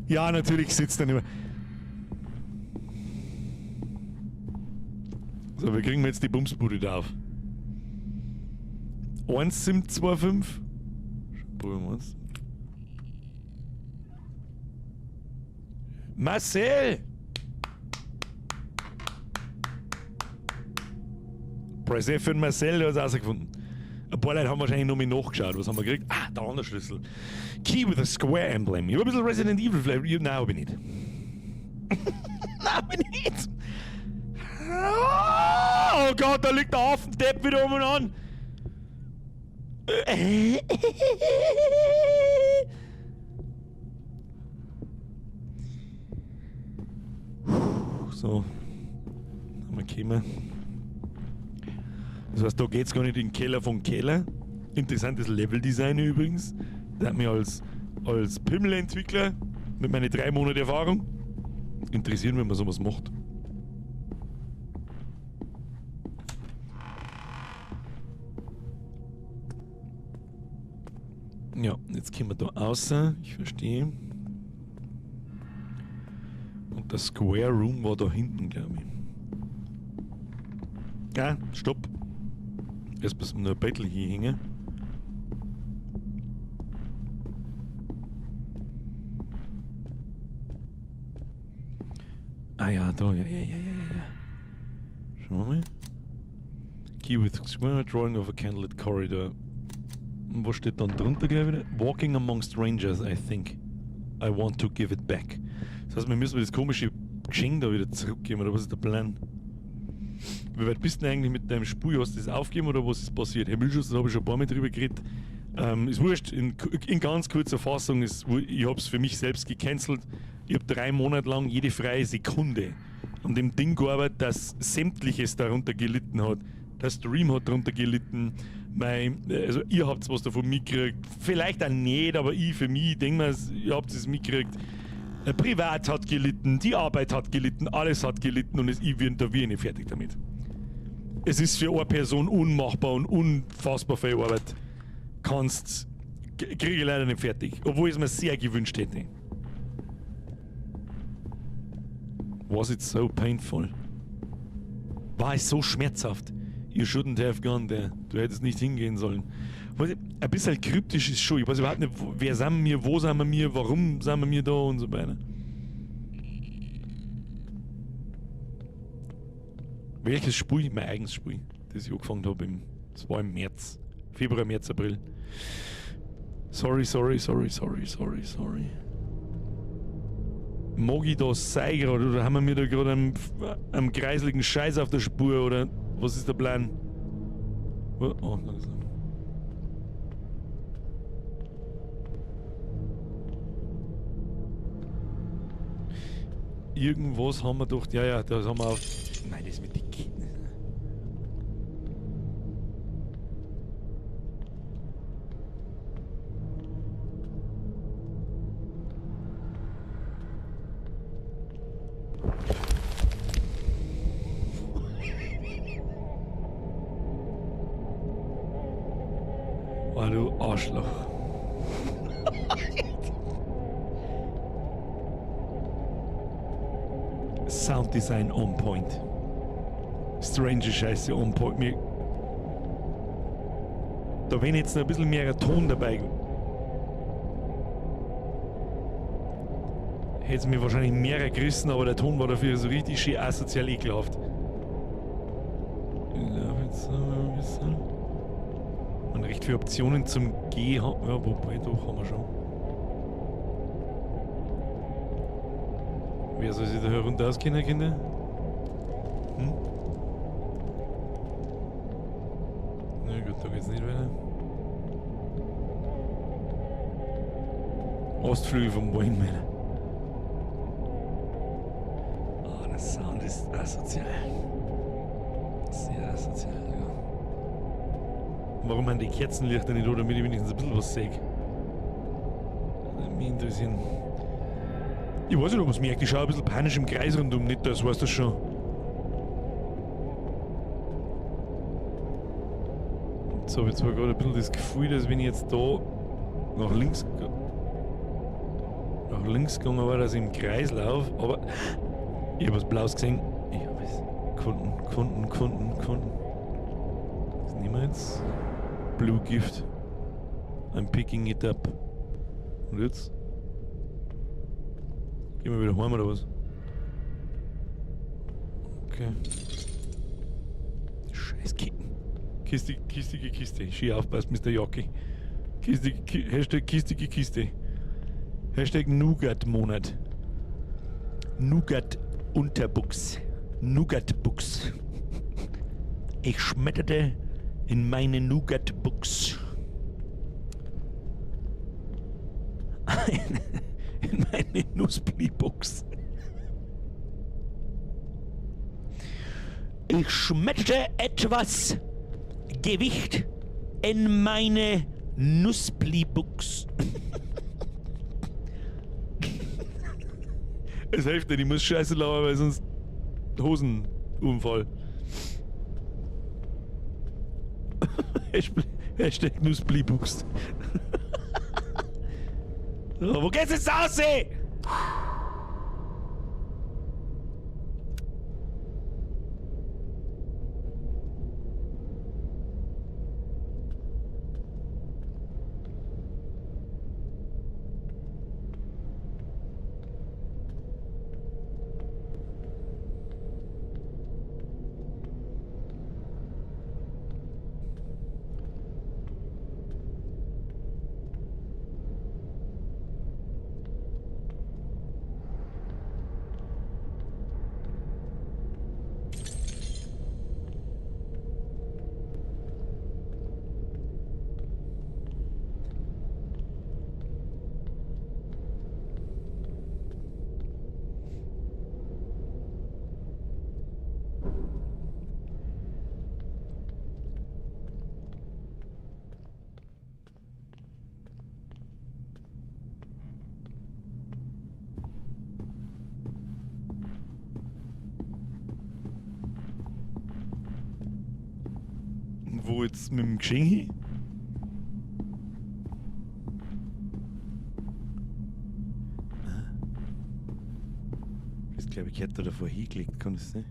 [SPEAKER 1] Ja, natürlich sitzt er nicht mehr. So, wir kriegen jetzt die Bumsbude da auf. 1, 7, 2, 5. Probieren wir uns. Marcel! Press F für den Marcel, der hat es rausgefunden. Ein paar Leute haben wahrscheinlich noch mal nachgeschaut. Was haben wir gekriegt? Ah, der andere Schlüssel. Key with a Square Emblem. Ich hab ein bisschen Resident Evil vielleicht. Nein, hab ich nicht. Nein, hab ich nicht. Oh Gott, da liegt der Affendepp wieder um und an. So, haben wir gekommen. Das heißt, da geht's gar nicht in den Keller vom Keller. Interessantes Leveldesign übrigens. Der hat mich als Pimmel-Entwickler. Mit meinen 3 Monaten Erfahrung. Interessieren, wenn man sowas macht. Ja, jetzt kommen wir da außer. Ich verstehe. Und das Square Room war da hinten, glaube ich. Ja, stopp. Erst müssen wir noch ein Bettel hier hängen. Ah ja, da, ja. Schauen wir mal. Key with square drawing of a candlelit corridor. Und was steht dann drunter gleich wieder? Walking among strangers, I think. I want to give it back. Das heißt, wir müssen das komische Geschenk da wieder zurückgeben, oder was ist der Plan? Wie weit bist du denn eigentlich mit deinem Spiel? Hast du das aufgegeben oder was ist passiert? Herr Müllschuss, da habe ich schon ein paar Mal drüber geredet. Ist wurscht, in ganz kurzer Fassung, ich habe es für mich selbst gecancelt. Ich habe 3 Monate lang jede freie Sekunde an dem Ding gearbeitet, dass Sämtliches darunter gelitten hat. Der Stream hat darunter gelitten. Also ihr habt was davon mitgekriegt. Vielleicht auch nicht, aber ich für mich denke mir, ihr habt es mitgekriegt. Privat hat gelitten, die Arbeit hat gelitten, alles hat gelitten und ich bin da wie nicht fertig damit. Es ist für eine Person unmachbar und unfassbar viel Arbeit. Kannst, kriege ich leider nicht fertig, obwohl ich es mir sehr gewünscht hätte. Was it so painful? War es so schmerzhaft? You shouldn't have gone there. Du hättest nicht hingehen sollen. Ein bisschen kryptisch ist schon. Ich weiß überhaupt nicht, wer sind wir, wo sind wir, warum sind wir da und so weiter. Welches Spiel? Mein eigenes Spiel, das ich angefangen habe das war im März. Februar, März, April. Sorry, sorry, sorry, sorry, sorry, sorry. Mag ich da sein gerade oder haben wir da gerade einen kreisligen Scheiß auf der Spur oder was ist der Plan? Oh, langsam. Irgendwas haben wir doch. Ja, das haben wir auf. Nein, das mit den Ketten. Oh, du Arschloch. Sound Design on point. Strange Scheiße on point. Da wenn jetzt noch ein bisschen mehr Ton dabei, hätte es mir wahrscheinlich mehr gerissen, aber der Ton war dafür so richtig schön asozial ekelhaft. Ich glaube jetzt ein bisschen. Man recht viele Optionen zum Gehen. Ja, wobei, doch haben wir schon. Wer soll sich da herunter auskennen, Kinder? Hm? Na gut, da geht's nicht weiter. Ostflügel vom Wayne. Oh, der Sound ist asozial. Sehr asozial, ja. Warum haben die Kerzenlichter nicht, oder damit ich wenigstens ein bisschen was sehe? Mich interessieren. Ich weiß nicht, ob man es merkt, ich schaue ein bisschen panisch im Kreis rundum, nicht das, weißt du schon. Jetzt habe ich zwar gerade ein bisschen das Gefühl, dass wenn ich jetzt da nach links gegangen war, dass ich im Kreis laufe, aber ich habe was Blaues gesehen. Ich habe es gefunden, gefunden, gefunden, gefunden. Das nehmen wir jetzt. Blue Gift. I'm picking it up. Und jetzt? Gehen wir wieder heim oder was? Okay. Scheiß Ketten. Kiste, kistige Kiste. Schön aufpasst, Mr. Jacki. Kiste, Ki Hashtag kistige Kiste. Hashtag Nougat-Monat. Nougat-Unterbuchs. Nougat-Buchs. Ich schmetterte in meine Nougat-Buchs. In meine Nussbli-Buchs. Ich schmetterte etwas Gewicht in meine Nussbli-Buchs. Es hilft nicht, ich muss Scheiße labern, weil sonst Hosenunfall. Hashtag Nussblibuchst. So, wo geht's jetzt raus, ey? Wo jetzt mit dem Geschenk hin? Das glaube ich, hätte da davor hingelegt, kann das sein?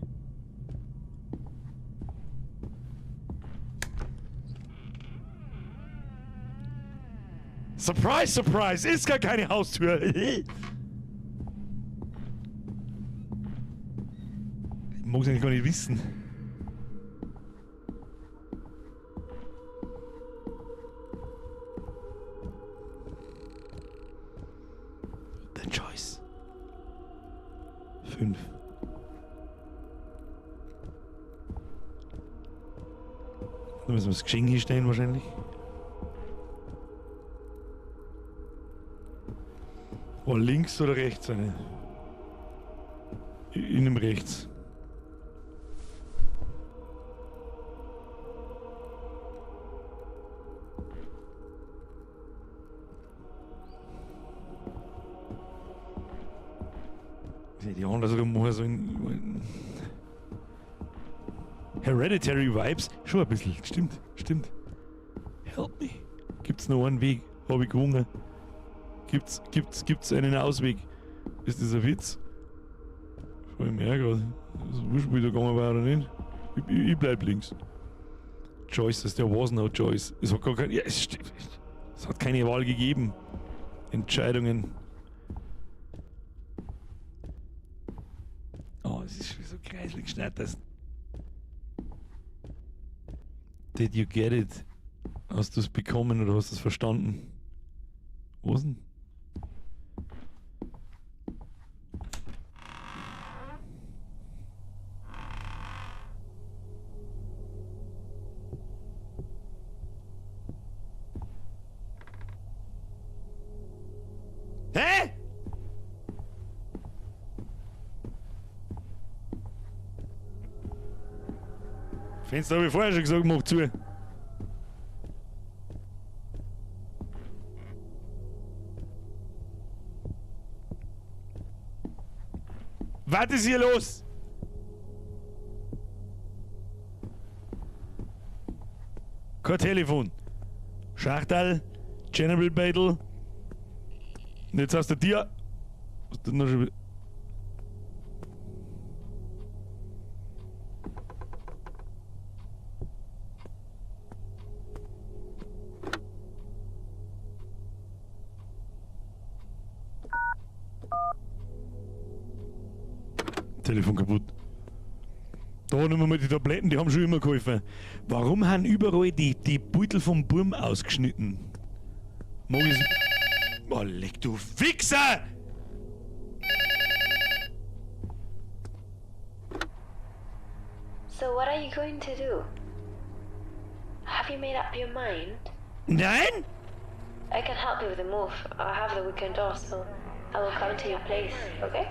[SPEAKER 1] Surprise, surprise! Ist gar keine Haustür! Ich mag es eigentlich gar nicht wissen. The Choice. 5. Da müssen wir das Geschenk hinstellen wahrscheinlich. Oh, links oder rechts eine? Ich nehme rechts. Die andersrum machen so in Hereditary Vibes. Schon ein bisschen. Stimmt, stimmt. Help me. Gibt's noch einen Weg? Hab ich gewonnen. Gibt's einen Ausweg? Ist das ein Witz? Vor allem her grad. Das ist wurscht, wie da gegangen war oder nicht. Ich bleib links. Choices, there was no choice. Es hat gar keine, ja, es stimmt. Es hat keine Wahl gegeben. Entscheidungen. Oh, es ist schon so kreislig schnell, das. Did you get it? Hast du's bekommen oder hast du's verstanden? Was denn? Hä? Fenster hab ich vorher schon gesagt, mach zu. Was ist hier los? Kein Telefon. Schachtel, General Battle. Und jetzt hast du dir. Was ist denn noch schon wieder? Telefon kaputt. Da nehmen wir mal die Tabletten, die haben schon immer geholfen. Warum haben überall die Beutel vom Burm ausgeschnitten? Mag ich's. Oh, leck du Wichser!
[SPEAKER 8] So what are you going to do? Have you made up your mind?
[SPEAKER 1] Nein!
[SPEAKER 8] I can help you with the move. I have the weekend off, so I will come to your place, okay?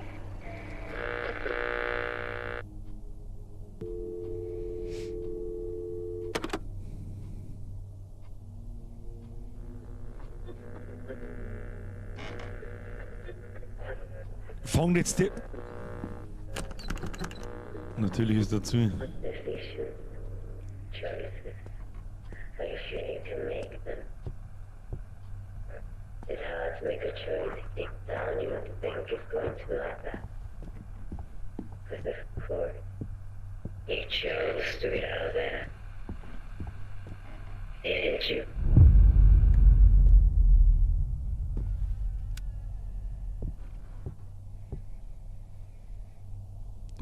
[SPEAKER 1] Fangt jetzt der. Natürlich ist dazu.
[SPEAKER 8] Decisions, choices. I guess you need to make them. It's hard to make a choice if deep down you don't think it's going to matter. Because of course, you chose to be out there. Didn't you?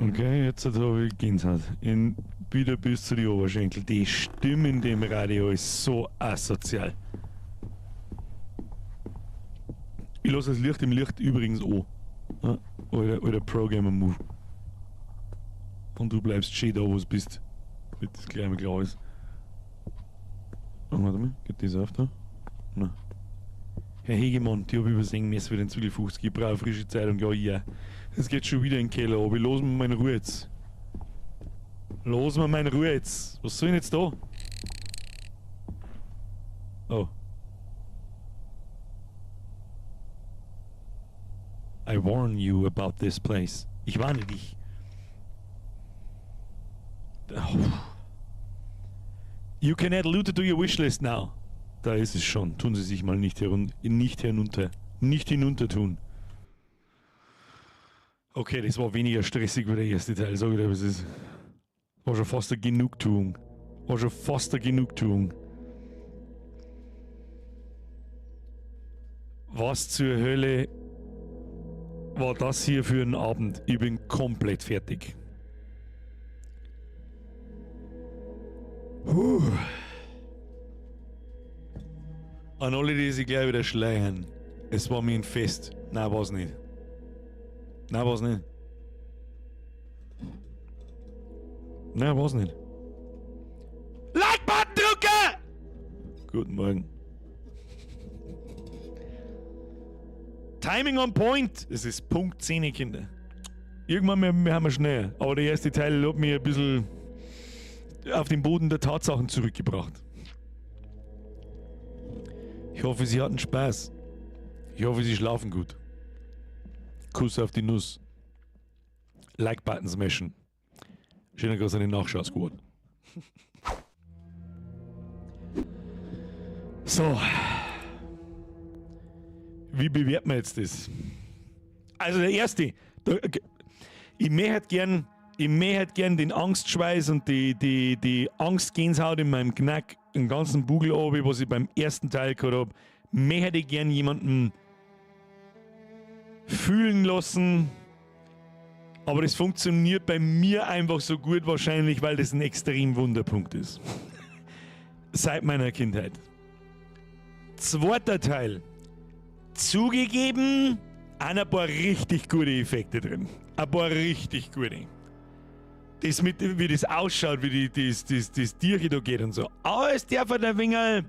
[SPEAKER 1] Okay, jetzt habe ich Gänsehaut. In, wieder bis zu die Oberschenkel. Die Stimme in dem Radio ist so asozial. Ich lasse das Licht im Licht übrigens an. Ja, alter, alter Pro-Gamer-Move. Und du bleibst schön da, wo du bist. Damit das gleich mal klar ist. Oh, warte mal, geht das auf da? Nein. Herr Hegemann, die hab ich übersehen müssen für den Zwiegel 50. Ich brauche frische Zeitung, ja, ja. Es geht schon wieder in den Keller, aber los mir meine Ruhe jetzt. Los mir meine Ruhe jetzt. Was soll ich denn jetzt da? Oh. I warn you about this place. Ich warne dich. Oh. You can add Luto to your wishlist now. Da ist es schon. Tun Sie sich mal nicht, herun nicht herunter. Nicht hinunter tun. Okay, das war weniger stressig wie der erste Teil, sag ich dir, was ist. War schon fast eine Genugtuung. War schon fast eine Genugtuung. Was zur Hölle war das hier für ein Abend? Ich bin komplett fertig. Puh. An alle, die sich gleich wieder schleiern. Es war mir ein Fest. Nein, war's nicht. Nein, war's nicht. Nein, war's nicht. Like-Button drücken! Guten Morgen. Timing on point. Es ist Punkt 10, Kinder. Irgendwann wir, wir haben wir schnell. Aber der erste Teil hat mich ein bisschen auf den Boden der Tatsachen zurückgebracht. Ich hoffe, Sie hatten Spaß. Ich hoffe, Sie schlafen gut. Kuss auf die Nuss. Like-Button smashen. Schöner Gruß an den Nachschau-Squad. So. Wie bewerten wir jetzt das? Also der erste. Da, ich möchte halt gern, ich möchte halt gern den Angstschweiß und die Angstgänsehaut in meinem Knack, den ganzen Bugel oben, was ich beim ersten Teil gehabt hab, möchte ich gern jemanden fühlen lassen. Aber das funktioniert bei mir einfach so gut wahrscheinlich, weil das ein extrem Wunderpunkt ist. Seit meiner Kindheit. Zweiter Teil. Zugegeben, ein paar richtig gute Effekte drin. Ein paar richtig gute. Das mit, wie das ausschaut, wie die, das, das, das Tier da geht und so. Aber es darf halt ein wenig,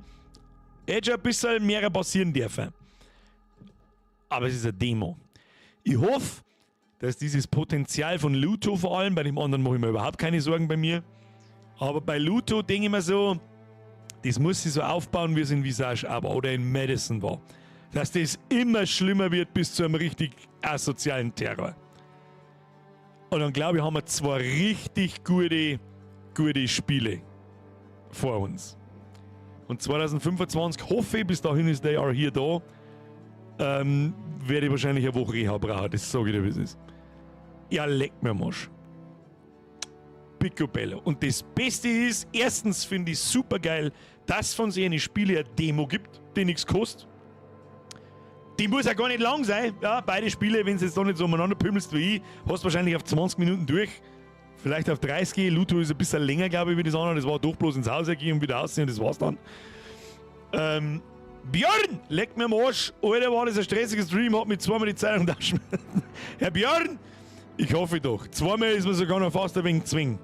[SPEAKER 1] hätte schon ein bisschen mehr passieren dürfen. Aber es ist eine Demo. Ich hoffe, dass dieses Potenzial von Luto vor allem, bei dem anderen mache ich mir überhaupt keine Sorgen bei mir, aber bei Luto denke ich mir so, das muss sich so aufbauen, wie es in Visage aber oder in Madison war. Dass das immer schlimmer wird bis zu einem richtig asozialen Terror. Und dann glaube ich, haben wir zwei richtig gute, gute Spiele vor uns. Und 2025 hoffe ich, bis dahin ist They Are Here da, werde ich wahrscheinlich eine Woche Reha brauchen. Das sage ich dir, wie es ist. Ja, leck mir am Arsch. Picobello. Und das Beste ist, erstens finde ich super geil, dass von sich eine Spiele eine Demo gibt, die nichts kostet. Die muss ja gar nicht lang sein. Ja, beide Spiele, wenn du jetzt da nicht so umeinander pümmelst wie ich, hast du wahrscheinlich auf 20 Minuten durch. Vielleicht auf 30. Luto ist ein bisschen länger, glaube ich, wie das andere. Das war doch bloß ins Haus gehen und wieder aussehen und das war's dann. Björn, leck mir am Arsch. Alter, war das ein stressiger Stream, hat mich zweimal die Zeitung tauschen. Herr Björn, ich hoffe doch. Zweimal ist mir sogar noch fast ein wenig zwingen.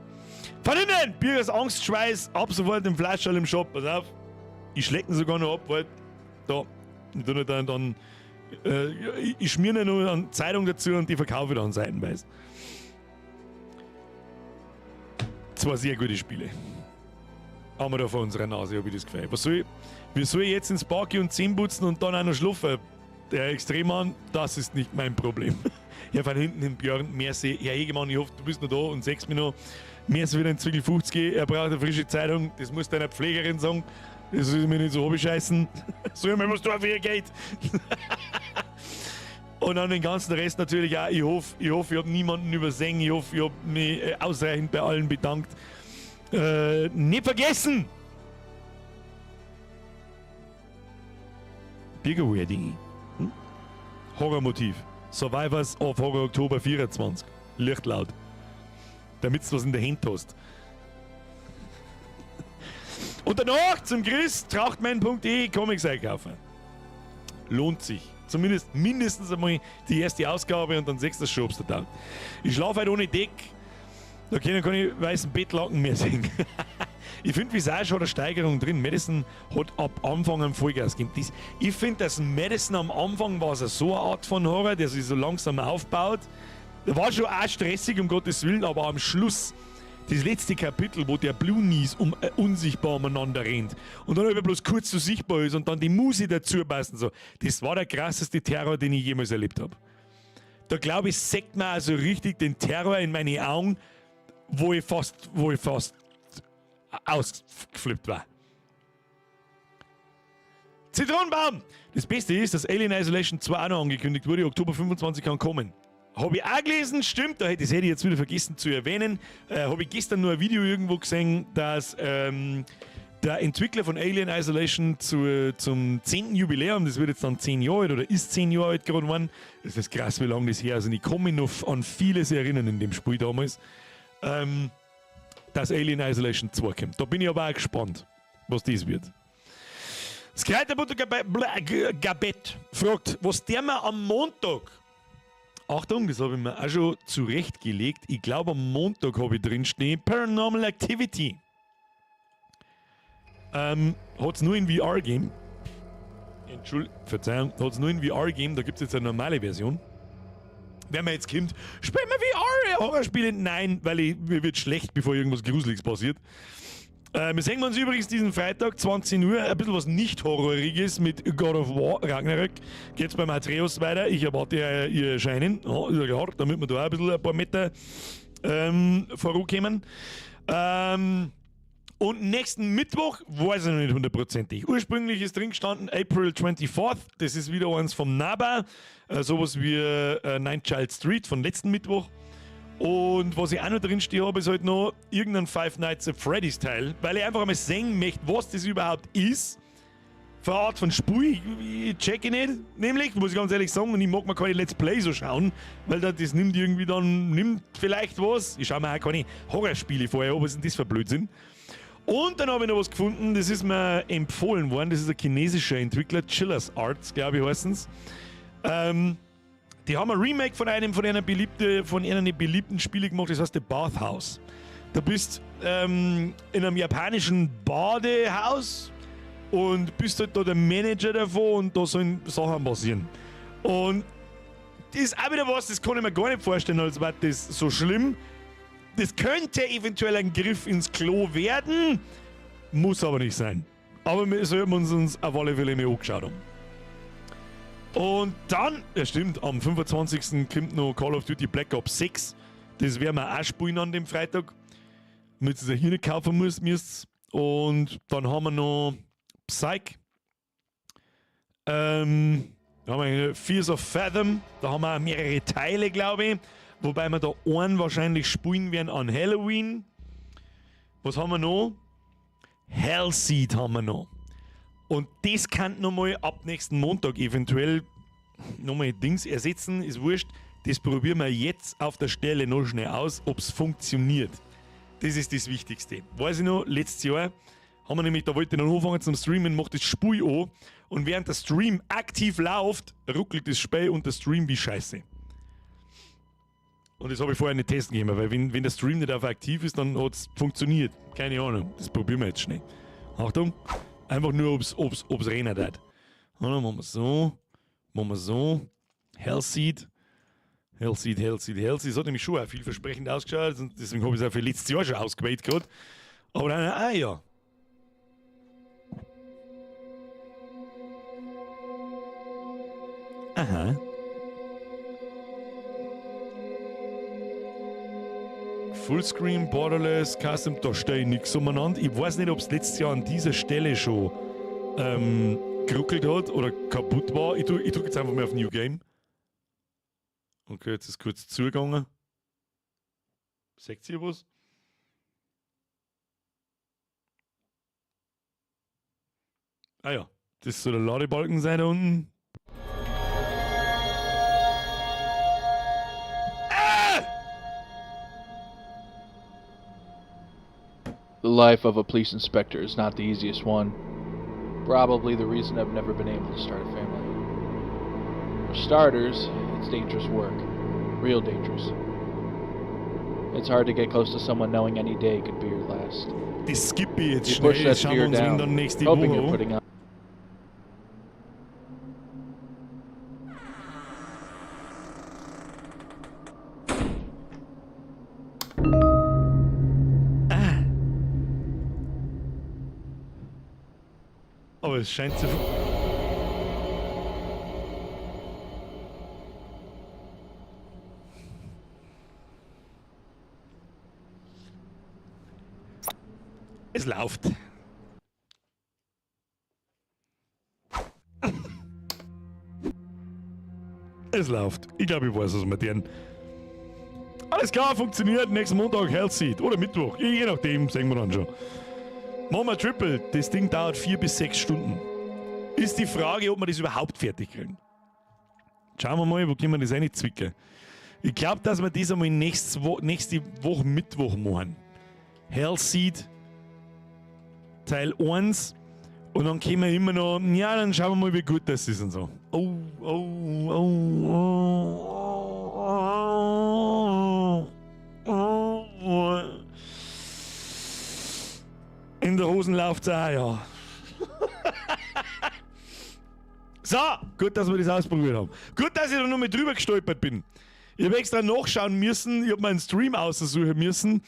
[SPEAKER 1] Von innen, Birgers Angstschweiß, ab sofort im Flascherl im Shop. Pass auf, ich schlecke ihn sogar noch ab, weil da, ich tu nicht dann, ich schmier nur eine Zeitung dazu und die verkaufe ich dann seitenweise. Zwei sehr gute Spiele. Haben wir da vor unserer Nase, hab ich das Gefühl. Was soll ich, wie soll ich jetzt ins Park gehen und Zähne putzen und dann auch noch schlafen? Der Extremmann, das ist nicht mein Problem. Ja, von hinten den Björn, merci. Herr Hegemann, ich hoffe, du bist noch da und sechst mich noch. Merci für den Zwickel 50. Er braucht eine frische Zeitung. Das muss deiner Pflegerin sagen. Das ist mir nicht so abscheißen. Soll mir was da für ihr geht. Und dann den ganzen Rest natürlich auch. Ich hoffe, ich habe niemanden übersehen. Ich hoffe, ich habe mich ausreichend bei allen bedankt. Nicht vergessen! Bigger Wedding. Horrormotiv. Survivors of Horror Oktober 24. Lichtlaut. Damit du was in der Hand hast. Und danach zum Chris, trachtmann.de Comics einkaufen. Lohnt sich. Zumindest mindestens einmal die erste Ausgabe und dann sechst du schon, ob's da taugt. Ich schlafe halt ohne Deck. Da können keine weißen Bettlaken mehr sehen. Ich finde, Visage hat eine Steigerung drin. Madison hat ab Anfang am Vollgas gegeben. Ich finde, dass Madison am Anfang war es so eine Art von Horror, der sich so langsam aufbaut. War schon auch stressig, um Gottes Willen, aber am Schluss, das letzte Kapitel, wo der Blue Knees unsichtbar umeinander rennt und dann aber bloß kurz so sichtbar ist und dann die Musik dazu passt und so. Das war der krasseste Terror, den ich jemals erlebt habe. Da, glaube ich, sägt man also richtig den Terror in meine Augen, wo ich fast ausgeflippt war. Zitronenbaum! Das Beste ist, dass Alien Isolation 2 auch noch angekündigt wurde. Oktober 25 kann kommen. Habe ich auch gelesen, stimmt, das hätte ich jetzt wieder vergessen zu erwähnen. Habe ich gestern nur ein Video irgendwo gesehen, dass der Entwickler von Alien Isolation zum 10. Jubiläum, das wird jetzt dann 10 Jahre alt oder ist 10 Jahre alt gerade geworden. Das ist krass, wie lange das her ist. Und ich kann mich noch an vieles erinnern in dem Spiel damals. Dass Alien Isolation 2 kommt. Da bin ich aber auch gespannt, was das wird. Das Kräuterbutter Gabett fragt, was der mir am Montag? Achtung, das habe ich mir auch schon zurechtgelegt. Ich glaube, am Montag habe ich drinstehen: Paranormal Activity. Hat es nur in VR gegeben. Entschuldigung, Verzeihung, hat es nur in VR gegeben, da gibt es jetzt eine normale Version. Wenn man jetzt kommt, spielen wir VR Horrorspiele? Nein, weil mir wird schlecht, bevor irgendwas Gruseliges passiert. Wir sehen uns übrigens diesen Freitag, 20 Uhr, ein bisschen was nicht Horroriges mit God of War Ragnarök. Geht's beim Atreus weiter. Ich erwarte ja ihr Erscheinen, ja, ist ja klar, damit wir da auch ein bisschen ein paar Meter vorankommen. Und nächsten Mittwoch weiß ich noch nicht hundertprozentig. Ursprünglich ist drin gestanden April 24th. Das ist wieder eins vom Naba. Sowas wie Nine Child Street von letzten Mittwoch. Und was ich auch noch drin stehen habe, ist halt noch irgendein Five Nights at Freddy's Teil, weil ich einfach einmal sehen möchte, was das überhaupt ist. Für eine Art von Spiel, ich check ich nicht, nämlich, muss ich ganz ehrlich sagen, und ich mag mir keine Let's Play so schauen, weil das nimmt irgendwie dann, nimmt vielleicht was. Ich schaue mir auch keine Horrorspiele vorher an, was ist denn das für Blödsinn? Und dann habe ich noch was gefunden, das ist mir empfohlen worden, das ist ein chinesischer Entwickler, Chilla's Arts, glaube ich, heißen. Die haben ein Remake von einer beliebten Spiele gemacht, das heißt The Bathhouse. Da bist in einem japanischen Badehaus und bist halt da der Manager davon und da sollen Sachen passieren. Und das ist auch wieder was, das kann ich mir gar nicht vorstellen, als wäre das so schlimm. Das könnte eventuell ein Griff ins Klo werden, muss aber nicht sein. Aber wir sollten uns auf alle Fälle mal angeschaut haben. Und dann, ja stimmt, am 25. kommt noch Call of Duty Black Ops 6. Das werden wir auch spielen an dem Freitag. Damit ihr es hier nicht kaufen müsst. Und dann haben wir noch Psych. Da haben wir Fears of Fathom. Da haben wir mehrere Teile, glaube ich. Wobei wir da einen wahrscheinlich spielen werden an Halloween. Was haben wir noch? Hellseed haben wir noch. Und das kann nochmal ab nächsten Montag eventuell nochmal Dings ersetzen, ist wurscht. Das probieren wir jetzt auf der Stelle noch schnell aus, ob es funktioniert. Das ist das Wichtigste. Weiß ich noch, letztes Jahr haben wir nämlich, da wollte ich noch anfangen zum Streamen, macht das Spiel an und während der Stream aktiv läuft, ruckelt das Spiel und der Stream wie Scheiße. Und das habe ich vorher nicht testen können, weil wenn der Stream nicht auf aktiv ist, dann hat es funktioniert. Keine Ahnung. Das probieren wir jetzt schnell. Achtung. Einfach nur, ob's rennen hat. Und dann machen wir so. Machen wir so. Hellseed. Hellseed, Hellseed, Hellseed. Das hat nämlich schon auch vielversprechend ausgeschaut. Und deswegen habe ich es auch für letztes Jahr schon ausgewählt gerade. Aber dann, ah ja. Aha. Fullscreen, Borderless, Custom, da stehe ich nix umeinander. Ich weiß nicht, ob es letztes Jahr an dieser Stelle schon geruckelt hat oder kaputt war. Ich drück jetzt einfach mal auf New Game. Okay, jetzt ist kurz zugegangen. Seht ihr was? Ah ja, das soll der Ladebalken sein da unten. Ah!
[SPEAKER 9] The life of a police inspector is not the easiest one. Probably the reason I've never been able to start a family. For starters, it's dangerous work. Real dangerous. It's hard to get close to someone knowing any day could be your last.
[SPEAKER 1] Das skippe ich jetzt
[SPEAKER 9] You push
[SPEAKER 1] schnell.
[SPEAKER 9] that
[SPEAKER 1] Das schauen wir
[SPEAKER 9] fear
[SPEAKER 1] uns wenn
[SPEAKER 9] down,
[SPEAKER 1] dann nächste
[SPEAKER 9] hoping
[SPEAKER 1] Woche
[SPEAKER 9] you're
[SPEAKER 1] an.
[SPEAKER 9] putting on
[SPEAKER 1] Aber es scheint zu Es läuft. Es läuft. Ich glaube, ich weiß, was wir tun. Alles klar, funktioniert. Nächsten Montag Hellseed oder Mittwoch. Je nachdem, sehen wir dann schon. Machen wir Triple. Das Ding dauert 4 bis 6 Stunden. Ist die Frage, ob wir das überhaupt fertig kriegen. Schauen wir mal, wo können wir das reinzwicken. Ich glaub, dass wir das einmal nächste Woche Mittwoch machen. Hellseed Teil 1. Und dann können wir immer noch, ja, dann schauen wir mal, wie gut das ist und so. Oh, oh, oh, oh, oh, oh, oh. In der Hosen läuft's auch, ja. So, gut, dass wir das ausprobiert haben. Gut, dass ich da noch mal drüber gestolpert bin. Ich hab extra nachschauen müssen, ich hab meinen Stream aussuchen müssen.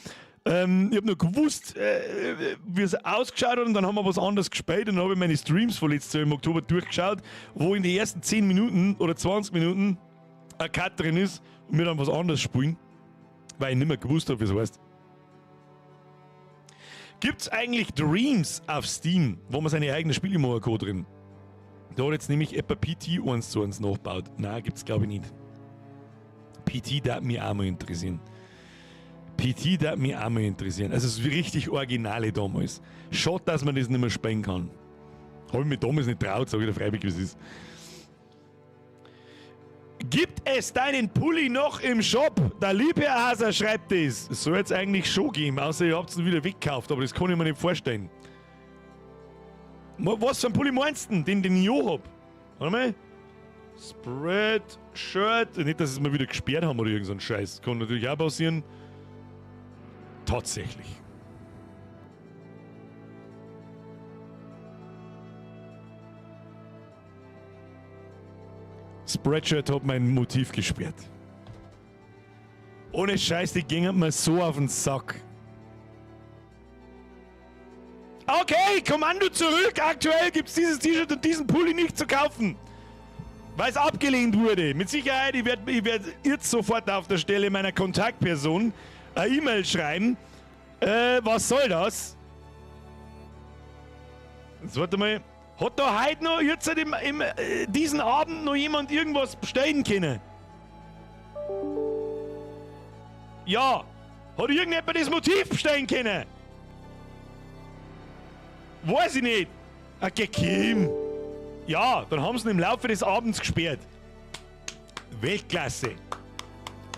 [SPEAKER 1] Ich hab nur gewusst, wie es ausgeschaut hat, und dann haben wir was anderes gespielt und dann hab ich meine Streams von letztes Jahr im Oktober durchgeschaut, wo in den ersten 10 Minuten oder 20 Minuten ein Cut drin ist und wir dann was anderes spielen, weil ich nicht mehr gewusst hab, wie es heißt. Gibt's eigentlich Dreams auf Steam, wo man seine eigenen Spiele machen kann drin? Da hat jetzt nämlich etwa PT 1:1 nachgebaut. Nein, gibt's glaub ich nicht. PT darf mich auch mal interessieren. PT darf mich auch mal interessieren. Also es ist richtig Originale damals. Schade, dass man das nicht mehr spielen kann. Hab ich mich damals nicht traut, sag ich dir freiwillig, wie es ist. Gibt es deinen Pulli noch im Shop? Der liebe Haser schreibt das. Es soll jetzt eigentlich schon geben, außer ihr habt's ihn wieder weggekauft, aber das kann ich mir nicht vorstellen. Was für einen Pulli meinst du denn? Den, den ich auch hab? Warte mal. Spread, Shirt. Nicht, dass sie es mal wieder gesperrt haben oder irgend so ein Scheiß. Kann natürlich auch passieren. Tatsächlich. Spreadshirt hat mein Motiv gesperrt. Ohne Scheiß, die gingen mir so auf den Sack. Okay, Kommando zurück. Aktuell gibt's dieses T-Shirt und diesen Pulli nicht zu kaufen. Weil's abgelehnt wurde. Mit Sicherheit, ich werd jetzt sofort auf der Stelle meiner Kontaktperson eine E-Mail schreiben. Was soll das? Jetzt warte mal. Hat da heute noch, jetzt im, im diesen Abend noch jemand irgendwas bestellen können? Ja. Hat irgendjemand das Motiv bestellen können? Weiß ich nicht. Okay, Kim. Ja, dann haben sie ihn im Laufe des Abends gesperrt. Weltklasse.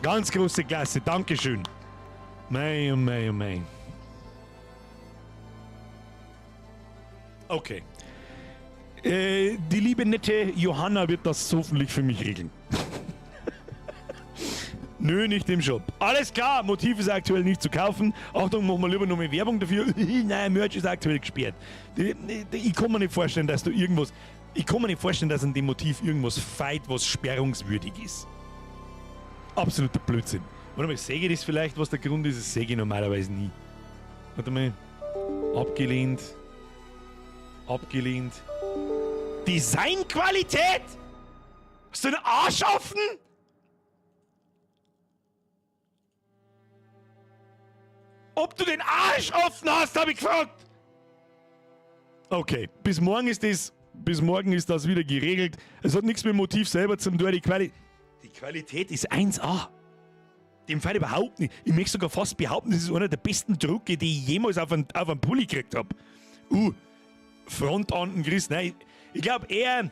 [SPEAKER 1] Ganz große Klasse, Dankeschön. Mei, oh mei, oh mei. Okay. Die liebe nette Johanna wird das hoffentlich für mich regeln. Nö, nicht im Shop. Alles klar, Motiv ist aktuell nicht zu kaufen. Achtung, machen wir lieber noch mehr Werbung dafür. Nein, Merch ist aktuell gesperrt. Ich kann mir nicht vorstellen, dass du irgendwas... Ich kann mir nicht vorstellen, dass an dem Motiv irgendwas feit, was sperrungswürdig ist. Absoluter Blödsinn. Warte mal, sehe ich das vielleicht, was der Grund ist? Das sehe ich normalerweise nie. Warte mal. Abgelehnt. Abgelehnt. Designqualität? Hast du den Arsch offen? Ob du den Arsch offen hast, habe ich gefragt! Okay, bis morgen ist das, bis morgen ist das wieder geregelt. Es hat nichts mit dem Motiv selber zum tun. Die Qualität ist 1A. Dem fällt überhaupt nicht. Ich möchte sogar fast behaupten, das ist einer der besten Drucke, die ich jemals auf einen Pulli gekriegt habe. Frontanten gerissen. Nein, ich glaube eher,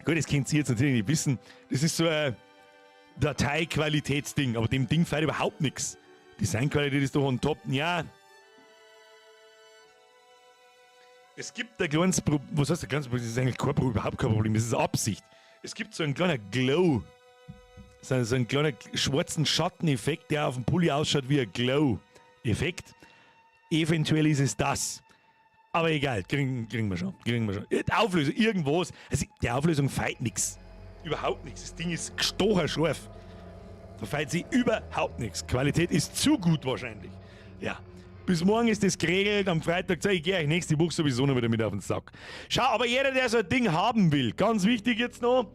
[SPEAKER 1] gut, das könnt ihr jetzt natürlich nicht wissen, das ist so ein Dateiqualitätsding, aber dem Ding fällt überhaupt nichts. Designqualität ist doch on top. Ja. Es gibt ein kleines Problem, was heißt ein kleines Problem? Das ist eigentlich kein Problem, überhaupt kein Problem, das ist Absicht. Es gibt so einen kleinen Glow, so einen kleinen schwarzen Schatteneffekt, der auf dem Pulli ausschaut wie ein Glow-Effekt. Eventuell ist es das. Aber egal, kriegen wir schon. Kriegen wir schon. Die Auflösung, irgendwas. Also die Auflösung feit nix. Überhaupt nichts. Das Ding ist gestochen scharf. Da feit sie überhaupt nichts. Qualität ist zu gut wahrscheinlich. Ja. Bis morgen ist das geregelt. Am Freitag zeige ich gehe euch nächste Woche sowieso noch wieder mit auf den Sack. Schau, aber jeder, der so ein Ding haben will, ganz wichtig jetzt noch.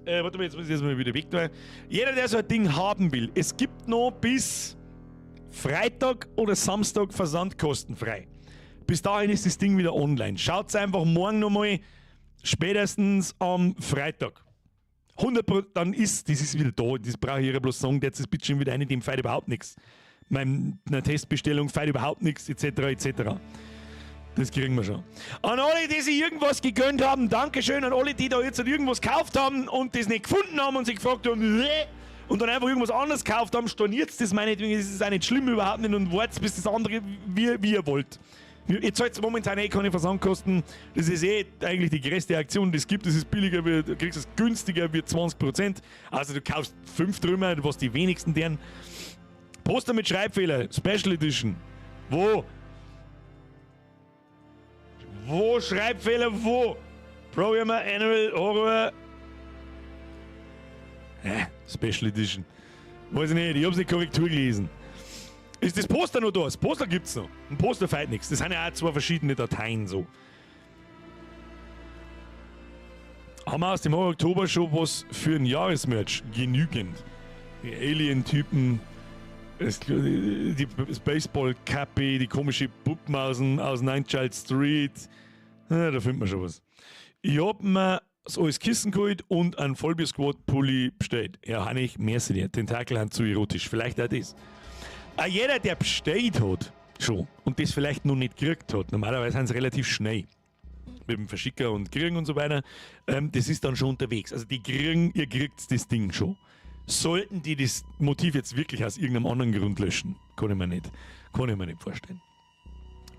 [SPEAKER 1] Warte mal, jetzt muss ich das mal wieder weg tun. Jeder, der so ein Ding haben will, es gibt noch bis Freitag oder Samstag versandkostenfrei. Bis dahin ist das Ding wieder online. Schaut's einfach morgen nochmal, spätestens am Freitag. 100%, dann ist, das ist wieder da, das brauche ich ja bloß sagen, jetzt ist bitte schon wieder eine, dem fällt überhaupt nichts. Meine Testbestellung fällt überhaupt nichts, et cetera, et cetera. Das kriegen wir schon. An alle, die sich irgendwas gegönnt haben, Dankeschön. An alle, die da jetzt irgendwas gekauft haben und das nicht gefunden haben und sich gefragt haben, Bäh, und dann einfach irgendwas anderes gekauft haben, storniert das meinetwegen, das ist auch nicht schlimm, überhaupt nicht, und wartet, bis das andere, wie ihr wollt. Ihr zahlt momentan eh keine Versandkosten. Das ist eh eigentlich die größte Aktion, die es gibt. Das ist billiger, du kriegst es günstiger wie 20%. Also du kaufst 5 Trümmer, was die wenigsten deren. Poster mit Schreibfehler, Special Edition. Wo? Wo Schreibfehler, wo? Programmer, Annual, Horror. Hä? Special Edition. Weiß ich nicht, ich hab's nicht Korrektur gelesen. Ist das Poster noch da? Das Poster gibt's noch. Ein Poster fehlt nichts. Das sind ja auch zwei verschiedene Dateien so. Haben wir aus dem Oktober schon was für ein Jahresmerch? Genügend. Die Alien-Typen, die Baseball-Cappy, die komische Puppen aus Nine Child Street. Ja, da findet man schon was. Ich hab mir das alles Kissen geholt und einen Vollbier-Squad-Pulli bestellt. Ja, Hannig, merci dir. Tentakel sind zu erotisch. Vielleicht auch das. Auch jeder, der bestellt hat, schon, und das vielleicht noch nicht gekriegt hat, normalerweise sind sie relativ schnell mit dem Verschicker und Kriegen und so weiter, das ist dann schon unterwegs. Also die kriegen, ihr kriegt das Ding schon. Sollten die das Motiv jetzt wirklich aus irgendeinem anderen Grund löschen, kann ich mir nicht vorstellen.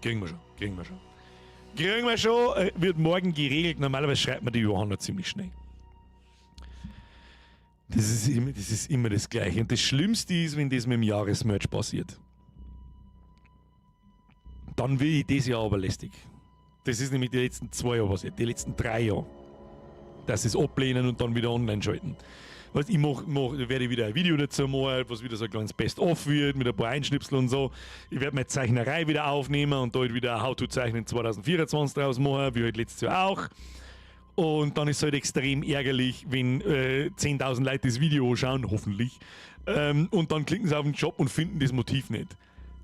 [SPEAKER 1] Kriegen wir schon, kriegen wir schon. Kriegen wir schon, wird morgen geregelt. Normalerweise schreibt man die Johanna ziemlich schnell. Das ist immer das Gleiche. Und das Schlimmste ist, wenn das mit dem Jahresmerch passiert. Dann will ich das Jahr aber lästig. Das ist nämlich die letzten 2 Jahre passiert, die letzten 3 Jahre. Dass sie es ablehnen und dann wieder online schalten. Weißt, ich mach, mach, werde wieder ein Video dazu machen, was wieder so ein kleines Best-of wird, mit ein paar Einschnipseln und so. Ich werde meine Zeichnerei wieder aufnehmen und da halt wieder How to Zeichnen 2024 draus machen, wie halt letztes Jahr auch. Und dann ist es halt extrem ärgerlich, wenn 10.000 Leute das Video anschauen, hoffentlich, und dann klicken sie auf den Job und finden das Motiv nicht.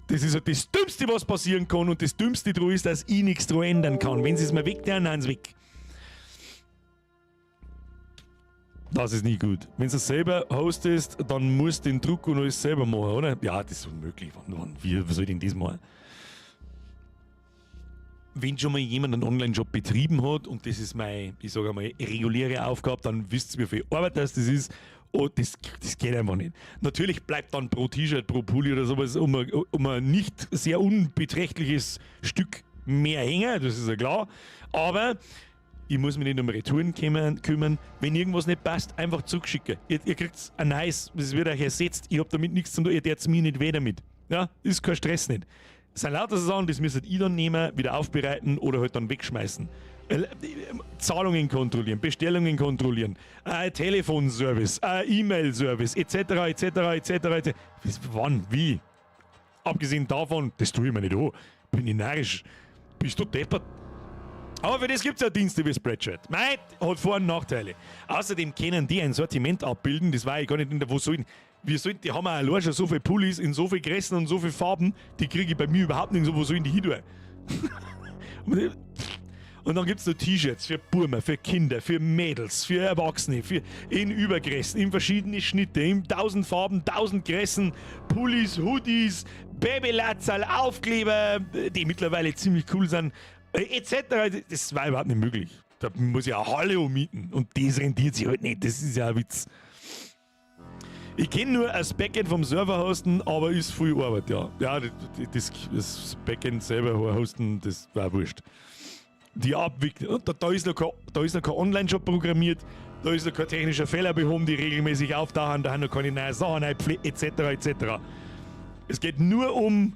[SPEAKER 1] Das ist halt das Dümmste, was passieren kann, und das Dümmste daran ist, dass ich nichts dran ändern kann. Wenn sie es mir weg tun, dann sind sie weg. Das ist nicht gut. Wenn du es selber hostest, dann musst du den Druck und alles selber machen, oder? Ja, das ist unmöglich. Was soll ich denn das machen? Wenn schon mal jemand einen Online-Shop betrieben hat, und das ist meine, ich sag einmal, reguläre Aufgabe, dann wisst ihr, wie viel Arbeit das ist. Und das geht einfach nicht. Natürlich bleibt dann pro T-Shirt, pro Pulli oder sowas um ein nicht sehr unbeträchtliches Stück mehr hängen, das ist ja klar. Aber ich muss mich nicht um Retouren kümmern. Wenn irgendwas nicht passt, einfach zurückschicken. Ihr kriegt ein neues, es wird euch ersetzt. Ich hab damit nichts zu tun, ihr tät's mir nicht weh damit. Ja, ist kein Stress nicht. Das sind lauter so Sachen, das müsstet ihr dann nehmen, wieder aufbereiten oder halt dann wegschmeißen. Zahlungen kontrollieren, Bestellungen kontrollieren, Telefonservice, E-Mail-Service, et cetera, et cetera, et cetera, et cetera. Was, wann, wie? Abgesehen davon, das tue ich mir nicht an. Bin ich narrisch. Bist du deppert? Aber für das gibt es ja Dienste wie Spreadshirt. Mei, hat Vor- und Nachteile. Außerdem können die ein Sortiment abbilden, das war ich gar nicht in der, wo sollen, wir sollten, die haben ja allein schon so viele Pullis in so viel Größen und so viele Farben, die kriege ich bei mir überhaupt nicht so, wo sollen die hin tun? Und dann gibt es noch T-Shirts für Burmer, für Kinder, für Mädels, für Erwachsene, für in Übergrößen, in verschiedene Schnitte, in tausend Farben, tausend Größen, Pullis, Hoodies, Babylatzerl, Aufkleber, die mittlerweile ziemlich cool sind, etc. Das war überhaupt nicht möglich. Da muss ich eine Halle ummieten und das rentiert sich halt nicht. Das ist ja ein Witz. Ich kenne nur das Backend vom Server hosten, aber ist viel Arbeit, ja. Ja, das Backend selber hosten, das war wurscht. Die Abwicklung, da ist noch kein Online-Shop programmiert, da ist noch kein technischer Fehler behoben, die regelmäßig auftauchen, da haben noch keine neuen Sachen etc. etc. Es geht nur um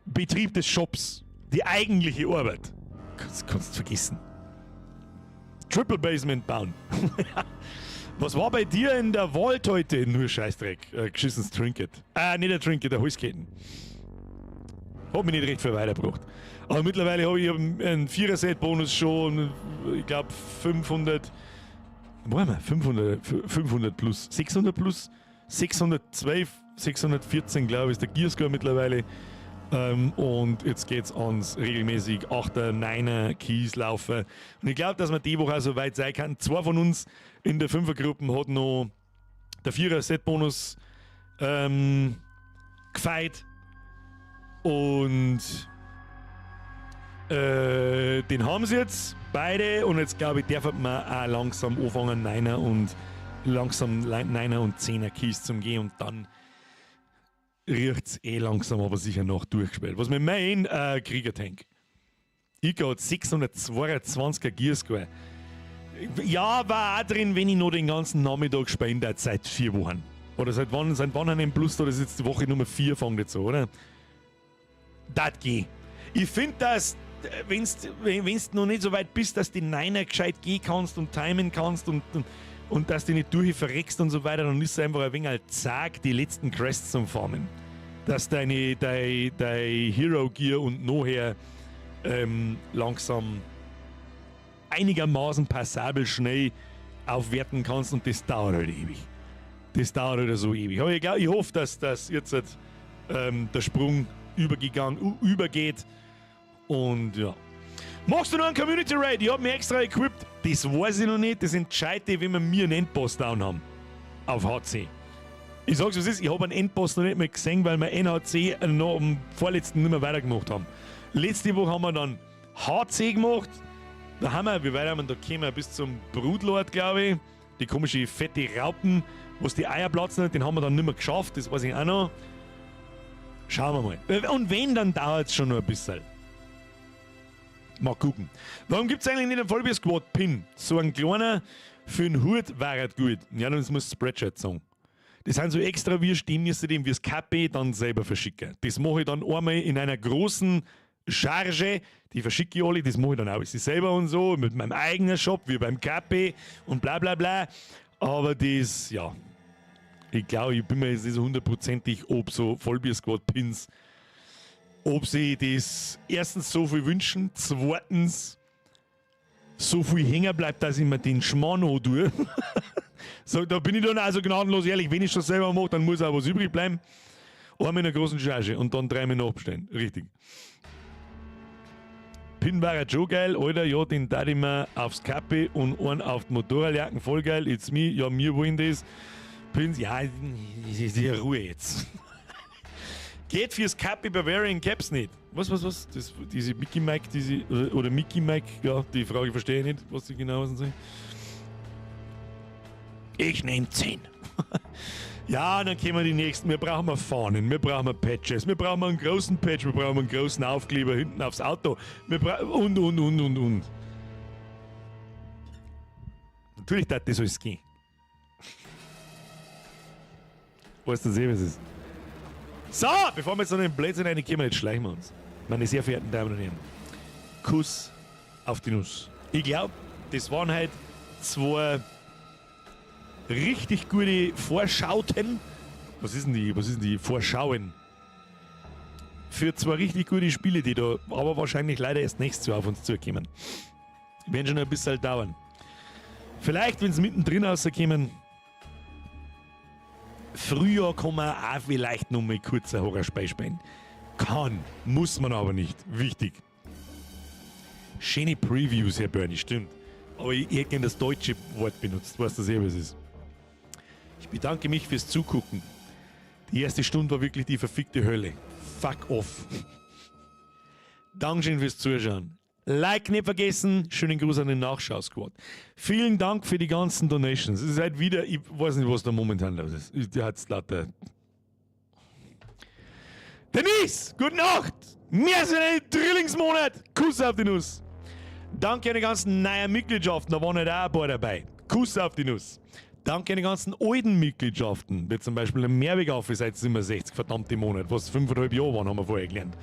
[SPEAKER 1] Betrieb des Shops, die eigentliche Arbeit. Das kannst du vergessen. Triple Basement bauen. Was war bei dir in der Vault heute? Nur Scheißdreck. Geschissenes Trinket. Ah, nicht der Trinket, der Holzketten. Hat mich nicht recht viel weitergebracht. Aber mittlerweile habe ich einen Vierer-Set-Bonus schon. Ich glaube 500. Wo haben wir? 500, 500 plus. 600 plus? 612, 614, glaube ich, ist der Gearscore mittlerweile. Und jetzt geht's ans regelmäßig 8er, 9er Keys laufen. Und ich glaube, dass wir die Woche auch so weit sein kann. Zwei von uns in der Fünfergruppe hat noch der Vierer Set-Bonus gefeiert. Und den haben sie jetzt beide. Und jetzt glaube ich, darf man auch langsam anfangen, 9er und langsam 9er und 10er Keys zum gehen und dann riecht es eh langsam, aber sicher noch durchgespielt. Was wir meinen, Kriegertank. Ich hat 622er Gearscore. Ja, war auch drin, wenn ich noch den ganzen Nachmittag spielen darf, seit 4 Wochen. Oder seit wann haben Plus da, das ist jetzt die Woche Nummer 4, fängt jetzt so, oder? Das geht. Ich finde, dass, wenn's noch nicht so weit bist, dass du die Niner gescheit gehen kannst und timen kannst und dass du nicht durch verreckst und so weiter, dann ist es einfach ein wenig halt zag, die letzten Crests zum Farmen. Dass dein Hero Gear und nachher langsam einigermaßen passabel schnell aufwerten kannst und das dauert halt ewig. Das dauert halt so ewig. Aber ich, glaub, ich hoffe, dass das jetzt halt, der Sprung übergeht und ja. Machst du noch einen Community Raid? Ich hab mich extra equipped. Das weiß ich noch nicht. Das entscheidet ich, wenn wir mir einen Endboss down haben. Auf HC. Ich sag's, was ist, ich habe einen Endboss noch nicht mehr gesehen, weil wir NHC noch am vorletzten nicht mehr weitergemacht haben. Letzte Woche haben wir dann HC gemacht. Da haben wir, wie weit haben wir da gekommen? Bis zum Broodlord, glaube ich. Die komische fette Raupen, was die Eier platzen, den haben wir dann nicht mehr geschafft, das weiß ich auch noch. Schauen wir mal. Und wenn, dann dauert es schon noch ein bisschen. Mal gucken. Warum gibt es eigentlich nicht einen Vollbier Squad Pin? So ein kleiner für den Hut wäre halt gut. Ja, das muss Spreadshirt sagen. Das sind so extra Würste, die müsst ihr dem fürs KP dann selber verschicken. Das mache ich dann einmal in einer großen Charge, die verschicke ich alle, das mache ich dann auch ich selber und so, mit meinem eigenen Shop, wie beim KP und bla bla bla. Aber das, ja, ich glaube, ich bin mir jetzt nicht so hundertprozentig, ob so Vollbier-Squad-Pins, ob sie das erstens so viel wünschen, zweitens so viel hängen bleibt, dass ich mir den Schmarrn auch tue. So, da bin ich dann also gnadenlos ehrlich, wenn ich schon selber mache, dann muss auch was übrig bleiben. Einmal in einer großen Charge und dann dreimal nachbestellen. Richtig. Pin war schon geil, Alter, ja, den tat ich mir aufs Kappe und einen auf die Motorradjacken, voll geil, it's me, ja, wir wollen das. Pins, ja, ist ja Ruhe jetzt. Geht fürs Kappe Bavarian Caps nicht. Was, was, was? Das, diese Mickey Mike, diese, oder Mickey Mike, ja, die Frage verstehe ich nicht, was sie genau sagen. Ich nehme 10. Ja, dann kommen die nächsten. Wir brauchen wir Fahnen, wir brauchen Patches, wir brauchen einen großen Patch, wir brauchen einen großen Aufkleber hinten aufs Auto. Wir und, und. Natürlich darf das alles gehen. Weißt du, was es ist? So, bevor wir jetzt noch in den Blödsinn reinkommen, jetzt schleichen wir uns. Meine sehr verehrten Damen und Herren, Kuss auf die Nuss. Ich glaube, das waren halt zwei richtig gute Vorschauten. Was ist denn die? Was ist denn die Vorschauen? Für zwei richtig gute Spiele, die da aber wahrscheinlich leider erst nächstes Jahr auf uns zukommen. Werden schon ein bisschen dauern. Vielleicht, wenn sie mittendrin rauskommen, Frühjahr kann man auch vielleicht noch mal kurz ein Horrorspiel spielen. Kann, muss man aber nicht. Wichtig. Schöne Previews, Herr Bernie, stimmt. Aber ich hätte gerne das deutsche Wort benutzt. Weißt du sehr, was es ist. Ich bedanke mich fürs Zugucken. Die erste Stunde war wirklich die verfickte Hölle. Fuck off. Dankeschön fürs Zuschauen. Like nicht vergessen. Schönen Gruß an den Nachschau-Squad. Vielen Dank für die ganzen Donations. Es ist halt wieder, ich weiß nicht, was da momentan los ist. Die hat's lauter. Denise, gute Nacht. Mehr als einen Drillingsmonat. Kuss auf die Nuss. Danke an die ganzen neuen Mitgliedschaften, da waren halt auch ein paar dabei. Kuss auf die Nuss. Danke an die ganzen alten Mitgliedschaften, wie zum Beispiel der Mehrweg auf seit 67, verdammte Monat, was 5,5 Jahre waren, haben wir vorher gelernt.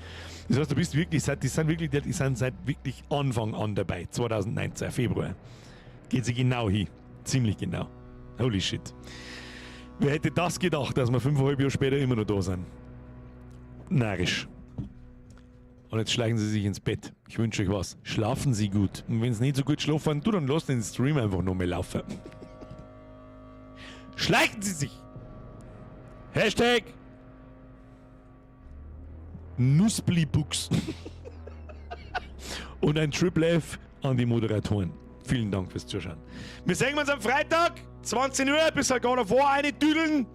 [SPEAKER 1] Das heißt, du bist wirklich seit, die sind wirklich, die sind seit wirklich Anfang an dabei, 2019, Februar. Geht sie genau hin. Ziemlich genau. Holy shit. Wer hätte das gedacht, dass wir 5,5 Jahre später immer noch da sind? Narrisch. Und jetzt schleichen Sie sich ins Bett. Ich wünsche euch was. Schlafen Sie gut. Und wenn Sie nicht so gut schlafen, du, dann lass den Stream einfach noch mal laufen. Schleichen Sie sich! Hashtag Nussblibuchs. Und ein Triple F an die Moderatoren. Vielen Dank fürs Zuschauen. Wir sehen uns am Freitag, 20 Uhr, bis halt gar davor eine düdeln.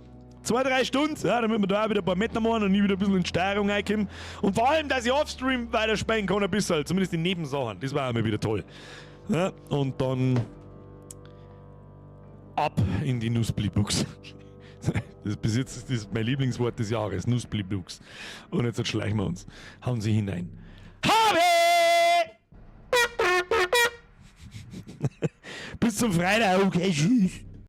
[SPEAKER 1] 2, 3 Stunden, ja, damit wir da auch wieder ein paar Meter machen und nie wieder ein bisschen in Steuerung reinkommen. Und vor allem, dass ich offstream weiterspielen kann, ein bisschen, zumindest die Nebensachen. Das war auch mal wieder toll. Ja, und dann ab in die Nussblibuchs. Das bis jetzt ist das mein Lieblingswort des Jahres, Nussblibuchs. Und jetzt schleichen wir uns. Hauen Sie hinein. Habe! Bis zum Freitag. Okay, tschüss.